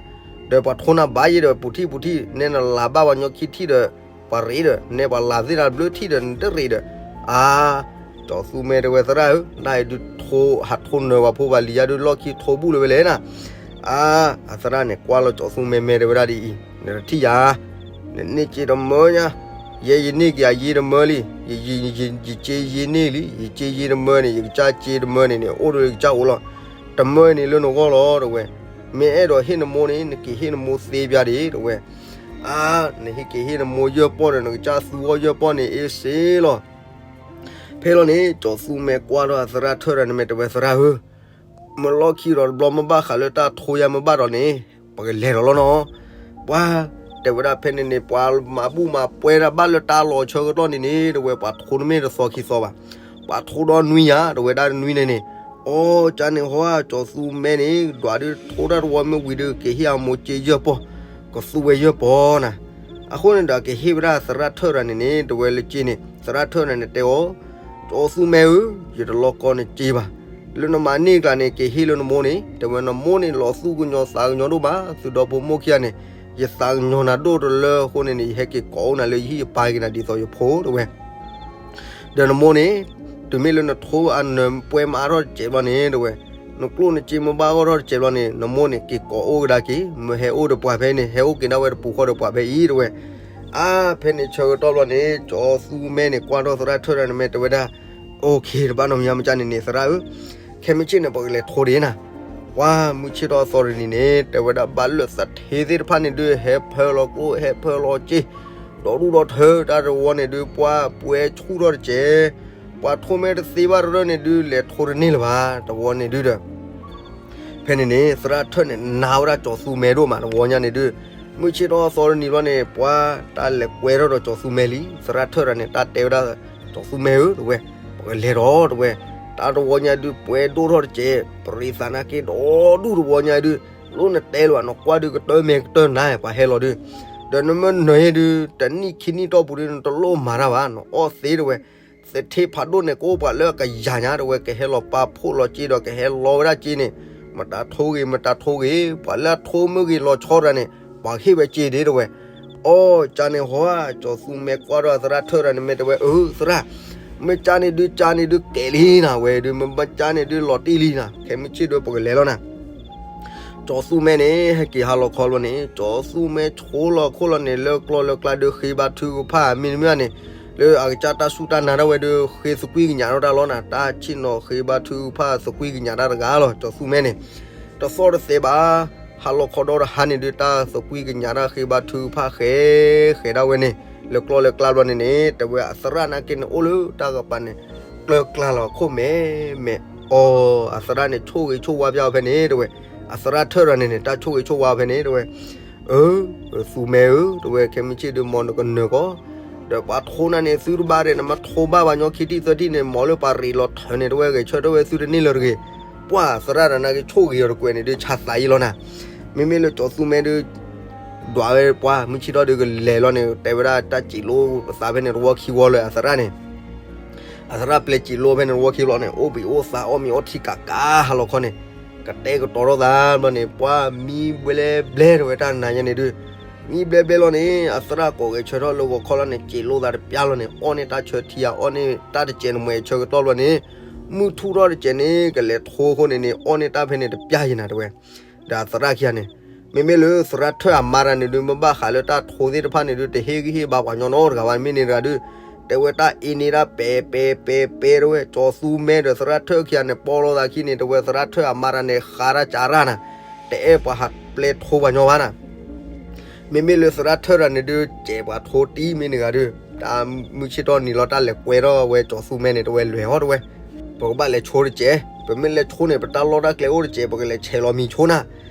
ဒီးပှၤထိနၤဘၣ်ယဲဒီး ပူၤထံၣ်ပူၤထံၣ် နဲနလၤဘၣ်ပှၤညီခံထံၣ်ဒီး ပှၤရ့ဒီး နဲပှၤလၤသ့ၣ်နၤဘျၢထံၣ်ဒီး နတရ့ဒီး အါ, ကၠီၤသူမဲတဲဝဲသရၣ်ဧၢ, နအံၤဒုးထိ ဟးထိနၢၤပှၤဖိပှၤလံၤယါဒုးလီၢ်ခံထိဘူးလၢၤဝဲလဲၣ်နၤ. အါ, အသရၣ်န့ၣ်ကွၢ်လီၤကၠီၤသူမဲမဲတဲဝဲဒၣ်ဒ်အံၤ, နတထံၣ်ယၤ, နန့ၢ်စ့တမၢညါ, ယဲယန့ၢ်က့ၤအယ့တမၢလံ, ယစ့ယ့န့ၢ်လံ, ယစ့ယ့တမၢန့ၣ် ယကစၢ်စ့တမၢန့ၣ်န့ၣ် အိၣ်ဒီးယကစၢ်အိၣ်လီၤ. တမၢန့ၣ်လၢနဂီၢ်လီၤတဲဝဲ, မ့ၢ်အဲၣ်ဒိးဟ့ၣ်နမိၢ်န့ၣ် နက့ၤဟ့ၣ်နမိၢ်သ့ပျၢ်ဒံးတဲဝဲ. အါ, နဟ့ၣ်က့ၤဟ့ၣ်နမိၢ်ယဲၢ်ပီၢ်ဒီး နကစၢ်သူအီၣ်ယဲၢ်ပီၢ်န့ၣ် အ့စ့လီၤ. ဖဲလီၤန့ၣ် ကၠီၤသူမဲကွၢ်ဒီးအသရၣ်ထၢၣ်ဒီးန့ၣ်မ့ၢ်တဲဝဲသရၣ်ဧၢ, မ့ၢ်လီၢ်ခံဒီးတဘျီမ့ၢ်ဘၣ်ဃးလၢတၢ်ထိယါမ့ၢ်ဘၣ်ဒီးန့ၣ် ပကလဲၤဒီးလီၤနီၤ. ပှၤတဲဝဲဒၣ်ဖဲန့ၣ်န့ၣ် ပှၤမၤဘူၣ်မၤပှဲၤတၢ်ဘၣ်လၢတၢ်လီၤဆၢကတီၢ်န့ၣ်န့ၣ် တဲဝဲပှၤထိတမ့ၢ်တသီခံသီဘၣ်. ပှၤထိဒီးနွံယါ တဲဝဲဒၣ်တနွံန့ၣ်န့ၣ်, အီ ကန့ၣ်ဟီ ကၠီၤသူမဲန့ၣ် ဒွးဒုးထိတၢ်တဝီမ့ၢ်ဝံၤဒုး က့ၤဟ့ၣ်အမိၢ်စ့ယဲၢ်ပီၢ်, ကသူဝဲယဲၢ်ပီၢ်နၤ. အဃိန့ၣ်ဒီးကဟ့ၣ်ဝဲဒၣ်သရၣ်ထၢၣ်တဂၤန့ၣ်န့ၣ် တဲဝဲလၢစ့န့ၣ် သရၣ်ထၢၣ်တဂၤန့ၣ်တဲအီၤ, ကၠီၤသူမဲဧၢ, ယတလီၤကီနစ့ဘၣ်. လၢနမၤန့ၢ်ကျါန့ၣ် က့ၤဟ့ၣ်လၢနမိၢ်န့ၣ် တဲဝဲနမိၢ်န့ၣ် လီၤသူၣ်ကညီၤသးကညီၤဒိၣ်မး သုဒီဖိမိၢ်ခံဂၤန့ၣ်, ယသးကညီၤနၤဒိၣ်တလၢအဃိန့ၣ်န့ၣ် ယဟဲက့ၤကိးအိၣ်နၤလၢယဟံၣ်ယပာ်က့ၤနၤဒ်သိးယဖိတဲဝဲ ဒီးနမိၢ်န့ၣ် တုၤမ့ၢ်လၢနထိအနၢၤပှဲၤမးထီၣ်တစဲးဘျီန့ၣ် တဲဝဲ, နကျိၣ်နစ့မ့ၢ်ဘၣ်ဂီၢ်ထီၣ်တစဲးဘျီန့ၣ် နမိၢ်န့ၣ်က့ၤကိးအိၣ်ကဒါက့ၤ မ့ၢ်ဟဲအိၣ်ဒီးပှၤဖဲအံၤန့ၣ် ဟဲအိၣ်က့ၤဒၣ်ဝဲတပူၤဃီဒီးပှၤဖဲအံၤတဲဝဲ. အါ ဖဲန့ၣ်ဆၢကတီၢ်ဘျီန့ၣ် ကၠီၤသူမဲန့ၣ် ကွၢ်ထီၣ်သရၣ်ထၢၣ်တဂၤန့ၣ်မ့ၢ်တဲဝဲဒၣ်, အိၣ်ခ့ တဘၣ်နီတမံၤမ့ၢ်ကန့ၣ်န့ၣ် သရၣ်ဧၢ, ခဲမုၢ်ဆ့ၣ်န့ၣ် ပကလဲၤထိဒံးနၤ. ပှၤမုၢ်ဆ့ၣ်ထီၣ်အသီတနံၤန့ၣ် တဲဝဲဒၣ်ဘၣ်လၢသထ့သ့ၣ်တဖၣ်န့ၣ်ဒုး ဟဲဖၢလီၤကျိၣ် ဟဲဖၢလီၤစ့ ဒီဒူၣ်ဒီထၢတၢ်တဝီန့ၣ်ဒုး ပှၤပှဲၤဆူၣ်ထီၣ်တစဲး, ပှၤထိမဲတသ့ဘၣ်တရၢၢ်န့ၣ်ဒုး လဲၤထိတန့ၢ်လၢၤဘၣ် တဝီန့ၣ်ဒုးဒီး ဖဲန့ၣ်န့ၣ် သရၣ်ထၢၣ်န့ၣ် နာ်ဝဲဒၣ်ကၠီၤသူမဲဒိၣ်မး တဝီညါန့ၣ်ဒုး, မုၢ်ဆ့ၣ်ထီၣ်သီတနံၤဘျီန့ၣ် ပှၤတၢ်လဲၤကွဲထီၣ်ဒီးကၠီၤသူမဲလံ. သရၣ်ထၢၣ်တဂၤန့ၣ် တၢ်တဲဝဲဒၣ် ကၠီၤသူမဲဧၢ တဲဝဲ, ပကလဲၤဒီးတဲဝဲ, တၢ်တဝီညါဒုး ပှဲၤဒိၣ်ထီၣ်တစဲး ပရံးသးနာ်က့ဒီဒူၣ်တဝီညါဒုး, လိၣ်နတဲလၢၤဘၣ် နကွၢ်ဒုးကတၢၢ်မဲာ်ကတၢၢ်နါ ပှၤဟဲလီၤဒုး, ဒီးနမ့ၢ်နၢၤဒုး တနံၣ်ခံနံၣ်တီၢ်ပူၤဒုး နတလိၣ်မၤတၢ်ဘၣ် နအီၣ်သ့တဲဝဲ သထ့ဖးဒိၣ်န့ၣ် ကအိၣ်ပှၤလၢအကယၤညါတဲဝဲ ကဟဲလီၤပာ်ဖှိၣ်လီၤစ့ဒီး ကဟဲလီၤဝဲဒၣ်စ့န့ၣ်, မတၤထိဂ့ၤ မတၤထိဂ့ၤ ပှၤလၢအထိမုၢ်ဂ့ၤလီၤဆီတဂၤန့ၣ် ပှၤဟ့ၣ်ဝဲစ့ဒ့တဲဝဲ. အိ ကန့ၣ်ဟီဧါ ကၠီၤသူမဲကွၢ်ဒီးသရၣ်ထၢၣ်တဂၤန့ၣ်မ့ၢ်တဲဝဲ အၢ သရၣ်, မ့ၢ်ကန့ၣ်ဒုး ကန့ၣ်ဒုးကဲးလံနၤ ဝဲဒုး မ့ၢ်ဘၣ်ကန့ၣ်ဒုးလီၤတံၢ်လံနၤ ခဲမုၢ်ဆ့ၣ်ဒုးပကလဲၤလီၤနၤ ကၠီၤသူမဲန့ၣ် ဟဲက့ၤဟါလီၤခီဘျီန့ၣ် ကၠီၤသူမဲဆိလီၤခိၣ်လီၤန့ၣ် လၢကျီၢ်လၢကျါဒုးဃ့ဘါထုကဖၣ် မ့တမ့ၢ်န့ၣ် လၢအကစၢ်တၢ်စူၢ်တၢ်နာ်ဒၣ်ဝဲဒုး ဃ့သကွံာ်ကညးထီၣ်တၢ်လီၤနၤ တၢ်ဆ့ၣ်နီၤဃ့ဘါထုကဖၣ်သကွံာ်ကညးတၢ်တဂၤလီၤ ကၠီၤသူမဲန့ၣ် တသီၣ်တသဲဘၣ် ဟါလီၤခီဒီတဟါန့ၣ်ဒုး တၢ်သကွံာ်ကညးတၢ်ဃ့ဘါထုကဖၣ်ဃဲ ဃဲဒၣ်ဝဲန့ၣ် လၢကျီၢ်လၢကျါဘျီန့ၣ်န့ၣ် တဲဝဲအသရၣ်နာ်က့န့ၣ် အိၣ်လၢတၢ်ကပၤန့ၣ် ကျၢၤကျါလီၤခိၣ်မဲာ်မဲာ် အိ အသရၣ်န့ၣ် ဆိၣ်ဂ့ၤဆိၣ်ဝါပျၢ်အီၤဖဲန့ၣ် တဲဝဲ အသရၣ်ထၢၣ်တဂၤန့ၣ်န့ၣ် တၢ်ဆိၣ်ဂ့ၤဆိၣ်ဝါအီၤဖဲန့ၣ် တဲဝဲ အၢ သူမဲဧၢ တဲဝဲ ခဲမုၢ်ဆ့ၣ်ဒုး မ်နကနၢၤကီး ဒီးပှၤထိနၤန့ၣ် သုတဘၣ်ဒီး နမ့ၢ်ထိဘၣ်ပှၤညီခံထံၣ်သၢထံၣ်န့ၣ် မ်လၢပှၤရ့းလီၤထၢန့ၣ် တဲဝဲ ဂဲၤဆၢထၢၣ်ဝဲသုတန့ၢ်လၢၤတဂ့ၤ ပှၤသရၣ်တဂၤနာ်က့ ဆိၣ်ဂ့ၤအီၤတကွဲးန့ၣ်ဒုး ဆါသးယံလီၤနၤ မ့မ့ၢ်လၢကၠီၤသူမဲဒုး ဒွးဝဲပှၤ မုၢ်ဆ့ၣ်ထီၣ်ဒုးကလဲၤလီၤန့ၣ် တဲဝဲဒၣ်တၢ်စံးလိပသးဖဲန့ၣ် တဝီခံဝီလၢအသရၣ်န့ၣ် အသရၣ်ပျဲစံးလိဖဲန့ၣ် တဝီခံဘျီန့ၣ် အိၣ်ဘှံးအိၣ်သါ အီၣ်မ့ၤအီထံကးကး ဟါလီၤခီန့ၣ် ကတဲာ်ကတီၤထီၣ်သးဘျီန့ၣ် ပှၤမံဘျဲဘျဲတဲဝဲ တၢ်နၤညါန့ၣ်ဒုး မံဘျဲဘျဲလီၤန့ၣ် အသရၣ်ကိးဂဲၤဆၢထၢၣ်လၢဂီၤခီလီၤန့ၣ် စံးလိသးတပျၢ်လီၤန့ၣ် အီၣ်န့ၢ်တၢ်ဆၢထံဧါ အီၣ်န့ၢ်တၢ်တစဲးန့ၣ် မ့ၢ်ဆၢကတီၢ်ဘျီန့ၣ် မုၢ်ထူၣ်ထီၣ်တစဲးန့ၣ် ကလဲၤထိအဃိန့ၣ်န့ၣ် အီၣ်န့ၢ်တၢ်ဖဲန့ၣ်တပျၢ်ယံနၤတဲဝဲ ဒီးအသရၣ်ခံဂၤန့ၣ် မ့မ့ၢ်လၢသရၣ်ထၢၣ်အမါတဂၤန့ၣ်ဒုး မ့ၢ်ဘၣ်ဃးလၢတၢ်ထိသ့ၣ်တဖၣ်န့ၣ်ဒုး တဟ့ၣ်ဂံၢ်ဟ့ၣ်ဘါပှၤညီနီတဂၤဘၣ် မ့ၢ်န့ၣ်တဂၤဒုး တဲဝဲတၢ်အ့န့ၢ်ဒၣ်ပဲပဲပဲပဲတဲဝဲ ကၠီၤသူမဲဒီးသရၣ်ထၢၣ်ခံဂၤန့ၣ် ပိာ်လိာ်သးခံန့ၣ် တဲဝဲသရၣ်ထၢၣ်အမါတဂၤန့ၣ် ဃါတၢ်ကၢ်ရၣ်နၤ တအဲၣ်ပှၤဟးပျဲထိပှၤညီဘၣ်နၤ မ့မ့ၢ်လၢသရၣ်ထၢၣ်တဂၤန့ၣ်ဒုး စဲးပှၤထိတံၢ်မ့ၢ်န့ၣ်တဂၤဒုး တၢ်မုၢ်ဆ့ၣ်ထီၣ်နံၤလီၤ တၢ်လဲၤကွဲထီၣ်ဝဲကၠီၤသူမဲန့ၣ် တဲဝဲလဲၤဟီၣ်တဲဝဲ ပကဘၣ်လဲၤဆိတစဲး ပမ့ၢ်လဲၤဆိန့ၣ် ပတၢ်လီၢ်တၢ်ကျဲအိၣ်တစဲး ပကလဲၤဆဲးလီၤမံၤဆိနၤ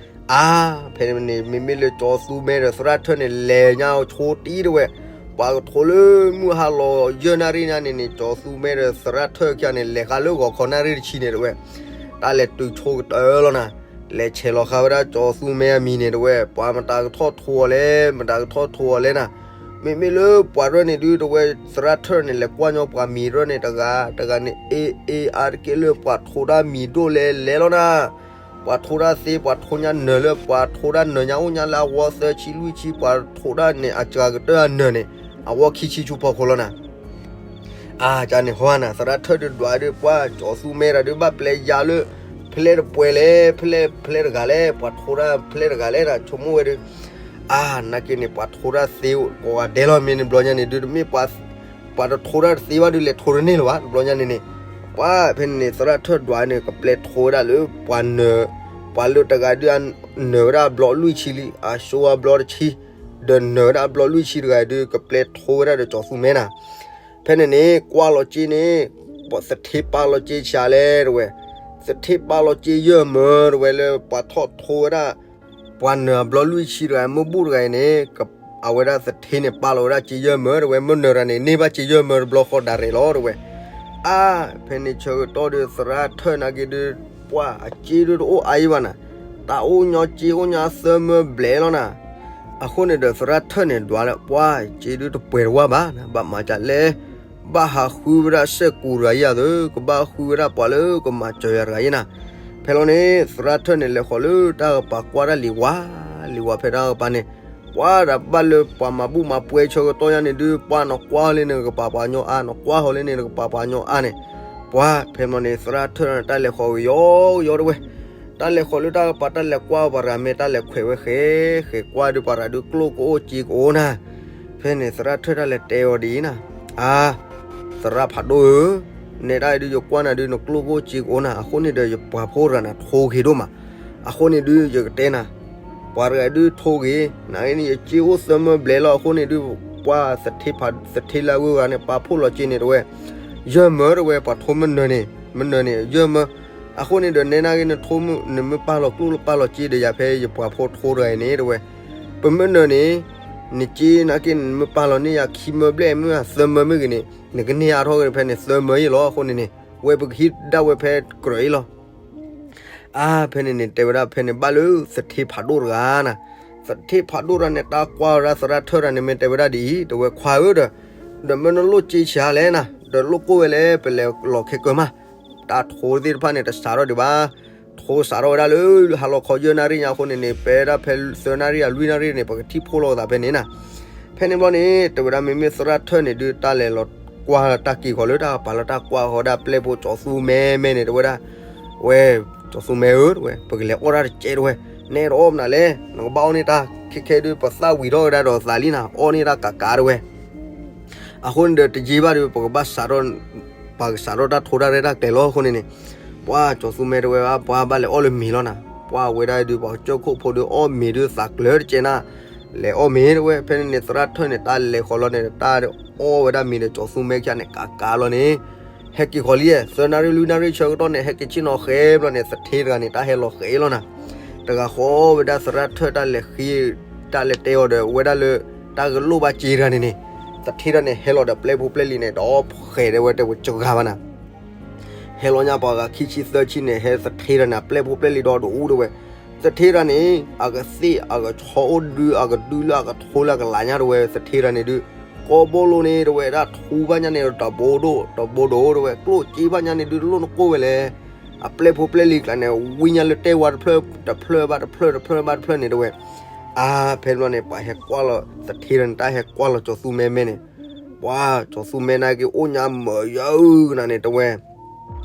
အါ ဖဲန့ၣ်မ့မ့ၢ်လၢကၠီၤသူမဲဒီးသရၣ်ထၢၣ်န့ၣ် လဲၤညါဆိတံၢ်တဲဝဲ ပှၤကထိလၢမုၢ်ဟါလီၤယဲၢ်နၣ်ရံၣ်ညါန့ၣ်န့ၣ် ကၠီၤသူမဲဒီးသရၣ်ထၢၣ်ခံဂၤန့ၣ် လဲၤဃါလၢဂီၤခီနၣ်ရံၣ်တဆံန့ၣ်တဲဝဲ တၢ်လဲၤတုၤဆိကတၢၢ်လီၤနၤ လဲၤဆဲးလီၤဃာ်ဝဲဒၣ်ကၠီၤသူမဲအမံၤန့ၣ်တဲဝဲ ပှၤမတၤကထီၣ်ထိအီၤလဲၣ် မတၤကထီၣ်ထိအီၤလဲၣ်နၤ မ့မ့ၢ်လၢပှၤရၢၢ်န့ၣ်ဒုးတဲဝဲ သရၣ်ထၢၣ်န့ၣ် လဲၤကွၢ်ညီပှၤမံၤရၢၢ်န့ၣ်တဂၤ တဂၤန့ၣ် အ့ အ့ အါတက့ၢ်လၢပှၤထိတၢ်မံၤဒိၣ်လဲၣ်လဲၣ်လီၤနၤ ပှၤထိတၢ်သ့ ပှၤထိညါနၢၤလၢ ပှၤထိတၢ်နၢၤညါအိၣ်ညါလၢအဝီသၢဆံလွံၢ်ဆံ ပှၤထိတၢ်န့ၣ် အစှၤကတၢၢ်အနၢၤန့ၣ် အဝီခံဆံဆူဖီခိၣ်လီၤနၤ အါန့ၣ်ဟီနၤ သရၣ်ထၢၣ်ဒုးဒွးဒုး ပှၢ်ကၠီၤသူမဲတၢ်ဒုး ဘၣ်ပျဲယါလၢ ဖဲလဲၣ်တပှဲၤလဲၣ်, ဖဲလဲၣ်ဖဲလဲၣ်တဂၤလဲၣ်, ပှၤထိတၢ်ဖဲလဲၣ်တဂၤလဲၣ် တၢ်ဆိကမိၣ်ဝဲဒုး, အါ နာ်က့န့ၣ် ပှၤထိတၢ်သ့ကိးဂၤဒဲးလီၤ. မ့ၢ်န့ၣ်ဘျီညါန့ၣ်ဒုး တမ့ၢ်ပှၤတထိတၢ်တသ့ဘၣ်ဒုး လဲၤထိတန့ၢ်လၢၤဘၣ် တဘျီညါန့ၣ်န့ၣ်, ပှၢ်ဖဲန့ၣ်န့ၣ် သရၣ်ထၢၣ်ဒွးန့ၣ် ကပျဲထိဝဲဒၣ်လၢ ပှၤနၢၤ, ပှၤလၢတဂၤဒုး နၢၤဝဲဒၣ်အဘျီလွံၢ်ဆံလံ, အစိအဘျီတဆံ, ဒီးနၢၤဝဲဒၣ်အဘျီလွံၢ်ဆံတဂၤဒုး ကပျဲထိဝဲဒၣ်ဒီးကၠီၤသူမဲနၤ ဖဲန့ၣ်န့ၣ် ကွၢ်လီၤက့န့ၣ်, သထ့ပာ်လီၤက့ဆံးလဲၣ်တဝဲ, သထ့ပာ်လီၤက့ယဲၢ်မၢတဝဲလၢ ပှၤထီၣ်ထိဝဲဒၣ်, ပှၤနၢၤအဘျီလွံၢ်ဆံတဂၤ မ့ၢ်ဘူၣ်တဂၤအံၤန့ၣ်, အဝဲဒၣ်သထ့န့ၣ် ပာ်လီၤဝဲဒၣ်က့ယဲၢ်မၢတဝဲ, မ့ၢ်နၢၤတၢ်န့ၣ် န့ၢ်ဘၣ်က့ယဲၢ်မၢတဘျီဃီဒၣ်ရဲၣ်လီၤတဝဲ. အါ ဖဲန့ၣ်ဆၢကတီၢ်ဒီး သရၣ်ထၢၣ်နာ်က့ဒုး ပှၢ်အက့ဒုးတအိၣ်အါအံၤဘၣ်နၤ, တၢ်အိၣ်ညီက့အိၣ်ညီသၢမၢဘျဲၣ်လီၤနၤ. အဃိန့ၣ်ဒီး သရၣ်ထၢၣ်န့ၣ်ဒွးလၢ ပှၢ်က့ဒုးတပှဲၤတဝၢ်ဘၣ်နၤ, ဘၣ်မၤကလဲၣ်, ဘၣ်ဟးဃုဝဲဒၣ်စဲၣ်ကူးတဂၤယၤသၢ, ကဘၣ်ဃုဝဲဒၣ်ပှၤလၢကမၤစၢၤယၤတဂၤယဲနၤ. ဖဲလီၤန့ၣ် သရၣ်ထၢၣ်န့ၣ် လဲၤဃီၤလၢတၢ်ကပၤကွၢ်တၢ်လံၤဝါ, လံၤဝါဖဲတၢ်ကပၤန့ၣ်, ပှၢ်ဒီးဘၣ်လၢပှၤမၤဘူၣ်မၤပှဲၤဆၢကတီၢ်ညါန့ၣ်ဒုး ပှၢ်နကွၢ်လၢန့ၣ်နကပၤပှၤညီအါ, နကွၢ်ဃီၤလၢန့ၣ်နကပၤပှၤညီအါန့ၣ်, ပှၢ်ဖဲမီၤန့ၣ် သရၣ်ထၢၣ်တၢ်လဲၤဃီၤကယီကယီတဝဲ, တၢ်လဲၤဃီၤလၢတၢ်ကပၤတၢ်လဲၤကွၢ်ပှၤရၤမဲ တၢ်လဲၤခွဲးဝဲဃဲ, ဃဲကွၢ်ဒုးပှၤရၤဒုးကျိၣ်ကအိၣ်စ့ကအိၣ်နၤ. ဖဲန့ၣ် သရၣ်ထၢၣ်တၢ်လဲၤတဲအီၤဒ်အံၤနၤ, အါ သရၣ်ဖးဒိၣ်ဧၢ, နဲဒၣ်အံၤဒုးယကွၢ်နၤဒုး နကျိၣ်ကအိၣ်စ့ကအိၣ်နၤ, အဃိန့ၣ်ဒီးယပှၤဖိတဂၤန့ၣ်ထိဂ့ၤဒိၣ်မး, အဃိန့ၣ်ဒုးယကတဲနၤ, ပှၤတဂၤဒုးထိဂ့ၤ, နက့န့ၣ် ယက့အိၣ်သၢမၢဘျဲၣ်လီၤ, အဃိန့ၣ်ဒုး ပှၢ်သထ့လၢအဂုၤအဂၤန့ၣ် ပာ်ဖှိၣ်လီၤက့န့ၣ်တဝဲ, ယဲၢ်မၢတဝဲ ပှၤထိမၢနၢၤန့ၣ်, မၢနၢၤန့ၣ် ယဲၢ်မၢ, အဃိန့ၣ်ဒီး နဲနာ်က့ နထိမၢ နမ့ၢ်ပာ်လီၤကျိၣ်လၢပာ်လီၤက့ဒီးယၤဖဲယပှၤဖိထိတဂၤအံၤန့ၣ်တဝဲ, ပမၢနၢၤန့ၣ်, နက့နာ်က့ နမ့ၢ်ပာ်လီၤန့ၢ်ယၤခံမၢဘျဲၣ်မ့ၢ်သၢမၢမ့ၢ်ဂ့ၤန့ၣ် နကန့ၢ်အါထီၣ်က့ၤဖဲန့ၣ် သၢမၢအံၤလီၤ, အဃိန့ၣ်န့ၣ် ဝဲပကဟံးဒၣ်ဝဲဖဲကြၢးအံၤလီၤ. အါ ဖဲန့ၣ်န့ၣ် တဲဝဲဒၣ်ဖဲန့ၣ် ဘၣ်လၢသထ့ဖးဒိၣ်တဂၤနၤ, သထ့ဖးဒိၣ်တဂၤန့ၣ် တၢ်ကွၢ်ဝဲဒၣ်သရၣ်ထၢၣ်တဂၤန့ၣ် မ့ၢ်တဲဝဲဒၣ်ဒ်အံၤ, တဝဲခွါဧၢဒီး, ဒီးမ့ၢ်နလိၣ်က့ဆံးလဲၣ်နၤ, ဒီးလိၣ်ကိၢ်ဝဲလဲၣ် ပလဲၤလီၤခဲကၢၤမး, တၢ်ထိသ့ၣ်တဖၣ်န့ၣ် တစးထီၣ်ဒံးဘၣ်, ထိစးထီၣ်ဝဲဒၣ်လၢ ဟါလီၤခီယဲၢ်နၣ်ရံၣ်ညါအဃိန့ၣ်န့ၣ် ပဝဲဒၣ်ဖဲသၢနၣ်ရံၣ်အလွံၢ်နၣ်ရံၣ်န့ၣ် ပကထံၣ်ဖှိၣ်လိာ်သးဖဲန့ၣ်နၤ. ဖဲန့ၣ်ဘျီန့ၣ် တဲဝဲဒၣ်မ့မ့ၢ်သရၣ်ထၢၣ်န့ၣ်ဒုး တၢ်လဲၤလီၤကွၢ်တၢ်က့ၤဃီၤလၢတၢ်ကပၤလၢတၢ်ကွၢ်ဃီၤဒၣ်ပျဲၢ်ဖိကၠီၤသူမဲမဲန့ၣ် တဲဝဲဒၣ်, ဝဲ, ကၠီၤသူမဲဧၢ တဲဝဲ, ပကလဲၤအီၣ်တၢ်တစဲးတဲဝဲ, နအဲၣ်ဒိးအီၣ်မနုၤလဲၣ်, နကဘၣ်အီၣ်န့ၢ်တၢ်, ခဲခဲဒုးပသၣ်ဝံၤထီၣ်ဝဲဒၣ်ဒီးသးလံနၤ, အီၣ်န့ၢ်တၢ်ကးကးတဲဝဲ အဃိန့ၣ်ဒီးတယံာ်ဘၣ်ဒီး ပကဘၣ်စးထီၣ်, ပကစးထီၣ်တၢ်ထိတၢ်ရဲၣ်တၢ်ကျဲၤလီၤအဃိန့ၣ်န့ၣ်, ပှၤကၠီၤသူမဲတဲဝဲ ပှၤဘၣ်လဲၤအီၣ်လၢမ့ၤလီၤနၤ, ပှၤဝဲဒၣ်ဒုး ပှၤကစၢၢ်ခိၣ်ဖိဒုးအီၣ်မ့ၤဒုးသးကျၢၤတကဲနၤ, လဲၤအီၣ်မ့ၤတဲဝဲ, ဖဲန့ၣ်န့ၣ် သရၣ်ထၢၣ်န့ၣ် တၢ်လဲၤဃီၤလီၤန့ၣ် တၢ်အီၣ်ဝဲဒၣ်မ့ၤဒီးကၠီၤသူမဲခံဂၤန့ၣ် ကးကးလီၤန့ၣ်, ဟဲက့ၤဃီၤလံ, သၢနၣ်ရံၣ်လွံၢ်နၣ်ရံၣ်ဆၢကတီၢ်န့ၣ် ဟဲက့ၤဆ့ၣ်နီၤဃဲဘျီန့ၣ် သထ့တဂၤန့ၣ် တၢ်ဟဲလီၤဃဲလီၤနၤ, တဂၤဃီၤဝဲဒၣ်သရၣ်ထၢၣ်တၢ်လဲၤဃ့, တၢ်လဲၤတဲအီၤဒီး ဝဲဒၣ်လၢ တၢ်ကလိၣ်ဘၣ်စ့တဂၤန့ၣ်န့ၣ်, သထ့တၢ်န့ၣ် ဟဲလီၤဒီးပျဲၢ်ဖိပျဲၢ်လံၤန့ၣ် ဒီးဖှဲးတဲဝဲတဲဝဲစှၤဂၤဘၣ်နၤ ဟဲလီၤညါပှၤဂၤခံဆံသၢဆံန့ၣ် ဟဲသထ့တၢ်န့ၣ် အပျဲၢ်ဖိပျဲၢ်လံၤဒီးတအူတဲဝဲ, သထ့တၢ်န့ၣ် အကသ့ၣ်အကဆီအိၣ်ဒုး အကဒုလၢအကထိလၢအကလးညါတဲဝဲ, သထ့တၢ်န့ၣ်ဒုး ကိးဘိလိၤန့ၣ်တဲဝဲဒၣ်ထူဘၣ်ညါန့ၣ် တဘိဒိၣ်တဘိဒိၣ်တဲဝဲ, ကျိၣ်စ့ဘၣ်ညါန့ၣ်ဒုး တလိၣ်နကိၢ်ဝဲလဲၣ်, အပျဲၢ်ဖိပျဲၢ်လံၤကျါန့ၣ် ဝံညါလၢတဲဝါတဖျၢၣ်တဖျၢၣ်ဘၣ်တဖျၢၣ်တဖျၢၣ်ဘၣ်တဖျၢၣ်န့ၣ်တဲဝဲ, အါ ဖဲဘျီန့ၣ် ပှၤဟဲကွၢ်လီၤ သထ့တၢ်န့ၣ် တၢ်ဟဲကွၢ်လီၤကၠီၤသူမဲမဲန့ၣ်, ပှၤကၠီၤသူမဲနာ်က့ အိၣ်ညါမုာ်ယၤဧၢကနၤန့ၣ်တဲဝဲ,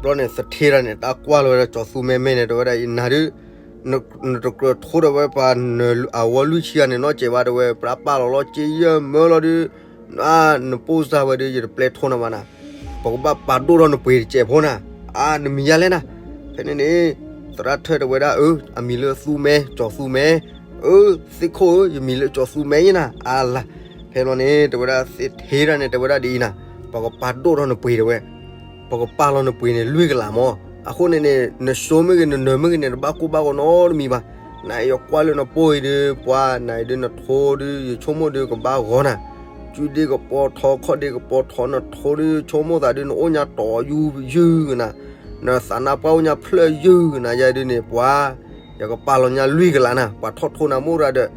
ဘျီန့ၣ် သထ့တၢ်န့ၣ် တၢ်ကွၢ်လီၤဝဲဒၣ်ကၠီၤသူမဲမဲန့ၣ် တဲဝဲဒၣ်အံၤ နၤဒုး နတကြၢးထိဒီးဝဲပှၤနၢၤအဝီလွံၢ်ဆံဂၤန့ၣ်နီတစဲးဘၣ်တဲဝဲ, ပှၤပာ်လီၤလီၤက့ယဲၢ်မၢလီၤဒုး, နပိၢ်စၢ်ဝဲဒုး ယတပျဲၢ်ထိနၤဘၣ်နၤ, ပကဘၣ်ပာ်ဒိၣ်ထီၣ်နပှ့ၤတစဲးဖိနၤ, အါ နမံၤယၤလဲၣ်နၤ, ဖဲန့ၣ်န့ၣ် သရၣ်ထၢၣ်တဲဝဲဒၣ် အၢ အမံၤလၢသူမဲ ကၠီၤသူမဲ, အၢ သ့ၣ်ခိၣ်ဧၢ ယမံၤလၢကၠီၤသူမဲယဲနၤ အါလါ, ဖဲဘျီန့ၣ် တဲဝဲဒၣ်သထ့တၢ်န့ၣ် တဲဝဲဒၣ်ဒ်အံၤနၤ, ပကပာ်ဒိၣ်ထီၣ်နပှ့ၤတဲဝဲ, ပကပာ်လီၤနပှ့ၤန့ၣ် လွံၢ်ကလးမၢ်, အဃိန့ၣ်န့ၣ် နဆိမ့ၢ်ဂ့ၤ နနၢၤမ့ၢ်ဂ့ၤန့ၣ် တဘၣ်ကိၢ်ဘၣ်ဂီၤနီတမံၤဘၣ်, နအံၤယကွၢ်လၢနပိၢ်အံၤဒုး ပှၤနအံၤဒုး နထိဒုး ယဆိကမိၣ်ဒုးကဘၣ်ဂီၤနၤ, စုဒ့ကပီၤထီ ခီၣ်ဒ့ကပီၤထီ နထိဒုး ဆိကမိၣ်သးဒုး နအိၣ်ညါတီၤယူၢ်ယုၢ်ကနၤ, နသးနါပှၢ်အိၣ်ညါဖျၢၣ်ယုၢ်ကနၤယဲဒုးန့ၣ် ပှၤ ယကပာ်လီၤညါလွံၢ်ကလးနၤ, ပှၤထီၣ်ထိနၤမိၢ်ရၤဒီး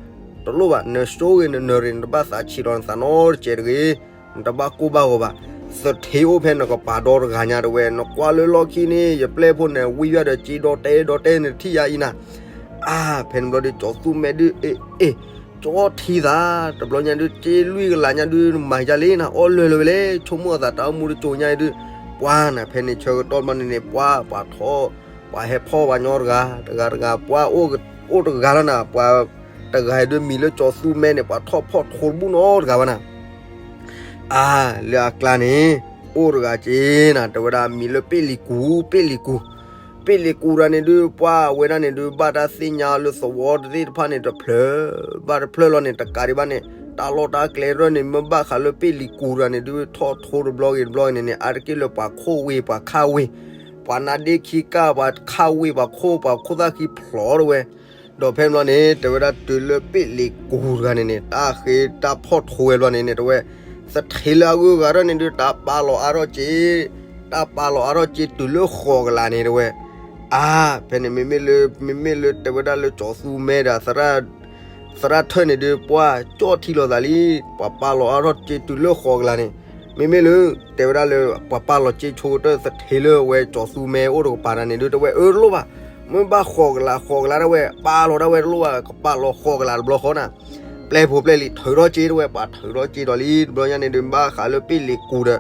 တလိၣ်ဘၣ် နဆိဂ့ၤ နနၢၤရ့ၤ နတဘၣ်သးဆံးလီၤနသးနီတစဲးတဂ့ၤ, နတဘၣ်ကိၢ်ဘၣ်ဂီၤဘၣ်, သထ့အိၣ်ဖဲနကပၤဒီတဂၤညါတဲဝဲ, နကွၢ်လၢလီၢ်ခံန့ၣ် ယပျဲၢ်ဖိန့ၣ် ဝံယွၢ်ဒီးက့ဒီတဲဒီတဲန့ၣ် ထံၣ်ယၤအံၤနၤ, အါ ဖဲန့ၣ်ဘျီဒုး ကၠီၤသူမဲဒုး အ့ၣ်အ့ၣ်, ကၠီထံသး, တဘျီညါဒုး ကၠ့လွံၢ်ကလးညါဒုး မၤယါလံနၤ, အီၣ်လၢာ်လၢၤဝဲလဲၣ်, ဆိကမိၣ်အသးတၢ်အိၣ်မူတစိၤညါအံၤဒုး, ပှၤနၤ ဖဲန့ၣ်ဆၢကတီၢ်ဘျီန့ၣ်န့ၣ် ပှၤ ပှၤထီၣ်, ပှၤဟဲဖီၣ်ပှၤညီတဂၤ တဂၤတဂၤ, ပှၤအိၣ်တဂၤလီၤနၤ, ပှၤတဂၤအံၤဒုး မံၤလၢကၠီသူမဲန့ၣ် ပှၤထီၣ်ဖီၣ်ထိတဘူၣ်နီတဂၤဘၣ်နၤ အါ, လၢအကျါန့ၣ် အိၣ်တဂၤက့နၤ, တဲဝဲဒၣ်မံၤလၢပ့ၣ်လံၤကူၤ, ပ့ၣ်လံၤကူၤ, ပ့ၣ်လံၤကူၤတဂၤန့ၣ်ဒုး ပှၤဝဲဒၣ်န့ၣ်ဒုး ဘၣ်တၢ်သ့ၣ်ညါလၢသဝီတသ့ၣ်တဖၣ်န့ၣ်တဖျၢၣ်, ဘၣ်တဖျၢၣ်လီၤန့ၣ် တကးဒံးဘၣ်န့ၣ် တၢ်လီၢ်တၢ်ကျဲရဲၣ်န့ၣ် မ့ၢ်ဘၣ်ဃးလၢပ့ၣ်လံၤကူၤတဂၤန့ၣ်ဒုး ထီၣ်ထိတဘျီဂ့ၤတဘျီဂ့ၤန့ၣ်န့ၣ် အါတက့ၢ်လၢပှၤခိၣ်ဝ့ၤ ပှၤခၣ်ဝ့ၤ, ပှၤနါဒ့ခံကၢ် ပှၤခၣ်ဝ့ၤ ပှၤခိၣ် ပှၤခိၣ်သၣ်ခံဖျိးတဝဲ ဒီးဖဲန့ၣ်ဘျီန့ၣ် တဲဝဲဒၣ်တုၤလၢပ့ၣ်လံၤကူၤတဂၤန့ၣ်န့ၣ် တၢ်ဃ့တၢ်ဖီၣ်ထိဝဲဘျီန့ၣ်န့ၣ် တဲဝဲ သထ့လၢအဂုၤအဂၤထီၣ်န့ၣ်ဒုး တၢ်ပာ်လီၤအါထီၣ်က့, တၢ်ပာ်လီၤအါထီၣ်က့တုၤလၢဃိးကလးန့ၣ် တဲဝဲ, အါ, ဖဲန့ၣ်မ့မ့ၢ်လၢ မ့မ့ၢ်လၢတဲဝဲဒၣ်လၢကၠီသူမဲဒီး သရၣ်ထၢၣ်န့ၣ်ဒုး ပှၤကၠီထံလိာ်သးလံ, ပှၤပာ်လီၤအါထီၣ်က့တုၤလၢဃိးကလးန့ၣ်, မ့မ့ၢ်လၢ တဲဝဲဒၣ်လၢ ပှၤပာ်လီၤက့ဆိကတၢၢ်သထ့လၢအဝဲကၠီသူမဲအိၣ်တကပၤတဂၤန့ၣ်ဒုး တဲဝဲအၢတလိၣ်ဘၣ်, မ့ၢ်ဘၣ်ဃိးကလး ဃိးကလးဒၣ်ဝဲ ပာ်လီၤဒၣ်ဝဲတလိၣ်ဘၣ် ကပာ်လီၤဃိးကလးတဘျီဃီနၤ, ပျဲၢ်ဖိပျဲၢ်လံၤထုးထီၣ်က့တဝဲ ပှၤထုးထီၣ်က့ဒီးလံ တဘျီညါန့ၣ်ဒုး ဘၣ်ဃးလၢပ့ၣ်လံၤကူၤဒီး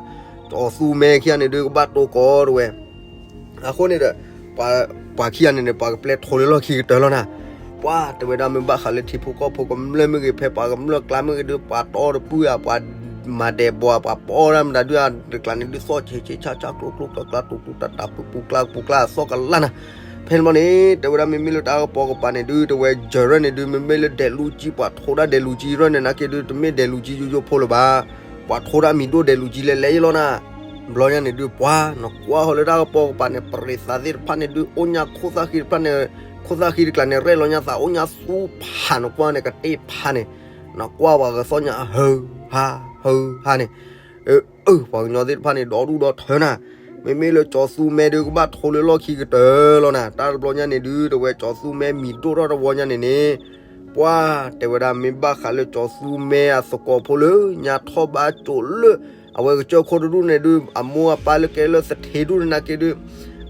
ကၠီသူမဲခံဂၤန့ၣ်ဒုး ကဘၣ်တိကိးတဝဲ အဃိန့ၣ်ဒီး ပှၤခံဂၤန့ၣ်န့ၣ် ပှၤကပျဲထိလၢလီၢ်ခံကတၢၢ်လီၤနၤ, ပှၤတဲဝဲဒၣ်မ့ၢ်ဘၣ်ဃးလၢထံဖိကီၢ်ဖိကမျၢၢ်မ့ၢ်ဂ့ၤ ဖဲပှၤကမျၢၢ်ကျါမ့ၢ်ဂ့ၤဒုး ပှၤတီတပုၢ်ဧါ ပှၤမၤဒဲးဘီဧါ ပှၤပီဒၣ်မတၤဒုး တကျးန့ၣ်ဒုး သီၣ်ဆံးဆံးဆါဆါ ကျိကျိကျါကျါ တူၢ်တူၢ်တၢ်တၢ် ပူၤပူၤကျါပူၤကျါ အသီၣ်ကလါနၤ, ဖဲန့ၣ်ဘျီန့ၣ် တဲဝဲဒၣ်မ့မ့ၢ်လၢတၢ်ကပီၤကပၤန့ၣ်ဒုး တဲဝဲ ယဲၢ်ရဲၣ်န့ၣ်ဒုး မ့မ့ၢ်လၢဒဲးလူကၠံ ပှၤထိဒၣ်ဒဲးလူကၠံရဲၣ်န့ၣ် နာ်က့ဒုး တမ့ၢ်ဒဲးလူကၠံယိယိဖိလၢၤဘၣ် ပှၤထိဒၣ်မံၤဒိၣ်ဒဲးလူကၠံလဲၤလဲၤယလီၤနၤ, ဘျီညါန့ၣ်ဒုး ပှၤနကွၢ်ဃီၤလၢတၢ်ကပီၤကပၤန့ၣ် ပရံးသးသ့ၣ်တဖၣ်န့ၣ်ဒုး အိၣ်ညါခိၣ်သၣ်ဃံတဖၣ်န့ၣ်, ခိၣ်သၣ်ဃံတကျးန့ၣ် ရဲၣ်လီၤညါသး အိၣ်ညါသူဖးနကွၢ်န့ၣ် ကတ့ၢ်ဖးန့ၣ်, နကွၢ်ပှၤကသီၣ်ညါ ဟၢဟါ ဟၢဟါန့ၣ်, အၢ ပှၤကညီသ့ၣ်တဖၣ်န့ၣ် ဒီဒူၣ်ဒီထၢနၤ, မ့မ့ၢ်လၢကၠီသူမဲဒုး ကဘၣ်ထိလၢလီၢ်ခံကတၢၢ်လီၤနၤ, တၢ်တဘျီညါန့ၣ်ဒုး တဲဝဲကၠီသူမဲမံၤဒိၣ်ထီၣ်တဝီညါန့ၣ်န့ၣ် ပှၤတဲဝဲဒၣ်မ့ၢ်ဘၣ်ဃးလၢကၠီသူမဲအသကိးဖိလၢ ညါထီၣ်ဘါစိာ်လၢ အဝဲကစၢၢ်ခိၣ်တဒူၣ်န့ၣ်ဒုး အမိၢ်အပၢ်လၢကဲလၢသထ့ဒူၣ်န့ၣ်နာ်က့ဒုး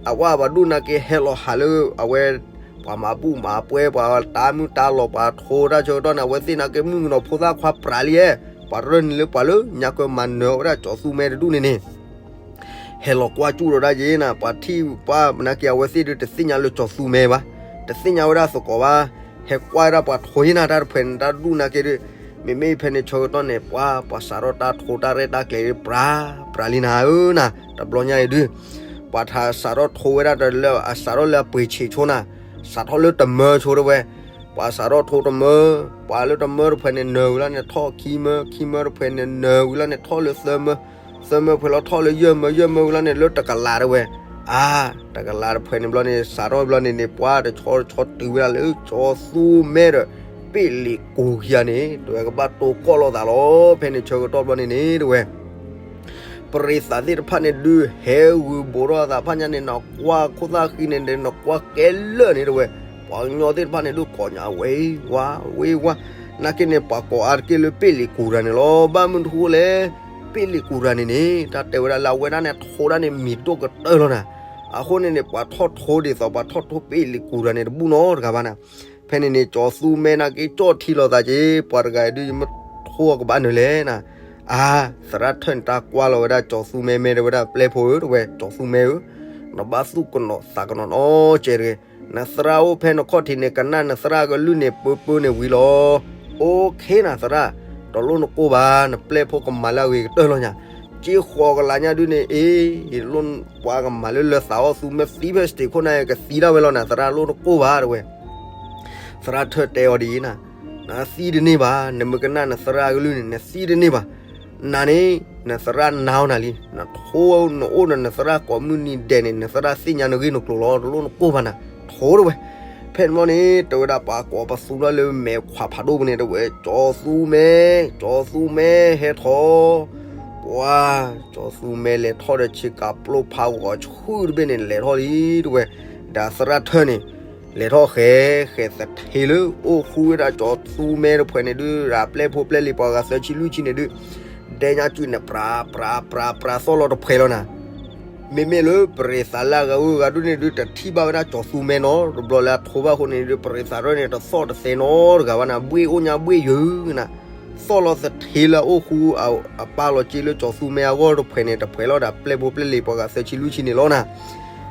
အဝဲဘၣ်ဒူၣ်နာ်က့ဟဲလီၤဟးလၢ အဝဲ ပှၤမၤဘူၣ်မၤပှဲၤ ပှၤတၢ်မုၢ်တၢ်လီၤ ပှၤထိတၢ်ဆၢကတီၢ်န့ၣ် အဝဲသ့ၣ်နာ်က့မုၣ်ကနီၤဖိသၣ်ခွါပြးလံဧါ, ပှၤရၢၢ်န့ၣ်လၢပှၤလၢညါကၢမၤနၢၤဝဲဒၣ်ကၠီသူမဲတဒူၣ်န့ၣ်န့ၣ် ဟဲလီၤကွၢ်ကၠူၣ်ဒီးဒၣ်ယဲနၤ, ပှၤထံၣ်ပှၤနာ်က့ အဝဲသ့ၣ်ဒုးတသ့ၣ်ညါလၢကၠီသူမဲဘၣ်, တသ့ၣ်ညါဝဲဒၣ်သကိးဘၣ်, ဟဲကွၢ်ဝဲဒၣ်ပှၤထိယဲနၤ တၢ်တဖှဲးန့ၣ် တၢ်ဒူၣ်နာ်က့ဒုး, မ့မ့ၢ်ဖဲန့ၣ်ဆၢကတီၢ်န့ၣ် ပှၤ ပှၤစးထီၣ်တၢ်ထိတၢ်ရဲၣ်တၢ်ကျဲၤဒုး ပြး ပြးလံနၤဧၢနၤ, တဘျီညါအံၤဒုး ပှၤထးစးထီၣ်ထိဝဲဒၣ်တလၢ အစးထီၣ်လၢအပှ့ၤဆံးဆိနၤ, စးထီၣ်လၢတမၢဆိတဝဲ, ပှၤစးထီၣ်ထိတမၢ, ပှၤလၢတမၢတဖှဲးန့ၣ် နၢၤဝံၤလီၤန့ၣ် ထီၣ်ခံမၢ, ခံမၢတဖှဲးန့ၣ် နၢၤဝံၤလီၤန့ၣ် ထီၣ်လၢသၢမၢ, သၢမၢတဖှဲးလီၤ ထီၣ်လၢယဲၢ်မၢ, ယဲၢ်မၢဝံၤလီၤန့ၣ် လၢတကလးတဝဲ, အါ, တကလးတဖှဲးန့ၣ်ဘျီန့ၣ် စးထီၣ်ဘျီန့ၣ်န့ၣ် ပှၤတဆီတဆီတုၤဝဲဒၣ်လၢကၠီသူမဲဒီး ပ့ၣ်လံၤကူၤခံဂၤန့ၣ် တဝဲကဘၣ်တိကိးလိာ်သးလီၤ, ဖဲန့ၣ်ဆၢကတီၢ်ဘျီန့ၣ်န့ၣ် တဝဲ ပရံးသးသ့ၣ်တဖၣ်န့ၣ်ဒုး ဟဲဂုာ်ဘိးထီၣ်အသးဖးညါန့ၣ် နကွၢ်ခိၣ်သၣ်ဃံန့ၣ် နကွၢ်ကဲလၢာ်န့ၣ်တဝဲ, ပှၤကညီသ့ၣ်တဖၣ်န့ၣ်ဒုး ကိးညါဝ့ၤဝါ ဝ့ၤဝါ, နာ်က့န့ၣ် ပှၤကိးအါတက့ၢ်လၢပ့ၣ်လံၤကူၤတဂၤန့ၣ်လီၤ, ဘၣ်မနုၤတဃိလဲၣ်, ပ့ၣ်လံၤကူၤတဂၤန့ၣ်န့ၣ် တၢ်တဲဝဲဒၣ်လၢအဝဲဒၣ်န့ၣ် ထိဒၣ်န့ၣ်မံၤဒိၣ်ကတၢၢ်လီၤနၤ, အဃိန့ၣ်န့ၣ် ပှၤထီၣ်ထိဒ်သိး ပှၤထီၣ်ထိပ့ၣ်လံၤကူၤတဂၤန့ၣ် တဘူၣ်နီတဂၤဘၣ်နၤ, ဖဲန့ၣ်န့ၣ် ကၠီသူမဲနာ်က့ ကၠီထံလိာ်သးက့ၤ ပှၤတဂၤအံၤဒုး ယမ့ၢ်ထိအီၤကဘၣ်နုၤလဲၣ်နၤ, အါ, သရၣ်ထၢၣ်န့ၣ် တၢ်ကွၢ်လီၤဝဲဒၣ်ကၠီသူမဲ မဲတဝဲဒၣ် ပျဲၢ်ဖိဧၢ တဝဲ ကၠီသူမဲဧၢ, နဘၣ်သူၣ်ကနိးသးကနိးနီတစဲးတဂ့ၤ, နသရၣ်အိၣ်ဖဲနခီၣ်ထံးန့ၣ် ကနၣ်နသရၣ်ကလုၢ်န့ၣ် ပၢပၢန့ၣ်ဝံၤလီၤ, အိၣ်ခ့နၤသရၣ်, တလိၣ်နကိၢ်ဘၣ်, နပျဲၢ်ဖိကမၤလၢအဂ့ၤကတၢၢ်လီၤညါ, က့ဃိးကလးညါဒုးန့ၣ် အ့ၣ် ယလိၣ်ပှၤကမၤလၢလၢသးအီၣ်သူ မ့ၢ်သံဖဲစတ့းခိၣ်န့ၣ် ကသံဒၣ်ဝဲလီၤနၤ သရၣ် လိၣ်နကိၢ်ဘၣ် တဝဲ သရၣ်ထၢၣ်တဲအီၤဒ်အံၤနၤ, နသံတန့ၢ်ဘၣ်, နမ့ၢ်ကနၣ်နသရၣ်အကလုၢ်န့ၣ် နသံတန့ၢ်ဘၣ်, နၤန့ၣ် နသရၣ်နာ်အီၤနၤလံ, နထိနအိၣ်ဒီးနသရၣ်ကိးမုၢ်နံၤဒဲးန့ၣ် နသရၣ်သ့ၣ်ညါနဂ့ၢ်နကျိၤလီၤ, တလိၣ်နကိၢ်ဘၣ်နၤ, ထိတဝဲ, ဖဲန့ၣ်ဘျီန့ၣ် တဲဝဲဒၣ်ပှၤကိးပသူဘျီလၢမဲာ်ခွးဖးဒိၣ်ပူၤန့ၣ် တဝဲ ကၠီသူမဲ, ကၠီသူမဲ ဟဲထီၣ် ပှၤ ကၠီသူမဲလဲၤထီၣ်ဒီးဆ့ကၤပျိဖးဂီၤဆူတဘ့ၣ်န့ၣ် လဲၤထီၣ်လံတဝဲ, ဒီးသရၣ်ထၢၣ်န့ၣ် လဲၤထီၣ်ဃဲၤဃဲၤသထ့လၢအိၣ်ဃူဝဲဒၣ်ကၠီသူမဲတဖှဲးန့ၣ်ဒုး ဒီးပျဲၢ်ဖိပျဲၢ်လံၤပှၤဂၤသၢဆံလွံၢ်ဆံန့ၣ်ဒုး ဒဲညါစုၣ်န့ၣ် ပြး ပြး ပြး ပြး သီၣ်လီၤတဖှဲးလီၤနၤ, မ့မ့ၢ်လၢပရ့သးလၢအဂၤဧိၤဂၤဒိၣ်န့ၣ်ဒုး တထံၣ်ဘၣ်ဝဲဒၣ်ကၠီၤသူမဲနီတဘျီလၢအထိဘၣ်အဃိန့ၣ်ဒုး ပရ့သးရဲၣ်န့ၣ် တသီၣ်တသဲနီတဂၤဘၣ်နၤ, ဘှ့ၣ်အိၣ်ညါဘှ့ၣ်ယုာ်နၤ, သီၣ်လီၤသထ့လၢအအိၣ်ဃူ အပၢ်လီၤက့လၢကၠီၤသူမဲအဂီၢ်တဖှဲးန့ၣ် တဖှဲးလီၤဒၣ်ပျဲၢ်ဖိပျဲၢ်လံၤပှၤဂၤသၢဆံလွံၢ်ဆံန့ၣ်လီၤနၤ.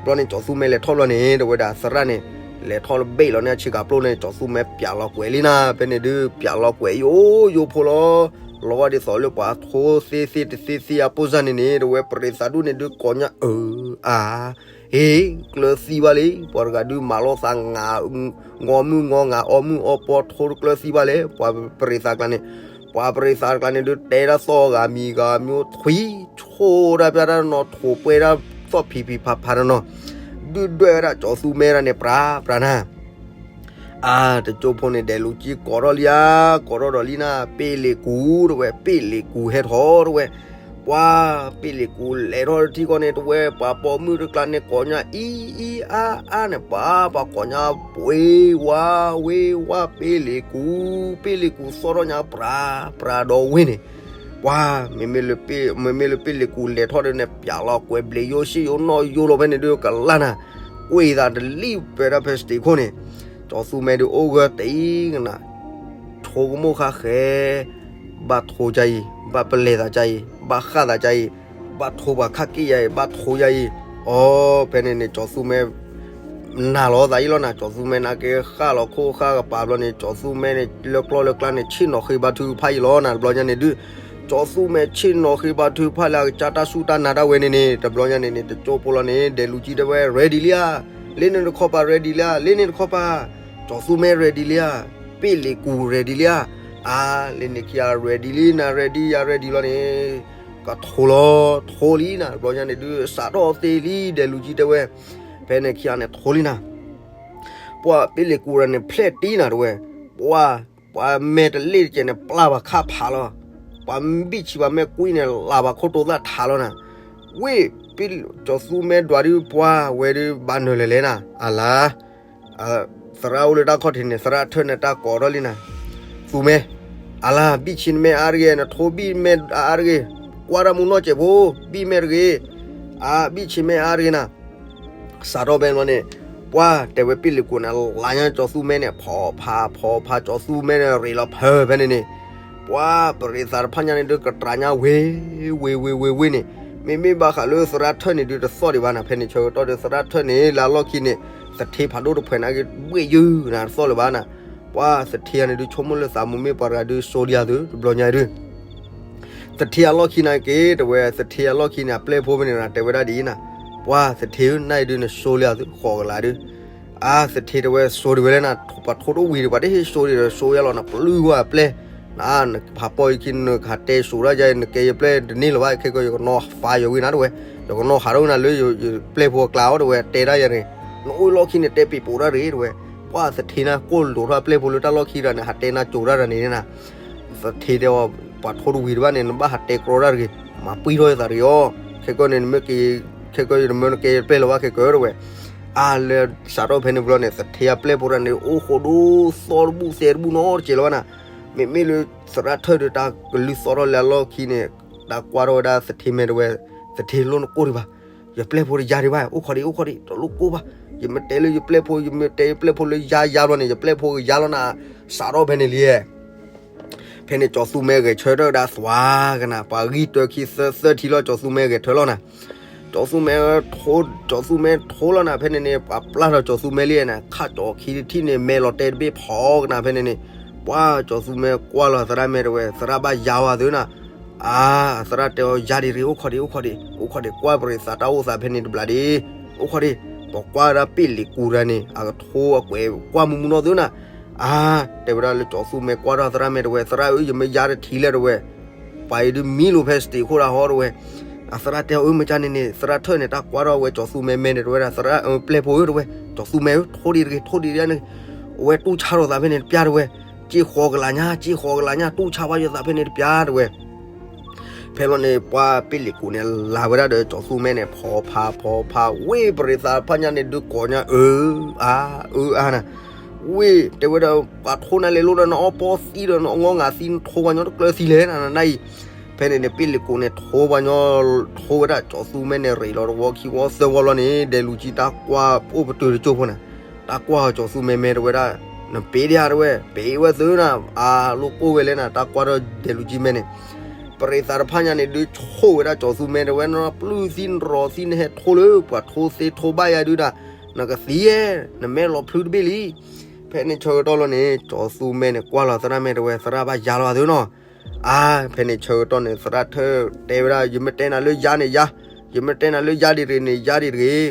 ဘျီန့ၣ် ကၠီၤသူမဲလဲၤထီၣ်ဘျီန့ၣ် တဝဲဒၣ်သရၣ်န့ၣ် လဲၤထီၣ်လၢဘ့ၣ်လီၤန့ၣ် အဆ့ကၤပျိန့ၣ် ကၠီၤသူမဲပျးလီၤကွဲးလံနၤ, ဖဲန့ၣ်ဒုး ပျးလီၤကွဲးယိယိဖိလီၤ. လီၤဂာ်ဒ်သိးလၢပှၤထိသ့သ့တသ့သ့အပိၢ်စၢ်န့ၣ်န့ၣ် တဝဲပရ့သးဒိၣ်န့ၣ်ဒုး ကိးညါအၢ အါ ဟ့ ကျၢၤသံဘၣ်လံ, ပှၤတဂၤဒုးမၤလိာ်သး ငါ ငီမုၢ်ငီငါ အီမုၢ်အီပီ ထိတကျၢၤသံဘၣ်လဲၣ်, ပှၤပရ့သးကျါန့ၣ်, ပှၤပရ့သးကျါန့ၣ်ဒုး တဲဒၣ်သီၣ်ဂၤမံၤဂၤမံၤ ထွံၣ်ဆိၣ်ဒၣ်ပျၢ်တၢ်နီၤ ထိးပှဲၤဒၣ်သီၣ်ဖံးဖံးဖးဖးတနီၤ, ဒုးဒွဲၣ်ဝဲဒၣ်ကၠီၤသူမဲဒၣ်န့ၣ် ပြၤပြၤနၤ အါ တကၠိဖိန့ၣ် ဒဲးလူၤကံကိးထီၣ်လံဧါ, ကိးထီၣ်ဒီးလံနၤ, ပ့ၣ်လ့ၤကူၤတဝဲ, ပ့ၣ်လ့ၤကူၤဟဲထီၣ်တဝဲ, ပှၤ ပ့ၣ်လ့ၤကူၤလဲၤထီၣ်တထံၣ်ဃီန့ၣ် တဝဲ ပှၤပိာ်မုၣ်တကျါန့ၣ် ကိးညါအံအါအါန့ၣ် ပှၤ ပှၤကိးညါ ပှ့ၤဝါဝ့ၤဝါ ပ့ၣ်လ့ၤကူၤ, ပ့ၣ်လ့ၤကူၤသီၣ်ထီၣ်ညါ ပြၤ ပြၤဒီးဝ့ၢ်န့ၣ်, ပှၤ မ့မ့ၢ်လၢပ့ၣ်လ့ၤကူၤလဲၤထီၣ်ဒီးန့ၣ် ပျးလီၤကွဲးဘျ့းယိၣ်စ့ၣ်ယိၣ်နီၣ်ယိၣ်လီၤဖဲန့ၣ်ဒုးကလၢ်နၤ, ကွ့ၢ်သးတလံၣ်ပၢၢ်တၢ်ဖဲစတ့းခိၣ်န့ၣ်, ကၠီၤသူမဲဒုးအိၣ်ဂၢၢ်တအံၤကနၤ, ထိကမိၣ်ဃါဃဲ, ဘၣ်ထိကါအံၤ, ဘၣ်ပလဲၤသးကါအံၤ, ဘၣ်ဃၣ်သးကါအံၤ, ဘၣ်ထိပှၤခၣ်က့ၣ်ယါအံၤ, ဘၣ်ထိယါအံၤ, အီ ဖဲန့ၣ်န့ၣ် ကၠီၤသူမဲ နာ်လီၤသးအံၤလီၤနၤ, ကၠီၤသူမဲနာ်က့ ဃၣ်လီၤခိၣ်ဃၣ်ကပၤဘျီန့ၣ် ကၠီၤသူမဲန့ၣ် လၢကျီၢ်လၢကျါန့ၣ် ဆ့ၣ်နီၤဃ့ဘါထုကဖၣ်အံၤလီၤနၤ, တဘျီညါန့ၣ်ဒုး ကၠီၤသူမဲဆ့ၣ်နီၤဃ့ဘါထုကဖၣ်လၢအကစၢ်တၢ်စူၢ်တၢ်နာ်ဒၣ်ဝဲန့ၣ်န့ၣ် တဘျီညါန့ၣ်န့ၣ် တကၠိဖိလီၤန့ၣ် ဒဲးလူၤကံတဲဝဲ ready လံဧါ, လ့န့ၣ်တခီပၤ ready လံဧါ, လ့န့ၣ်တခီပၤ ကၠီၤသူမဲ ready လံဧါ, ပ့ၣ်လ့ၤကူၤ ready လံဧါ, အါ လ့န့ၣ်ခံဂၤ ready လံနၤ ready ယၤ ready လီၤန့ၣ် ကထိလီၤ ထိလံနၤ, တဘျီညါန့ၣ်ဒုး စးထီၣ်သ့လံ ဒဲးလူၤကံတဲဝဲ, ဖဲန့ၣ်ခံဂၤန့ၣ်ထိလံနၤ ပှၤပ့ၣ်လ့ၤကူၤတဂၤန့ၣ် ဖျဲၣ်တံနၤတဝဲ, ပှၤ ပှၤမဲာ်တလ့ၣ်တကဲးန့ၣ် ပျၢ်ပှၤခၣ်ဖးလီၤ, ပှၤဘံၣ်ဆံးပှၤမဲာ်ကွံန့ၣ် လၢ်ပှၤခိၣ်တိသၣ်ထးလီၤနၤ, ဝ့ၢ် ကၠီၤသူမဲဒွးဒုး ပှၤဝဲဒုးဘၣ်နၢၤလဲၤလဲၤနၤ, အလါ သရၣ်အိၣ်လၢတၢ်ခီၣ်ထံးန့ၣ် သရၣ်ထၢၣ်န့ၣ်တၢ်ကိးထီၣ်လံနၤ, သူမဲ အလါ ဘံၣ်ဆံးနမဲာ်အါတဂ့ၤ, နထိဘံၣ်မဲာ်အါတဂ့ၤ, ကွၢ်တၢ်မူနီၢ်စဲးဖိ, ဘံၣ်မဲာ်တဂ့ၤ, အါ ဘံၣ်ဆံးမဲာ်အါတဂ့ၤနၤ စးထီၣ်ဖဲန့ၣ်ဘျီန့ၣ်, ပှၤတဲဝဲပ့ၣ်လ့ၤကူၤန့ၣ် လါညါကၠီၤသူမဲန့ၣ် ဖီဖးဖီဖးကၠီၤသူမဲန့ၣ် ရ့းလီၤဖၢဖဲန့ၣ်န့ၣ်, ပှၤပရ့သးတဖၣ်ညါန့ၣ်ဒုး ကတြၤညါဝ့ၤ ဝ့ၤဝ့ၤဝ့ၤဝ့ၤန့ၣ်, မ့မ့ၢ်ဘၣ်ဃးလၢသရၣ်ထၢၣ်န့ၣ်ဒုး တသီၣ်ဒံးဘၣ်နၤ, ဖဲန့ၣ်ဆၢကတီၢ်ဒုး သရၣ်ထၢၣ်န့ၣ် လၢအလီၢ်ခံန့ၣ် သထ့ဖးဒိၣ်တဖှဲးန့ၣ်က့ၤ ဘှ့ၣ်ယုၢ်နၤ တသီၣ်လၢၤဘၣ်နၤ, ပှၤသထ့ဂၤန့ၣ်ဒုး ဆိကမိၣ်လၢသးမိၢ်မ့ၢ်ပှၤတဂၤဒုး စိဒံးယၤသု တဘျီညါဒုး သထ့အလီၢ်ခံန့ၣ်က့ၤ တဝဲ သထ့အလီၢ်ခံန့ၣ် အပျဲၢ်ဖိဖဲန့ၣ် တဲဝဲဒၣ်ဒ်အံၤနၤ, ပှၤသထ့ဧၢ နၤအံၤဒုး နစိလံဧါသု ဃိးကလးဒုး, အါ သထ့တဲဝဲ စိဒံးဝဲလဲၣ်နၤ, ပှၤထိတအိၣ်ဝံၤဒီး ပှၤတဟ့ၣ်စိဒံးဒီး စိယါလီၤနၤ ပျုၢ်ဝဲအပျဲၢ်, နဟးပီၢ်ယခံ နကဟးတဲစိၤဒၣ်ယၤ နကဲယပျဲၢ်တန့ၢ်လၢၤဘၣ် ခဲကီၢ် ယကနီၤဖးယီၤဝံၤနၤတဝဲ, ယကနီၤဟးထီၣ်ဝံၤနၤလၢယပျဲၢ်ဖိအကျါအီၤတဝဲ တဲဒၣ်ယၤန့ၣ်, နအိၣ်လီၢ်ခံန့ၣ် တဲပံာ်ပိာ်ဒၣ်တဂ့ၤတဝဲ, ပှၤသထ့နၤ ကိၢ်လိာ်ထီၣ်အပျဲၢ်ဖိလၢတၢ်လီၢ်ခံဒီးန့ၣ် ဟးတဲနၤစိၤဒၣ်တၢ်န့ၣ်နၤ သထ့တဲအီၤ ပှၤထိတဝံၤတဘၣ်န့ၣ် နဘၣ်ဟးတဲကြီတၢ်တဂ့ၤ, မၤပှံၢ်ထီၣ်ယသးတဂ့ၤအီၤ, ခဲကီၢ်န့ၣ် နမ့ၢ်က့ၤ ခဲကီၢ် နမ့ၢ်နကဲယပျဲၢ်လၢၤဘၣ် ခဲကီၢ်တဝဲ, အါ လၢစးထီၣ်ဖဲန့ၣ်ဘျီန့ၣ် သထ့အပျဲၢ်ဖိတဂၤန့ၣ် အိၣ်ဃိဒိၣ်သီတဘူၣ်သဲတဘူၣ်နီတစဲးလၢၤဘၣ်နၤ, မ့မ့ၢ်လၢသရၣ်ထၢၣ်ဒီးတၢ်ကလုၢ်သီၣ်ထီၣ်လၢအလီၢ်ခံန့ၣ် တၢ်ကွၢ်ထီၣ်ဝဲဒၣ်သထ့မဲာ်တဝဲ, သထ့လိၣ်နကိၢ်ဒံးဘၣ်, ယပျဲၢ်ဖိတယါဒံးဘၣ် အိၣ်ခိးဒံး အိၣ်ခိးဒံး တလိၣ်ကိၢ်ဘၣ်, ယမ့ၢ်တဲလၢယပျဲၢ်ဖိ ယမ့ၢ်တဲယပျဲၢ်ဖိလၢယါယါဘျီန့ၣ် ယပျဲၢ်ဖိကယါလီၤနၤ, စးထီၣ်ဖဲန့ၣ်လံ ဖဲန့ၣ် ကၠီၤသူမဲဂဲၤဆၢထၢၣ်ဒၣ်သွါကနၤ ပှၤဂံၢ်တၢခံသၢထံလီၤ ကၠီၤသူမဲဂဲၤထၢၣ်လီၤနၤ, ကၠီၤသူမဲထိ ကၠီၤသူမဲထိလီၤနၤ ဖဲန့ၣ်န့ၣ် ပှၤပျၢ်ထီၣ်ကၠီၤသူမဲလံနၤ ခးကၠီၤခံတထံၣ်န့ၣ် မဲာ်လီၤတဲာ်တဘ့ၣ်ဖီကနၤ ဖဲန့ၣ်န့ၣ်, ပှၤကၠီၤသူမဲကွၢ်လီၤသရၣ်မဲာ်တဝဲ သရၣ်ဘၣ်ယါဝဲသုနၤ, အါ သရၣ်တဲအီၤ ယါဒံးရ့ အိၣ်ခိးဒံး အိၣ်ခိးဒံး အိၣ်ခိးဒံး ကွၢ်ပရံးသးတၢ်အိၣ်သးဖဲန့ၣ်တဘျီဒံး, အိၣ်ခိးဒံး, ပှၤကွၢ်ဝဲဒၣ်ပ့ၣ်လံၤကူၤတဂၤန့ၣ် အကထိအကွဲးကွၢ်မူမူနီၢ်သုနၤ, အါ တဲဝဲဒၣ်လၢကၠီၤသူမဲကွၢ်ထီၣ်သရၣ်မဲာ်တဝဲ သရၣ်ဧၢ ယမ့ၢ်ယါတထံၣ်လဲၣ်တဝဲ, ပှၤအံၤဒုးမံလိာ်ဖဲစတ့းခိၣ်တၢ်ဟီတဝဲ, အသရၣ်တဲအီၤ အၢ မ့ၢ်ကန့ၣ်န့ၣ် သရၣ်ထၢၣ်န့ၣ် တၢ်ကွၢ်ထီၣ်ဝဲကၠီၤသူမဲမဲာ်န့ၣ် တဝဲဒၣ် သရၣ်ပျဲၢ်ဖိဧၢတဝဲ, ကၠီၤသူမဲဧၢ ထိဒံးတဂ့ၤ ထိဒံးတဂ့ၤန့ၣ်, အဝဲတူၢ်ဆါထီၣ်သးဖဲန့ၣ်တပျၢ်တဝဲ, စ့ဃိးကလးညါ စ့ဃိးကလးညါ တူၢ်ဆါဘၣ်ယသးဖဲန့ၣ်တပျၢ်တဝဲ ဖဲလီၤန့ၣ် ပှၤပ့ၣ်လံၤကူၤန့ၣ် လၤဝဲဒၣ်ဒီးကၠီၤသူမဲန့ၣ် ဖီဖးဖီဖး ဝ့ၢ်ပရံးသးတဖၣ်ညါန့ၣ် ဒုးကိးညါ အၢ အါ အၢ အါနၤ, ဝ့ၢ်တဲဝဲဒၣ် ပှၤထိနၤလဲၤလိၤဒီးနအီပီသံဒီးနအီငီငၤသံ နထိပှၤညီတကျၢၤသံလဲၣ်နၤ နၤအံၤ, ဖဲန့ၣ်န့ၣ် ပ့ၣ်လ့ၤကူၤန့ၣ် ထိပှၤညီ, ထိဝဲဒၣ်ကၠီၤသူမဲန့ၣ် ရ့ၣ်လီၤတဝီခံဝီသၢဝီလီၤန့ၣ် ဒဲးလူၤကၠံတၢ်ကွၢ်အိၣ်ပတုာ်တကၠိၢ်ဖိန့ၣ်, တၢ်ကွၢ်ကၠီၤသူမဲမဲတဝဲဒၣ်, နပ့ၤဒံးဧါတဝဲ, ပ့ၤဝဲသုနၤ, အလိၣ်ကိၢ်ဝဲလဲၣ်နၤ, တၢ်ကွၢ်ထီၣ်ဒဲးလူၤကၠံမဲန့ၣ်, ပရ့ၤသးတဖၣ်ညါန့ၣ် ဒုးဆိၣ်ဝဲဒၣ်ကၠီၤသူမဲတဝဲ နပျုၢ်သံနရီၤသံ နဟဲထိလၢပှၤထိသ့ထိဘၣ်ယၤဒုဒၣ်, နကသံဧဲ, နမဲလီၤဖျုးတဘ့ၣ်လံ. ဖဲန့ၣ်ဆၢကတီၢ်လီၤန့ၣ် ကၠီၤသူမဲန့ၣ် ကွၢ်လီၤသရၣ်မဲတဝဲ သရၣ်ဘၣ်ယါလီၤသုနီၤ. အါ, ဖဲန့ၣ်ဆၢကတီၢ်န့ၣ် သရၣ်ထၢၣ်တဲဝဲဒၣ် ယမ့ၢ်တဲနၤလၢယါန့ၣ်ယါ, ယမ့ၢ်တဲနၤလၢယါဒံးတဂ့ၤန့ၣ် ယါဒံးတဂ့ၤ.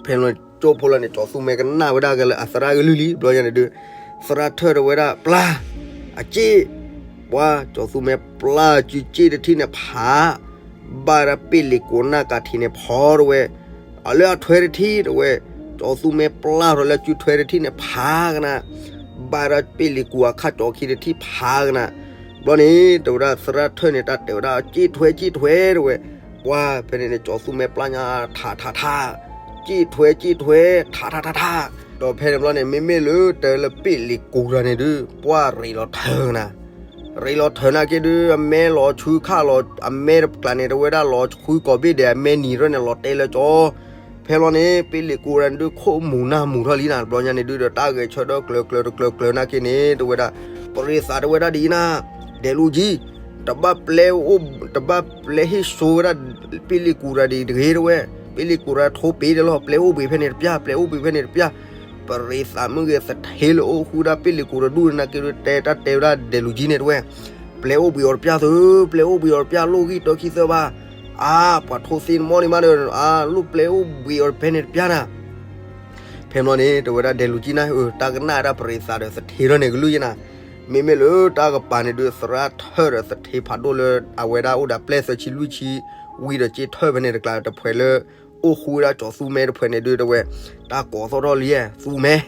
ဖဲန့ၣ်ကၠိဖိလီၤန့ၣ် ကၠီၤသူမဲကနၣ်ဝဲဒၣ်ကလၢအသရၣ်ကလုၢ်လံ ဘျီညါန့ၣ်ဒုး, သရၣ်ထၢၣ်တဝဲဒၣ်ပျၢ်, အစ့ၣ်, ပှၤကၠီၤသူမဲပျၢ်စုစ့ၣ်တထံၣ်န့ၣ်ဖး ဘၣ်ဒၣ်ပ့ၣ်လ့ၤကူၤနၢ်ကးထံးန့ၣ်ဖီတဝဲ, အလၢအထွဲတထံၣ်တဝဲ, ကၠီၤသူမဲပျၢ်ထီၣ်လၢစုထွဲတထံၣ်န့ၣ်ဖးကနၣ်, ဘၣ်ဒၣ်ပ့ၣ်လ့ၤကူၤအခါကၠီၤခံတထံၣ်ဖးကနၣ်. ဘျီန့ၣ် တဝဲဒၣ်သရၣ်ထၢၣ်န့ၣ် တၢ်တဲဝဲဒၣ် စ့ၣ်ထွဲစ့ၣ်ထွဲတဝဲ, ပှၤဖဲန့ၣ်န့ၣ် ကၠီၤသူမဲပျၢ်ညါထးထးထး, စ့ၣ်ထွဲစ့ၣ်ထွဲ, ထးထးထးထး. ဒီးဖဲန့ၣ်ဘျီန့ၣ် မ့မ့ၢ်လၢတၢ်လၢပ့ၣ်လ့ၤကူၤတဂၤန့ၣ်ဒုး ပှၤရ့ၣ်လီၤထၢကနၣ် ရ့ၣ်လီၤထၢနာ်က့ဒုး အမဲလီၤဆှုခၣ်လီၤ အမဲတကျးန့ၣ် တဝဲဒၣ်လီၤဆှုကိးဘ့ၣ်ဒဲး အမဲနံၤရၢၢ်န့ၣ် လီၤတဲလၢကၠီ. ဖဲလီၤန့ၣ် ပ့ၣ်လ့ၤကူၤတဂၤန့ၣ်ဒုး ခိၣ်မူၤနၢ်မူၤထီၣ်လံနၤ ဘျီညါန့ၣ်ဒုးဒီး တၢ်ဂဲၤဆၢထၢၣ်ကျၢၤကျၢၤတကျၢၤကျၢၤနာ်က့န့ၣ် တဝဲဒၣ် ပရ့ၤသးတဝဲဒၣ်ဒ်အံၤနၤ, ဒဲးလူၤကၠံ တဘၣ်ပျဲအိၣ်, တဘၣ်ပျဲဟ့ၣ်စိဝဲဒၣ် ပ့ၣ်လ့ၤကူၤတဂၤဒံးတဂ့ၤတဝဲ, ပ့ၣ်လ့ၤကူၤတဂၤထိပ့ၤဒဲးလီၤ ပျဲအိၣ်ဘှံးဖဲန့ၣ်တပျၢ် ပျဲအိၣ်ဘှံးဖဲန့ၣ်တပျၢ်. ပရ့ၤသးမုၢ်ဂ့ၤ သထ့လၢအိၣ်ဃုဒၣ်ပ့ၣ်လ့ၤကူၤတဒူၣ်နာ်က့ဒုး တဲတၢ်တဲဝဲဒၣ်ဒဲးလူၤကၠံန့ၣ်တဝဲ, ပျဲအိၣ်ဘှံးအီၤတပျၢ်သု, ပျဲအိၣ်ဘှံးအီၤတပျၢ် လိၣ်ဂံၢ်တၢခံသၢဘၣ်. အါ, ပှၤထိသ့နမီၢ်န့ၣ်မးဒီး အါလိၣ်ပျဲအိၣ်ဘှံးအီၤဖဲန့ၣ်တပျၢ်နၤ. ဖဲမီၢ်န့ၣ် တဝဲဒၣ်ဒဲးလူၤကၠံနၤဧၢ, တၢ်ကနၣ်ဒၣ်ပရ့ၤသးဒီးသထ့ထီၣ်န့ၣ်ကလုၢ်ယနၤ. မ့မ့ၢ်လၢတၢ်ကပၤန့ၣ်ဒုး သရၣ်ထၢၣ်ဒီးသထ့ဖးဒိၣ်လၢ အဝဲဒၣ်အိၣ်ဒီးပျဲၢ်သၢဆံလွံၢ်ဆံ, ဝံၤဒီးစ့ၢ်ထၢၣ်ဖဲန့ၣ်တကျးတဖှဲးလၢ အိၣ်ဃူဝဲဒၣ်ကၠီၤသူမဲတဖှဲးန့ၣ်ဒုးတဝဲ, တၢ်ကိးသီၣ်ထီၣ်လံ, သူမဲ,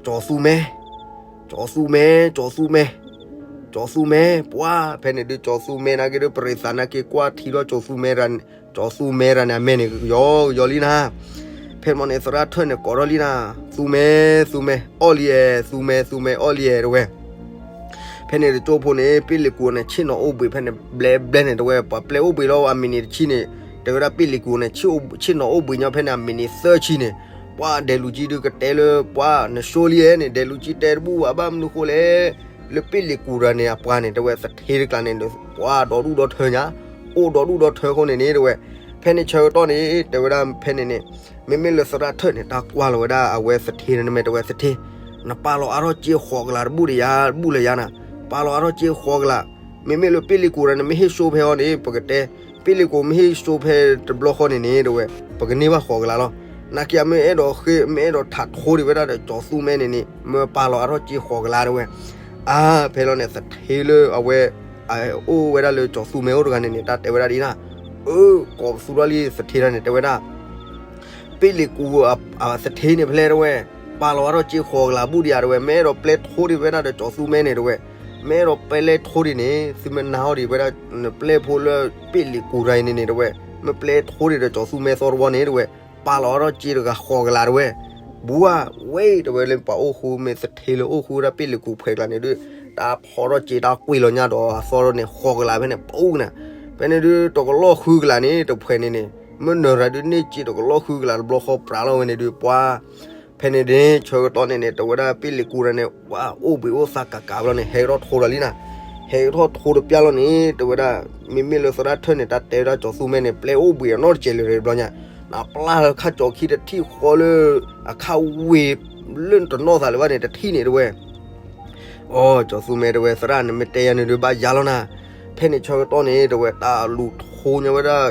ကၠီၤသူမဲ, ကၠီၤသူမဲ, ကၠီၤသူမဲ, ကၠီၤသူမဲ, ပှၤဖဲန့ၣ်ဒုး ကၠီၤသူမဲနာ်က့ဒုး ပရ့ၤသးနာ်က့ကွၢ်ထံထီၣ်ကၠီၤသူမဲ, ကၠီၤသူမဲတဂၤန့ၣ် အမဲာ်န့ၣ် ကယီကယီလံနၤ. ဖဲမီၢ်န့ၣ် သရၣ်ထၢၣ်န့ၣ်ကိးထီၣ်လံနၤ, သူမဲ, သူမဲ, အီၣ်လံဧဲ, သူမဲ, သူမဲ, အီၣ်လံဧဲတဝဲ. ဖဲန့ၣ်တကၠိဖိန့ၣ် ပ့ၣ်လ့ၤကူၤန့ၣ် ဆ့ၣ်နီၤအိၣ်ဘှံးဖဲန့ၣ် ဘျဲဘျဲန့ၣ်တဝဲ, ပှၤပျဲအိၣ်ဘှံးလီၤ အမံးနံးတဆံန့ၣ်, တဲဝဲဒၣ်ပ့ၣ်လ့ၤကူၤန့ၣ် ဆ့ၣ်နီၤအိၣ်ဘှံးညီဖဲန့ၣ် အမံးနံးသၢဆံန့ၣ်, ပှၤဒဲးလူၤကၠံဒုးကတဲလၢ ပှၤနဆိလံဧဲန့ၣ် ဒဲးလူၤကၠံတဲတဘူၣ်ဘၣ် ဘၣ်မနုၤဃိလဲၣ်, လၢပ့ၣ်လ့ၤကူၤတဂၤန့ၣ် အပှၤန့ၣ် တဲဝဲသထ့တကျါန့ၣ် ပှၤဒီဒူၣ်ဒီထၢညါ, အိၣ်ဒီဒူၣ်ဒီထၢဃိန့ၣ်န့ၣ် တဲဝဲ, ဖဲန့ၣ်ဆၢကတီၢ်န့ၣ် တဲဝဲဒၣ်ဖဲန့ၣ်န့ၣ် မ့မ့ၢ်လၢသရၣ်ထၢၣ်န့ၣ် တၢ်ကွၢ်လီၤဝဲဒၣ်အဝဲသထ့န့ၣ် မ့ၢ်တဲဝဲသထ့, နပာ်လီၤအါထီၣ်စ့ဃိးကလးတဘူၣ်ဒီးယၤ ဘူၣ်လၢယၤနၤ, ပာ်လီၤအါထီၣ်စ့ဃိးကလး, မ့မ့ၢ်လၢပ့ၣ်လ့ၤကူၤတဂၤန့ၣ် မ့ၢ်ဟ့ၣ်စိဖဲအီၤန့ၣ် ပကတဲ, ပ့ၣ်လ့ၤကူၤမ့ၢ်ဟ့ၣ်စိဖဲတဘျီဃီန့ၣ်န့ၣ် တဲဝဲ, ပကန့ၢ်ဘၣ်ဃိးကလးလီၤ. နာ်က့အမ့ၢ်အဲၣ်ဒိးဃ့ မ့ၢ်အဲၣ်ဒိးထးထိဒံးဝဲဒၣ်ဒီးကၠီၤသူမဲန့ၣ်န့ၣ် မ့ၢ်ပာ်လီၤအါထီၣ်စ့ဃိးကလးတဲဝဲ. အါ, ဖဲလီၤန့ၣ် သထ့လၢအဝဲ အအိၣ်ဝဲဒၣ်လၢကၠီၤသူမဲအိၣ်တဂၤန့ၣ်န့ၣ် တၢ်တဲဝဲဒၣ်ဒ်နၤ, အၢ, ကိးပသူထီၣ်လံသထ့တဂၤန့ၣ် တဲဝဲဒၣ် ပ့ၣ်လ့ၤကူၤအသထ့န့ၣ်ဖဲလဲၣ်တဲဝဲ, ပာ်လီၤအါထီၣ်စ့ဃိးကလးဘူၣ်ဒံးဧါတဲဝဲ, မ့ၢ်အဲၣ်ဒိးပျဲထိဒံးဝဲဒၣ်ဒီးကၠီၤသူမဲန့ၣ်တဲဝဲ, မ့ၢ်အဲၣ်ဒိးပျဲထိဒံးန့ၣ် သုမ့ၢ်နာ်အီၤဒံးဝဲဒၣ် နပျဲဖိလၢပ့ၣ်လ့ၤကူၤတဂၤအံၤန့ၣ်န့ၣ်တဲဝဲ, မ့ၢ်ပျဲထိဒံးဒီးကၠီၤသူမဲသီတဝီန့ၣ်တဲဝဲ, ပာ်လီၤအါထီၣ်စ့တဂၤဃိးကလးတဲဝဲ, ဘူးဧါ, ဝဲတဲဝဲလၢပှၤအိၣ်ဃူ မ့ၢ်သထ့လၢအိၣ်ဃူဝဲဒၣ်ပ့ၣ်လ့ၤကူၤဖှဲးကျါန့ၣ်ဒုး တၢ်ဖီထီၣ်စ့တၢ်ကွံာ်လီၤညါဒီးအသီန့ၣ်ဃိးကလးဖဲန့ၣ် ပူၤကနၤ, ဖဲန့ၣ်ဒုး တကလီၢ်ဃုကလးန့ၣ် တဖှဲးန့ၣ်န့ၣ် မ့ၢ်နၢၤရၤဒုးန့ၢ်စ့တကလီၢ်ဃုကလးတဘျီဃီပြးလီၤဝဲန့ၣ်ဒုး ပှၤ ဖဲန့ၣ်န့ၣ် ဆၢကတီၢ်န့ၣ်န့ၣ် တဲဝဲဒၣ်ပ့ၣ်လ့ၤကူၤတဂၤန့ၣ် ပှၤအိၣ်ဘှံးအိၣ်သါကးကးဘျီန့ၣ် ဟဲကထီၣ်ထိဒီးလံနၤ, ဟဲကထီၣ်ထိတပျၢ်လီၤန့ၣ် တဲဝဲဒၣ် မ့မ့ၢ်လၢသရၣ်ထၢၣ်န့ၣ် တၢ်တဲဝဲဒၣ်ကၠီၤသူမဲန့ၣ် ပျဲအိၣ်ဘှံးအနီတစဲးလၢၤတဘျီညါ, နပျၢ်လၢခါကၠီၤခံတထံၣ်ဃီလၢ အခါဝ့ၢ်လၢတနီၢ်သးလၢၤဘၣ်န့ၣ် တထံၣ်န့ၣ်တဲဝဲ အိ ကၠီၤသူမဲတဲဝဲ သရၣ်နမ့ၢ်တဲယၤန့ၣ်ဒုးဘၣ်ယၤလီၤနၤ, ဖဲန့ၣ်ဆၢကတီၢ်န့ၣ် တဲဝဲတၢ်လူၤထိညီဝဲဒၣ်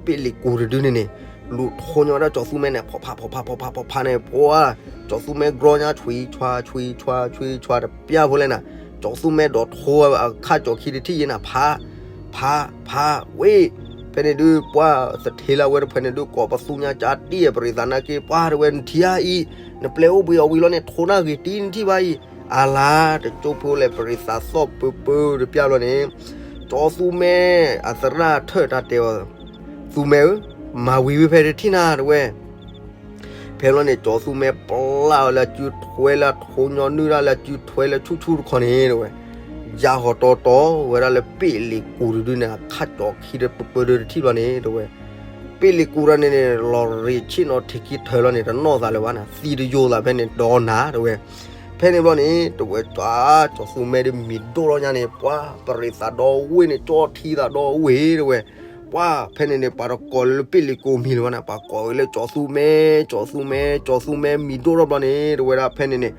ပ့ၣ်လ့ၤကူၤတဒုန့ၣ်န့ၣ်, လူၤထိညီဝဲဒၣ်ကၠီၤသူမဲန့ၣ် ဖီဖးဖီဖးဖီဖးဖီဖးန့ၣ် ပှၤ ကၠီၤသူမဲကြီညါ ဆွံဆွါ ဆွံဆွါ ဆွံဆွါတပျၢ်ဖိလဲၣ်နၤ, ကၠီၤသူမဲဒီးထိအခါကၠီၤခံတထံၣ်ယဲနၤ ဖး ဖး ဖး ဝ့ၢ်, ဖဲန့ၣ်ဒုး ပှၤသထ့လၢအဝဲတဖှဲးန့ၣ်ဒုး ကိးပသူညါကၠါတံၢ်အပရံးသးနာ်က့ ပှၤတဲဝဲ နထံၣ်ဧါအံၤ, နပျဲအိၣ်ဘှံးအီၤဝံၤလီၤန့ၣ် ထိနၢ်ဂ့ၤတံၢ်နထံၣ်ဘၣ်အံၤ, အလါ တကၠိဖိလဲၣ် ပရံးသးသီၣ်ပၢပၢတပျၢ်ဘျီန့ၣ်, ကၠီၤသူမဲ အသရၣ်ထၢၣ်တၢ်တဲအီၤ, သူမဲဧၢ, မၤဝံၤဝဲဖဲတထံၣ်နၤတဲဝဲ ဖဲလီၤန့ၣ် ကၠီၤသူမဲပျၢ်အီၤလၢအစုထွဲလၢအထိညီနုၢ်တၢ်လၢအစုထွဲလၢဆူၣ်ဆူၣ်တခီန့ၣ်တဲဝဲ, ယါဟီၣ်တီတီဝဲဒၣ်လၢပ့ၣ်လ့ၤကူၤတဒုန့ၣ် အခးကၠီၤခံဒီးပပၢဒၢတထံၣ်ဘျီန့ၣ် တဲဝဲ, ပ့ၣ်လ့ၤကူၤတၢ်န့ၣ်န့ၣ် လီၤရ့ၤဆ့ၣ်နီၤထံးခံထၢလီၤန့ၣ် တနီၣ်သးလၢၤဘၣ်န့ၣ် သံတယိသးဖဲန့ၣ်ဒီးနၤ တဲဝဲ. ဖဲန့ၣ်ဘျီန့ၣ် တဲဝဲ ကၠီၤသူမဲဒီးမံၤဒိၣ်လီၤညါန့ၣ် ပှၤပရ့ၤသးဒီဝ့ၢ်န့ၣ် ကၠီထံသးဒီဝ့ၢ် တဲဝဲ. ပှၤဖဲန့ၣ်န့ၣ် ပှၤတကိးလၢပ့ၣ်လ့ၤကူၤမံၤလၢၤဘၣ်န့ၣ် ပှၤကိးဝဲလၢကၠီၤသူမဲ, ကၠီၤသူမဲ, ကၠီၤသူမဲ မံၤဒိၣ်ထီၣ်ဘျီန့ၣ် တဲဝဲဒၣ်ဖဲန့ၣ်န့ၣ်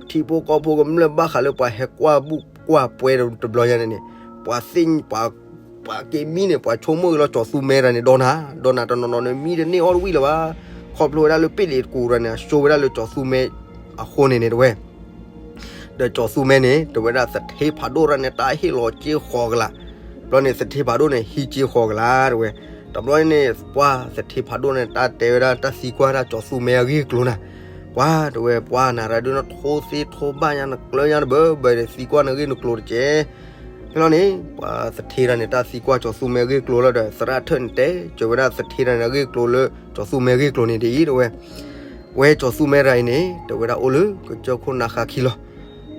ထံဖိကီၢ်ဖိကမျၢၢ်ဘၣ်ဃးလၢပှၤဟဲကွၢ်ဘူၣ်ကွၢ်ပွဲတဘျီညါန့ၣ်န့ၣ် ပှၤသ့ၣ် ပှၤက့ၤမံန့ၣ် ပှၤဆိကမိၣ်ဂ့ၤလီၤကၠီၤသူမဲတဂၤန့ၣ်ဒီးနၤ, ဒီးနၤတနီၤနီၤန့ၣ် မံတန့ၢ်အီၣ်တဝံၣ်လၢၤဘၣ်. ခီဖျိဝဲဒၣ်လၢပ့ၣ်လ့ၤကူၤတၢ်န့ၣ် အစိဝဲဒၣ်လၢကၠီၤသူမဲအဃိန့ၣ်န့ၣ် တဲဝဲ ဒီးကၠီၤသူမဲန့ၣ် တဲဝဲဒၣ်သထ့ဖးဒိၣ်တဂၤန့ၣ် တၢ်ဟ့ၣ်လီၤစ့ဃိးကလး, ဘျီန့ၣ်သထ့ဖးဒိၣ်န့ၣ် ဟံးစ့ဃိးကလး တဲဝဲ. တဘျီန့ၣ် ပှၤသထ့ဖးဒိၣ်န့ၣ် တၢ်တဲဝဲဒၣ်တၢ်သံကွၢ်ဒၣ်ကၠီၤသူမဲအဂ့ၢ်အကျိၤနၤ, ပှၤတဲဝဲ ပှၤနၤရၤဒုးနထိသ့ထိဘၣ်ညါ နကျၢၤညါတဘၢဘၢဒီး သံကွၢ်နဂ့ၢ်နကျိၤတကဲး. ဖဲလီၤန့ၣ် ပှၤသထ့တဂၤန့ၣ် တၢ်သံကွၢ်ကၠီၤသူမဲအဂ့ၢ်အကျိၤလီၤဒီး သရၣ်ထၢၣ်န့ၣ်တဲ ကၠီၤဝဲဒၣ်သထ့တဂၤန့ၣ် အဂ့ၢ်အကျိၤလၢကၠီၤသူမဲအဂ့ၢ်အကျိၤန့ၣ်ဒ်အံၤ တဲဝဲ ဝဲကၠီၤသူမဲတဂၤအံၤန့ၣ် တဲဝဲဒၣ်အိၣ်လၢကစၢၢ်ခိၣ်နါဃါခံလီၤ.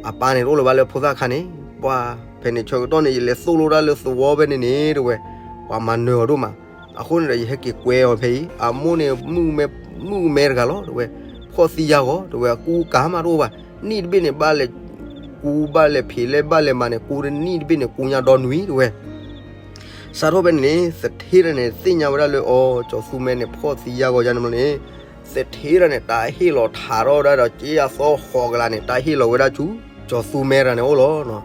အပၢ်န့ၣ်တအိၣ်လၢၤဘၣ်လၢဖိသၣ်ခါန့ၣ်, ပှၤဖဲန့ၣ်ဆၢကတီၢ်န့ၣ် ယလဲၤသိၣ်လိဒၣ်လၢသဝီဖဲန့ၣ်န့ၣ် တဲဝဲ ပှၤမၤနၢၤအီၤဒိၣ်မး. အဃိန့ၣ်ဒီး ယဟဲက့ၤကွဲအီၤဖဲအံၤ, အမိၢ်န့ၣ် မုၣ်ကမဲတဂၤလီၤ တဲဝဲ, ဖှီၣ်သံယါဂီၤ တဲဝဲ, အကူအကၤမးတအိၣ်ဘၣ်, နံၣ်တဘ့ၣ်န့ၣ် ဘၣ်လဲၤကူဘၣ်လဲၤဖံးလဲၣ် ဘၣ်လဲၤမၤန့ၣ် ကူတနံၣ်တဘ့ၣ်န့ၣ် ကူညါဒီနွံ တဲဝဲ. စးထီၣ်ဖဲန့ၣ်န့ၣ် သထ့တဂၤန့ၣ် သ့ၣ်ညါဝဲဒၣ်လၢအီၤ ကၠီၤသူမဲန့ၣ် ဖှီၣ်သံယါဂီၤယါန့ၣ်ဘျီန့ၣ်, သထ့တဂၤန့ၣ် တၢ်ဟ့ၣ်လီၤထးထီၣ်ဝဲဒၣ်ဒီး စ့ယါသီဃိးကလးန့ၣ် တၢ်ဟ့ၣ်လီၤဝဲဒၣ်ဆူ ကၠီၤသူမဲတဂၤန့ၣ်အိၣ်လီၤ.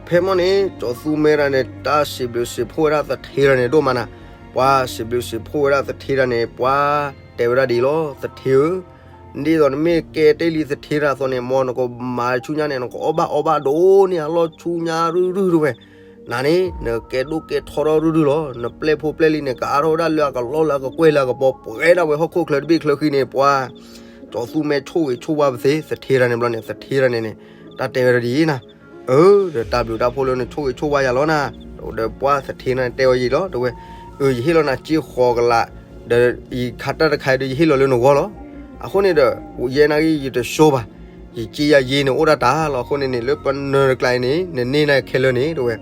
ဖဲမီၢ်န့ၣ် ကၠီၤသူမဲတဂၤန့ၣ် တၢ်စံးဘျုးစံးဖှိၣ်ဝဲဒၣ်သထ့တဂၤန့ၣ်ဒိၣ်မးနၤ, ပှၤစံးဘျုးစံးဖှိၣ်ဝဲဒၣ်သထ့တဂၤန့ၣ် ပှၤတဲဝဲဒၣ်ဒ်အံၤလီၤ, သထ့ဧၢ ဒ်သိးနမ့ၢ်ကဲတ့ၢ်လံသထ့တဂၤအသိးန့ၣ် မ်နကမၤဆူညါန့ၣ် နကအီၣ်ဘၣ်အီဘၣ်ဒိၣ်န့ၢ်အလီၢ်ဆူညါရုၢ်ရုၢ် တဲဝဲ. နၤန့ၣ် နကဲဒိၣ်ကဲထီထီၣ်ရုၢ်ရုၢ်လီၤ. နပျဲၢ်ဖိပျဲၢ်လံၤန့ၣ် ကအါထီၣ်ဝဲဒၣ်လၢအကလီလၢအကကွဲၢ်လၢအကပီၤ ပှဲၤဒၣ်ဝဲဟီၣ်ခိၣ်ချၢတဘ့ၣ်ချၢဃံန့ၣ် ပှၤ ကၠီၤသူမဲဆိၣ်ဂ့ၤဆိၣ်ဝါပသ့ သထ့တဂၤန့ၣ်ဘျီန့ၣ် သထ့တဂၤန့ၣ်န့ၣ် တၢ်တဲဝဲဒၣ်ဒ်အံၤနၤ, အၢ ဒီးတၢ်ဘျုးတၢ်ဖှိၣ်လၢနဆိၣ်ဂ့ၤဆိၣ်ဝါယၤလီၤနၤ, ဒီးပှၤသထ့တဂၤန့ၣ်တဲဝဲဒ်အံၤလီၤ တဲဝဲ, အၢ ယဟ့ၣ်လီၤနၤစ့ဃိးကလး, ဒီးယခါတၢ်တခါအံၤဒီး ယဟ့ၣ်လီၤလၢနဂီၢ်လီၤ. အဃိန့ၣ်ဒီး ယဲနာ်က့ ယတဆိဘၣ်, ယစ့ယၤယ့န့ၣ်အိၣ်ဒၣ်တၢ်လီၤ. အဃိန့ၣ်န့ၣ် လၢပနၢၤတကျါအံၤန့ၣ် နန့ၢ်နၤခဲလၢာ်န့ၣ် တဲဝဲ.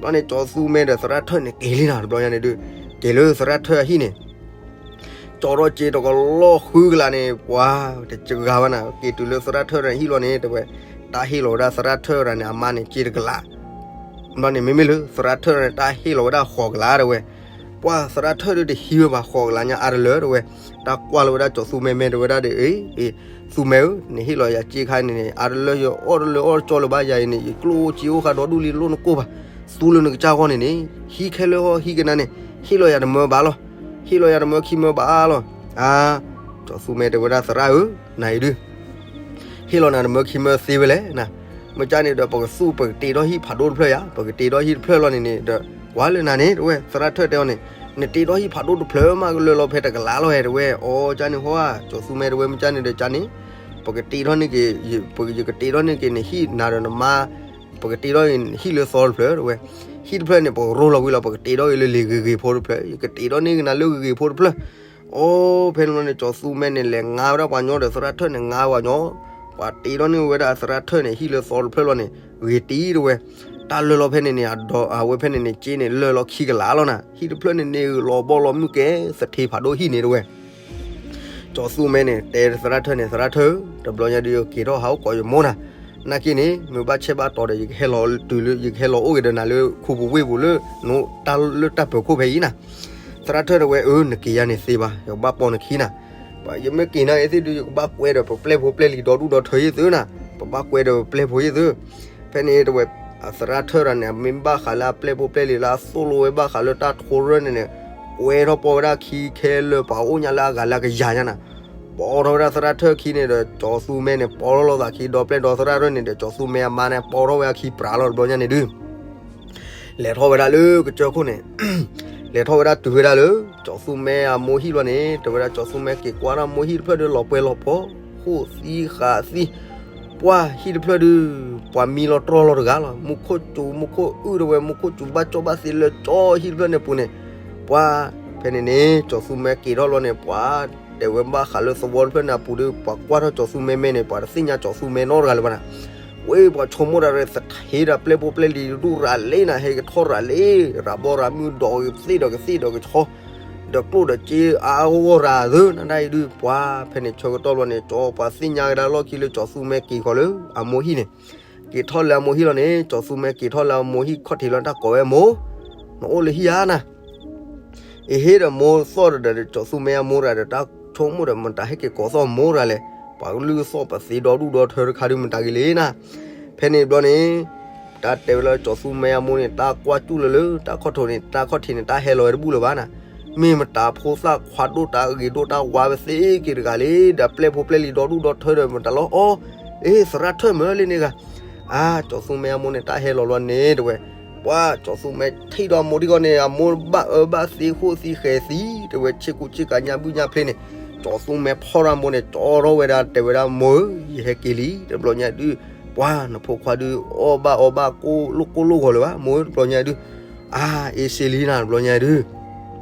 ဘျီန့ၣ် ကၠီၤသူမဲဒီးသရၣ်ထၢၣ်န့ၣ် က့ၤလံနၤ တဘျီညါန့ၣ်ဒုး, က့ၤလၢသရၣ်ထၢၣ်အဟံၣ်န့ၣ် ကၠီထီၣ်စ့တကလီၢ်ဃုကလးန့ၣ် ပှၤတစှၤဘၣ်နၤ, က့ၤတုၤလၢသရၣ်ထၢၣ်တဂၤဟံၣ်လီၤန့ၣ် တဲဝဲ, တၢ်ဟ့ၣ်လီၤဝဲဒၣ်သရၣ်ထၢၣ်တဂၤန့ၣ် အမါန့ၣ် စ့တကလး. ဘျီန့ၣ် မ့မ့ၢ်လၢသရၣ်ထၢၣ်န့ၣ် တၢ်ဟ့ၣ်လီၤဝဲဒၣ်ဃိးကလး တဲဝဲ. ပှၤသရၣ်ထၢၣ်ဒုးတဟံးဝဲဘၣ် ဃိးကလးညါအါတလၢ တဲဝဲ. တၢ်ကွၢ်လီၤဝဲဒၣ်ကၠီၤသူမဲ မဲ တဲဝဲဒၣ်ဒီး အ့ အ့ သူမဲဧၢ, နဟ့ၣ်လီၤယၤစ့ခါန့ၣ်န့ၣ် အါတလၢ ယအီၣ်တလၢအီၣ်တကၠီလၢၤဘၣ်ယၤအံၤန့ၣ် ယကျိၣ်အိၣ်စ့အိၣ်ဃးဒီဒူၣ်လံ လိၣ်နကိၢ်ဘၣ်, သူလၢနကစၢ်ဂီၢ်န့ၣ်န့ၣ် ဟံးခဲလၢာ်ဟီ ဟံးကနၤန့ၣ် ဟ့ၣ်လီၤယၤတမၢဘၣ်လီၤ, ဟ့ၣ်လီၤယၤတမၢခံမၢဘၣ်လီၤ. အါ ကၠီၤသူမဲတဲဝဲဒၣ် သရၣ်ဧၢ, နၤအံၤဒုး ဟ့ၣ်လီၤနၤတမၢခံမၢသ့ဝဲလဲၣ်နၤ, မ့ၢ်ကၢ်န့ၣ်ဒီး ပကသူၣ်ပကတ့ထီၣ်ဟံၣ်ဖးဒိၣ်တဖျၢၣ်ယၤ, ပကတ့ထီၣ်ဟံၣ်တဖျၢၣ်လီၤန့ၣ်န့ၣ်ဒီး ကွၢ်လၢနၤန့ၣ် တဲဝဲ သရၣ်ထၢၣ်တဲအီၤန့ၣ်, နတ့ထီၣ်ဟံၣ်ဖးဒိၣ်တဖျၢၣ်မး ကလၢာ်လီၤဖဲတကလးလီၤဟဲ တဲဝဲ. အီ ကၢ်န့ၣ်ဟီဧါ, ကၠီၤသူမဲတဲဝဲ မ့ၢ်ကၢ်န့ၣ်ဒီးကၢ်န့ၣ် ပကတ့ထီၣ်န့ၢ်က့ၤ, ယကတ့ထီၣ်န့ၢ်က့ၤနဟံၣ်နၤဒီးနမါ, ပကတ့ထီၣ်ဟံၣ်လၢသီတဖျၢၣ် တဲဝဲ. ဟံၣ်တဖျၢၣ်န့ၣ် ပကရိလီၤဝံၤလီၤ ပကတ့ထီၣ်က့ၤလၢလံာ်ဂ့ၤဂ့ၤဖိတဖျၢၣ်, ယကတ့ထီၣ်န့ၢ်က့ၤနၤလၢဂ့ၤဂ့ၤဖိတဖျၢၣ်. အီ ဖဲန့ၣ်ဘျီန့ၣ် ကၠီၤသူမဲန့ၣ် လဲၤငါဝဲဒၣ်ပှၤညီဒီး သရၣ်ထၢၣ်န့ၣ် ငါပှၤညီ, ပှၤတ့ထီၣ်န့ၢ်ဝဲဒၣ်သရၣ်ထၢၣ်န့ၣ် ဟံၣ်လၢသီတဖျၢၣ်လီၤန့ၣ် ဂ့ၤတံၢ် တဲဝဲ. တၢ်လၢာ်လီၤဖဲန့ၣ်န့ၣ် အဒီးအဝဲဖဲန့ၣ်န့ၣ် စ့န့ၣ် လၢာ်လီၤခံကလးလီၤနၤ, ဟံၣ်တဖျၢၣ်န့ၣ်န့ၣ် လီၤဘီလီၤမုၢ်ကဲ သထ့ဖးဒိၣ်ဟံၣ်န့ၣ် တဲဝဲ. ကၠီၤသူမဲန့ၣ် တဲသရၣ်ထၢၣ်န့ၣ် သရၣ်ထၢၣ်, တဘျီညါဒုး ယက့ၤထီၣ်ဟးအိၣ်ကိးယမိၢ်နၤ, နာ်က့န့ၣ် မ့ၢ်ဘၣ်ဆဲးဘၣ်တီၤဒီး ယကဟဲလီၤတုၤလၢ ယကဟဲလီၤအိၣ်က့ၤဒီးနၤလၢခူပူၤဝ့ၢ်ပူၤလၢ နတၢ်လၢတၢ်ပၢၤခိၣ်ဖဲအံၤနၤ. သရၣ်ထၢၣ်တဲဝဲ အၢ နက့ၤယၤန့ၣ်သ့ဘၣ်, ယကဘၣ်ပိာ်နခံနၤ. ယမ့ၢ်က့ၤနာ်က့သ့ၣ်ဒုး ယကဘၣ်ကွဲဒီးပပျဲၢ်ဖိပျဲၢ်လံၤဒီဒူၣ်ဒီထၢယ့ၢ်သုနၤ, ပဘၣ်ကွဲဒီးပပျဲၢ်ဖိယ့ၢ်သု. ဖဲန့ၣ်တဲဝဲ အသရၣ်ထၢၣ်တဂၤန့ၣ် မ့ၢ်ဘၣ်ဃးလၢအပျဲၢ်ဖိပျဲၢ်လံၤလၢအသိၣ်လိဝဲဘၣ်ဃးလၢတၢ်ထိရၢၢ်န့ၣ်န့ၣ် ကွဲထီၣ်ပိာ်ဝဲဒၣ်ခံခဲလၢာ် ပှၤအိၣ်ညါလၢအဂၤလၢအကယၤညါနၤ. ပိာ်ထီၣ်ဝဲဒၣ်သရၣ်ထၢၣ်ခံန့ၣ်ဒီး ကၠီၤသူမဲန့ၣ် ပိာ်ထီၣ်လိာ်သးခံ ဒီပျဲၢ်ဒီသရၣ်ထၢၣ်န့ၣ်ဒီး ကၠီၤသူမဲအမါန့ၣ် ပိာ်ထီၣ်ဝဲအခံပြးလီၤတဘျီညါန့ၣ်ဒုး လဲၤထီၣ်ဝဲဒၣ်လၢကစၢၢ်ခိၣ်န့ၣ် လဲၤထီၣ်ဝဲဒၣ်တုၤဝဲဒၣ်လၢ ကၠီၤသူမဲအမိၢ်ဟံၣ်လီၤန့ၣ် တဲဝဲဒၣ် ကၠီၤသူမဲက့ၤကွၢ်ဒၣ်မိၢ်ဟံၣ်တဖျၢၣ်ဒီး လီၤပှဲၤလီၤဖီ ဃိၣ်သံဃာ်သံ, ပှၤဟံၣ်တဖျၢၣ်ဒုး ပှၤမံလီၤတြီလီၤတဂၤလီၤ. မူခိၣ်စူၤ မူခိၣ်အုၣ်တဲဝဲ မူခိၣ်စူၤဘၣ်ကၠီဘၣ်သ့လၢကၠီဟံၣ်တဖျၢၣ်န့ၣ်ပူၤန့ၣ်, ပှၤ ဖဲန့ၣ်န့ၣ် ကၠီၤသူမဲက့ၤထီၣ်လီၤန့ၣ် ပှၤ တဲဝဲဘၣ်ဃးလၢသဝီတဖျၢၣ်န့ၣ်အပူၤဒီး ပှၤကွၢ်ထီၣ်ကၠီၤသူမဲမဲန့ၣ် ပှၤတသ့ၣ်ညါကၠီၤသူမဲနီတဂၤလၢၤဘၣ်နၤ. ပှ့ၤပှၤဆိကမိၣ်တၢ်ရၢ သထ့ဒီးပျဲၢ်ဖိပျဲၢ်လံၤဒူၣ်ရၤလံနၤ ဟဲကထီၣ်ရၤလံ, ရၤဘီရၤမုၢ်ဒီးကသ့ၣ်ဒီးကသ့ၣ်ဒီးကဆီ, ဒီးကျိၣ်ဒီးစ့အါဂီၢ်ရၤသၢနၤဒၣ်အံၤဒုး ပှၤဖဲန့ၣ်ဆၢကတီၢ်ဘျီန့ၣ် ကၠီပှၤသ့ၣ်ညါကဒါလီၢ်ခံလၢကၠီသူမဲက့ၤဃီၤလၢအမိၢ်ဟံၣ်န့ၣ်, က့ၤထီၣ်လၢအမိၢ်ဟံၣ်လီၤန့ၣ် ကၠီသူမဲက့ၤထီၣ်လၢအမိၢ်ဟံၣ်ခီၣ်ထံးလီၤတၢ်ကိးဝဲအမိၢ်, နအိၣ်လၢဟံၣ်ဧါနၤ အ့ဟ့ဒီးမိၢ်သီၣ်ဒီး ကၠီသူမဲအမိၢ်ရၤဒီး တၢ်ဆိကမိၣ်ဒီး မတၤဟဲက့ၤကိးသီၣ်မိၢ်ရၤလဲၣ်, ပှၤကလုၢ်သီၣ်ပသ့ဒီဒူၣ်ဒီထၢတခါဒုးမတၤဂ့ၤလံနၤ. ဖဲန့ၣ်ဘျီန့ၣ် တၢ်တဲဝဲလၢကၠီသူမဲအမိၢ်န့ၣ် တၢ်ကွၢ်စူၣ်လၢလၢ တၢ်ခီၣ်ထံးန့ၣ် တၢ်ခီၣ်ထံးန့ၣ် တၢ်ဟဲလီၤဝဲတဘူၣ်လၢၤဘၣ်နၤ, မ့ၢ်မတၤဖိသၣ်ခွါဒိၣ်တၢ်ဂ့ၤဒိၣ်တၢ်ဝါဝဲသ့က့ၤတဂၤလံ, ဒီးပျဲၢ်ဖိပျဲၢ်လံၤဒီဒူၣ်ဒီထၢဒီး မတၤလီၤအီ, အ့ သရၣ်ထၢၣ်မၢလံန့ၣ်ဂၤ အါ ကၠီသူမဲအမိၢ်န့ၣ် တၢ်ဟဲလီၤလီၤန့ၣ်တဝဲ, ပှၤကၠီသူမဲထံၣ်ဒီးအမိၢ်ဒံးဂီၢ်န့ၣ် အမိၢ်ဘၣ်အၢဘၣ်သီဃိသံဃဲၤသံ တဝဲဆ့ကူဆ့ကၤညၣ်ဘုၣ်ညၣ်ဖျ့န့ၣ်, ကၠီသူမဲဖီၣ်ထီၣ်အမိၢ်န့ၣ် ကၠီထီၣ်ဝဲဒၣ်တဲဝဲဒၣ်မိၢ်ဧၢ ယဟဲက့ၤလံ တဘျီညါဒုး, ပှၤနဖိခွါဒုး အီၣ်ဘၣ်အီဘၣ်ကိၣ်လိၣ်ကိၣ်လိၣ်ဂီၤလၢၤဘၣ် မိၢ်ဧၢ တဘျီညါဒုး, အါ အ့စ့လံနၤ တဘျီညါဒုး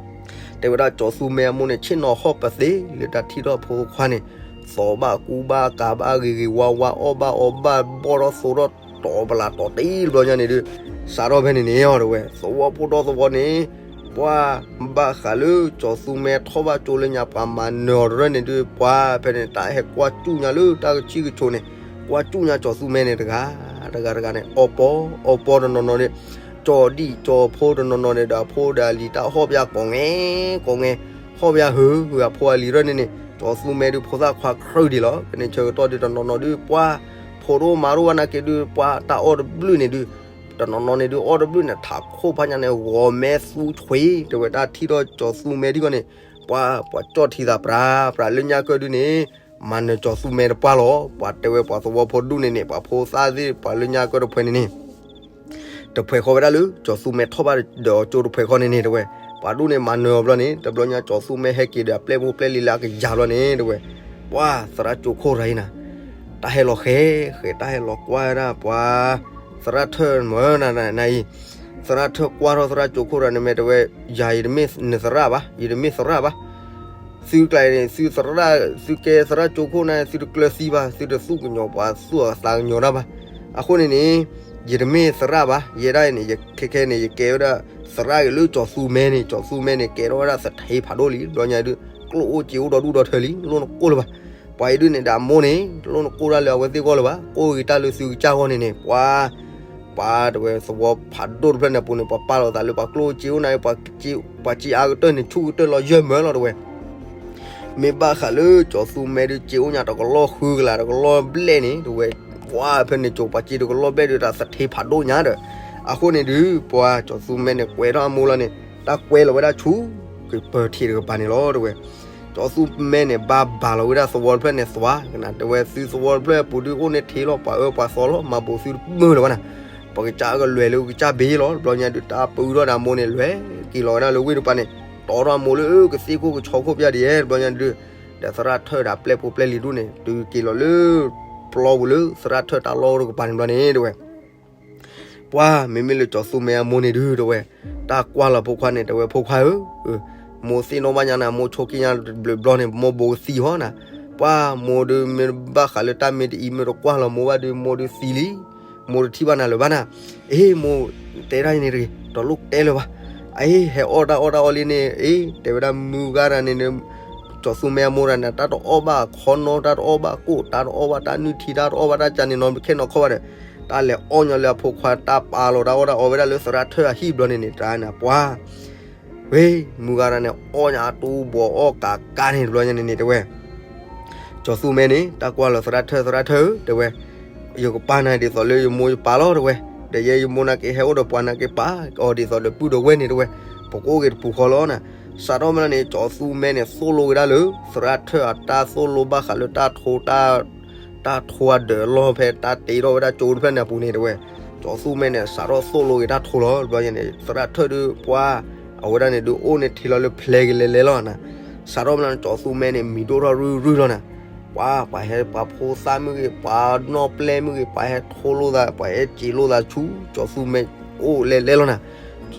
တဲဝဲဒၣ်ကၠီသူမဲအမိၢ်န့ၣ် ဆ့ၣ်နီၤဟီၣ်ပသ့လၢတၢ်ထံၣ်ထီၣ်ဖိခွါန့ၣ်, သီၣ်ဘၣ်ကူဘၣ်ကၤဘၣ်ဂ့ၤဂ့ၤဝါဝါ အီၣ်ဘၣ်အီဘၣ်ဘီၣ်ထီၣ်သိးထီၣ်တီၤပလးတီၤတံၢ်တဘျီညါန့ၣ်ဒုး, စးထီၣ်ဖဲန့ၣ်န့ၣ်အီၤတဝဲ သဝီဖိဒီသဝီန့ၣ်, ပှၤဘၣ်ဃးလၢကၠီသူမဲထီၣ်ဘၣ်ကၠိလၢညါ ပှၤမၤနၢၤအီၤတရၢၣ်န့ၣ်ဒုး ပှၤဖဲန့ၣ် တၢ်ဟဲကွၢ်စူၣ်ညါလၢတၢ်ကဆံၣ်ကဆိးန့ၣ်, ကွၢ်စူၣ်ညါကၠီသူမဲန့ၣ်တဂၤ, တဂၤတဂၤန့ၣ် အီပီ အီပီတနီၤနီၤန့ၣ်, ကၠီဒံၣ်ကၠီဖိတနီၤနီၤန့ၣ်ဒီး အဖိဒီးအလံၤတၢ်ဟီၣ်ပယါကိးငဲကိးငဲ, ဟီၣ်ပယါဟု ဟုအဖိအလံၤရၢၣ်န့ၣ်န့ၣ် ကၠီသူမဲဒုးဖိသၣ်ခွါခရၢၣ်ဒံးလီၤ. ဖဲန့ၣ်ဆၢကတီၢ်ဒုးတနီၤနီၤဒုး ပှၤဖိဒိၣ်မါဒိၣ်ဘၣ်နာ်က့ဒုး ပှၤတၢ်အီၣ်တဘျုးန့ၣ်ဒုး, တနီၤနီၤန့ၣ်ဒုး အီၣ်တဘျုးန့ၣ် ထးခိၣ်ဖးညါန့ၣ် ဂီၤမဲသူဆွ့ တဲဝဲတၢ်ထံၣ်ထီၣ်ကၠီသူမဲဒ်ဂီၢ်န့ၣ်, ပှၤ ပှၤကၠီၣ်ထံသးပြးပြးလၢညါကၢၢ်ဒုးန့ၣ်, မၤနၢၤကၠီသူမဲတပှၢ်လီၤ. ပှၤတဲဝဲပှၤသဝီဖိဒူၣ်န့ၣ်န့ၣ် ပှၤဖိသၣ်သ့ၣ် ပှၤလၢညါကၢၢ်တဖှဲးန့ၣ်န့ၣ် တဖှဲးဃီဝဲဒၣ်လၢ ကၠီသူမဲထီၣ်ဘၣ်ဒီးကၠိတဖှဲးဃီန့ၣ်န့ၣ် တဲဝဲ, ပှၤဒူၣ်န့ၣ်မၤနၢၤအီၤဘျီန့ၣ် တဘျီညါ ကၠီသူမဲဟဲက့ၤဒီးအပျဲၢ်ဖိပျဲၢ်လံၤလၢအကယၤဘျီန့ၣ် တဲဝဲ, ပှၤသရၣ်ကၠိခိၣ်ရၤအံၤနၤ, တၢ်ဟဲလီၤဃဲဃဲ တၢ်ဟဲလီၤကွၢ်ဝဲဒၣ် ပှၤသရၣ်ထၢၣ်မၢနၤနၤအံၤ, သရၣ်ထၢၣ်ကွၢ်ထီၣ်သရၣ်ကၠိခိၣ်ရၤန့ၣ် မ့ၢ်တဲဝဲ, ယၤယတမ့ၢ်နသရၣ်ဘၣ်, ယတမ့ၢ်သရၣ်ဘၣ် သုကျါန့ၣ် သုသရၣ် သုကဲသရၣ်ကၠိခိၣ်န့ၣ် သုတကျၢၤသံဘၣ်, သုတသူၣ်ကညီၤပှၤသူၣ်အသးကညီၤတၢ်ဘၣ်. အဃိန့ၣ်န့ၣ်, ယတမ့ၢ်သရၣ်ဘၣ်, ယဲဒၣ်အံၤန့ၣ် ယခဲခဲန့ၣ် ယကဲဝဲဒၣ်သရၣ်ဂ့ၤလၢကၠီသူမဲန့ၣ်, ကၠီသူမဲန့ၣ် ကဲထီၣ်ဝဲဒၣ်သထ့ဖးဒိၣ်လံ တဘျီညါဒုး, ကျိၣ်အိၣ်စ့အိၣ်ဒီဒူၣ်ဒီထၢလံ, လိၣ်နကိၢ်လၢၤဘၣ်. ပှၤအံၤဒုးန့ၣ်ဒီးအမိၢ်န့ၣ် တလိၣ်နကိၢ်တၢ်လၢအဝဲသ့ၣ်ဂီၢ်လၢၤဘၣ်, ကိၢ်ဂ့ၤတၢ်လၢသုကစၢ်ဂီၢ်န့ၣ်န့ၣ် ပှၤ ပှၤတဲဝဲသဝီဖးဒိၣ်တဖျၢၣ်န့ၣ်အပူၤန့ၣ် ပှၤပာ်လီၤသးလၢပှၤကျိၣ်စ့အိၣ်န့ၣ် ပှၤစ့အါကတၢၢ်န့ၣ် ဆူၣ်ကတၢၢ်လီၤယၢၢ်မၢလီၤ တဲဝဲ မ့ၢ်ဘၣ်ဃးလၢကၠီသူမဲဒုး စ့အိၣ်ညါတကလီၢ်ဃုကလး တကလီၢ်ဘျဲၣ်န့ၣ် တဲဝဲ, ပှၤဖဲန့ၣ်ကၠိပှၤစ့တကလီၢ်ဘျဲၣ်ဒုး တၢ်သထ့ဖးဒိၣ်ညါဒီး, အဃိန့ၣ်ဒုး ပှၤကၠီသူမဲန့ၣ် ကွဲထီၣ်အမိၢ်လီၤန့ၣ် တၢ်ကွဲလီၤဝဲဒၣ်ဆူ ကပၢၤထံးတကပၤန့ၣ်လီၤ တဲဝဲ. ကၠီသူမဲန့ၣ် ဘၣ်ဘၣ်လီၤဝဲဒၣ်သဝီတဖျၢၣ်န့ၣ်သွါကနၤ တဲဝဲ သုသဝီတဖျၢၣ်အပူၤဒုး အိၣ်န့ၢ်ထံလီၤ ပှၤအၢပှၤသီလီၤ မၤဘူးသုတမုာ်လၢၤဘၣ်နၤ, ပှၤကစၢ်အကလွဲၤလၢကစၢ်ဘ့လီၤ တဘျီညါဒုး တၢ်ပၢအုၣ်ထီၣ်ဒီးအမိၢ်န့ၣ် လွဲၤက့ၤလီၤဝဲဒၣ်လၢဝ့ၢ်တကပၤန့ၣ်, တီထီၣ်အမိၢ်လၢကသ့ၣ်ခိၣ်ကဆီခိၣ်ပျၢ်ဒ်ယဲ တဘျီညါဒုး, ဒီးသရၣ်ထၢၣ်ဒီးပျဲၢ်ဖိပျဲၢ်လံၤဒူၣ်န့ၣ် တုၤက့ၤလီၤလၢ ပျီပူၤလၢသရၣ်ထၢၣ်တၢ်လီၢ်တကပၤန့ၣ် တဘျီန့ၣ် တဲဝဲ ပှၤမ့မ့ၢ်လၢကၠီသူမဲအမိၢ်န့ၣ်ဒုး တဲဝဲ, တၢ်ကွၢ်လီၤဖိခွါန့ၣ် တဲဝဲ ဖိခွါဧၢ, မိၢ်သ့ၣ်နီၣ်ဘၣ်ညါနၤ မိၢ်ဆိက့ညါတဘျီဘျီန့ၣ် မိၢ်ဘိးကသံဟီနၤ, ပှၤမိၢ်ဒုးမ့ၢ်ဘၣ်ဃးလၢတၢ်မ့ၢ်တအံၤ မ့ၢ်တကွၢ်လီၤမိၢ်ဘၣ်ဒုး မိၢ်ဒုးသံလံ, မိၢ်တထံၣ်ဘၣ်နၤလၢၤဘၣ်နၤ, အ့ မိၢ်တဲဒၣ်အံၤန့ၣ်တဂ့ၤ တလိၣ်တဲလၢၤဘၣ်, အ့ ဟဲအီၣ်တၢ်အီၣ်တၢ်အီလံန့ၣ် အ့ တဲဝဲဒၣ်မုၢ်ဂၤတဂၤန့ၣ် ကၠီသူမဲအမိၢ်တဂၤန့ၣ် တၢ်တအီၣ်ဘၣ်ခီနီ တၢ်တအီၣ်ဘၣ်ကိၣ် တၢ်တအီၣ်ဘၣ်တၢ်နုၢ်ထံ တၢ်တအီၣ်ဘၣ်တၢ်ကၢန့ၣ်နီတခဲနီတခီဘၣ်ဒီး, တၢ်လဲၤအီၣ်ညီလၢအဖိခွါ တၢ်ပာ်လီၤတၢ်အီၣ်တၢ်အီဝဲဒၣ်လၢသရၣ်ထၢၣ်အဟံၣ်တဘျီန့ၣ်န့ၣ် တၢ်န့ၣ်ပှၤ ဝ့ၢ် မုၢ်ဂၤတဂၤန့ၣ် အီၣ်ညါအတူဘီအီၣ်ကးကးန့ၣ် တဘျီညါန့ၣ်န့ၣ် တဲဝဲ ကၠီသူမဲန့ၣ် တၢ်ကွၢ်လီၤသရၣ်ထၢၣ် သရၣ်ထၢၣ်ဧၢ တဲဝဲ, ယကပာ်နၤဒ်သိးလၢယမိၢ်ယပာ်လီၤ တဲဝဲ, ဒီးယဲယမိၢ်နာ်က့ဟဲအိၣ်ဒီးပှၤနာ်က့ ပာ်အီၤဒ်သိးဒီးပုၢ်ဒီးဝဲၢ်န့ၣ် တဲဝဲ, ပကအိၣ်က့ၤတပူၤဃီလီၤနၤ. စးထီၣ်မ့ၢ်လီၤန့ၣ် ကၠီသူမဲန့ၣ် သိၣ်လိဝဲဒၣ်လၢ သရၣ်ထၢၣ်အတၢ်သိၣ်လိဘၣ်ဃးလၢတၢ်ထိ တၢ်ထိအဒၢးအလီၢ် ဖဲတၢ်တ့ထီၣ်ဝဲဒၣ်ကၠိတဖျၢၣ်န့ၣ်အပူၤန့ၣ် တဲဝဲ, ကၠီသူမဲန့ၣ် စးထီၣ်သိၣ်လိက့ၤတၢ်ထိလီၤ တဘျီညါန့ၣ် သရၣ်ထၢၣ်ဒုးပှၤ အဝဲဒၣ်န့ၣ်ဒုးအိၣ်န့ၣ်ထံလီၤလၢဖျဲးကလဲၤလဲၤလီၤနၤ. စးထီၣ်မ့ၢ်လီၤန့ၣ် ကၠီသူမဲန့ၣ် မံၤဒိၣ်ထီၣ်ရုၢ်ရုၢ်လီၤနၤ. ပှၤ ပှၤဟဲ ပှၤဖိသၣ်မုၣ်ဂ့ၤ ပှၤနီၢ်ပျဲၢ်မုၣ်ဂ့ၤ ပှၤဟဲထိလိာ်သး ပှၤဟဲစံးလိာ်သးဆူ ကၠီသူမဲအိၣ်လဲၤလဲၤလီၤနၤ.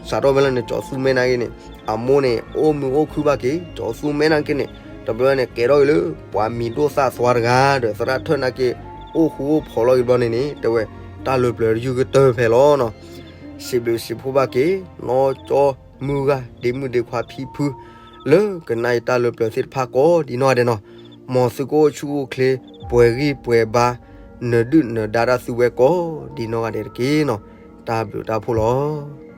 စးထီၣ်မ့ၢ်လီၤန့ၣ် ကၠီသူမဲနာ်က့န့ၣ် အမိၢ်န့ၣ် အိၣ်မုာ်အိၣ်ခုၣ်ဘၣ်က့ၤ ကၠီသူမဲနာ်က့န့ၣ် တဘျီန့ၣ် ကဲထီၣ်က့ၤလၢ ပှၤမံၤဒိၣ်သၣ်သွါတဂၤဒီး သရၣ်ထၢၣ်နာ်က့ အိၣ်ဃူအိၣ်ဖိးလီၤက့ၤတဘျီန့ၣ်န့ၣ် တဲဝဲ တၢ်လၢပျၢၤတယုၢ်ကတၢၢ်ဖဲလီၤနီၤ. စံးဘျုးစံးဖှိၣ်ဘၣ်က့ၤ နီၢ်ကၠီမုၢ်ဂၤ ဒ့မုၣ်ဒ့ခွါဖံဖု လၢကနၣ်အံၤတၢ်လၢပျၢၤသ့ၣ်တဖၣ်ကိးဒ်နီၢ်ဂၤဒဲးနီၤ. မ်သုကအိၣ်ဆူၣ်အိၣ်ချ့ ပှဲၤဂံၢ်ပှဲၤဘါ နဒုၣ်နဒါတၢ်သုဝဲကိးဒ်နီၢ်ဂၤဒဲးတက့ၢ်နီၤ. တၢ်ဘျုးတၢ်ဖှိၣ်လီၤ.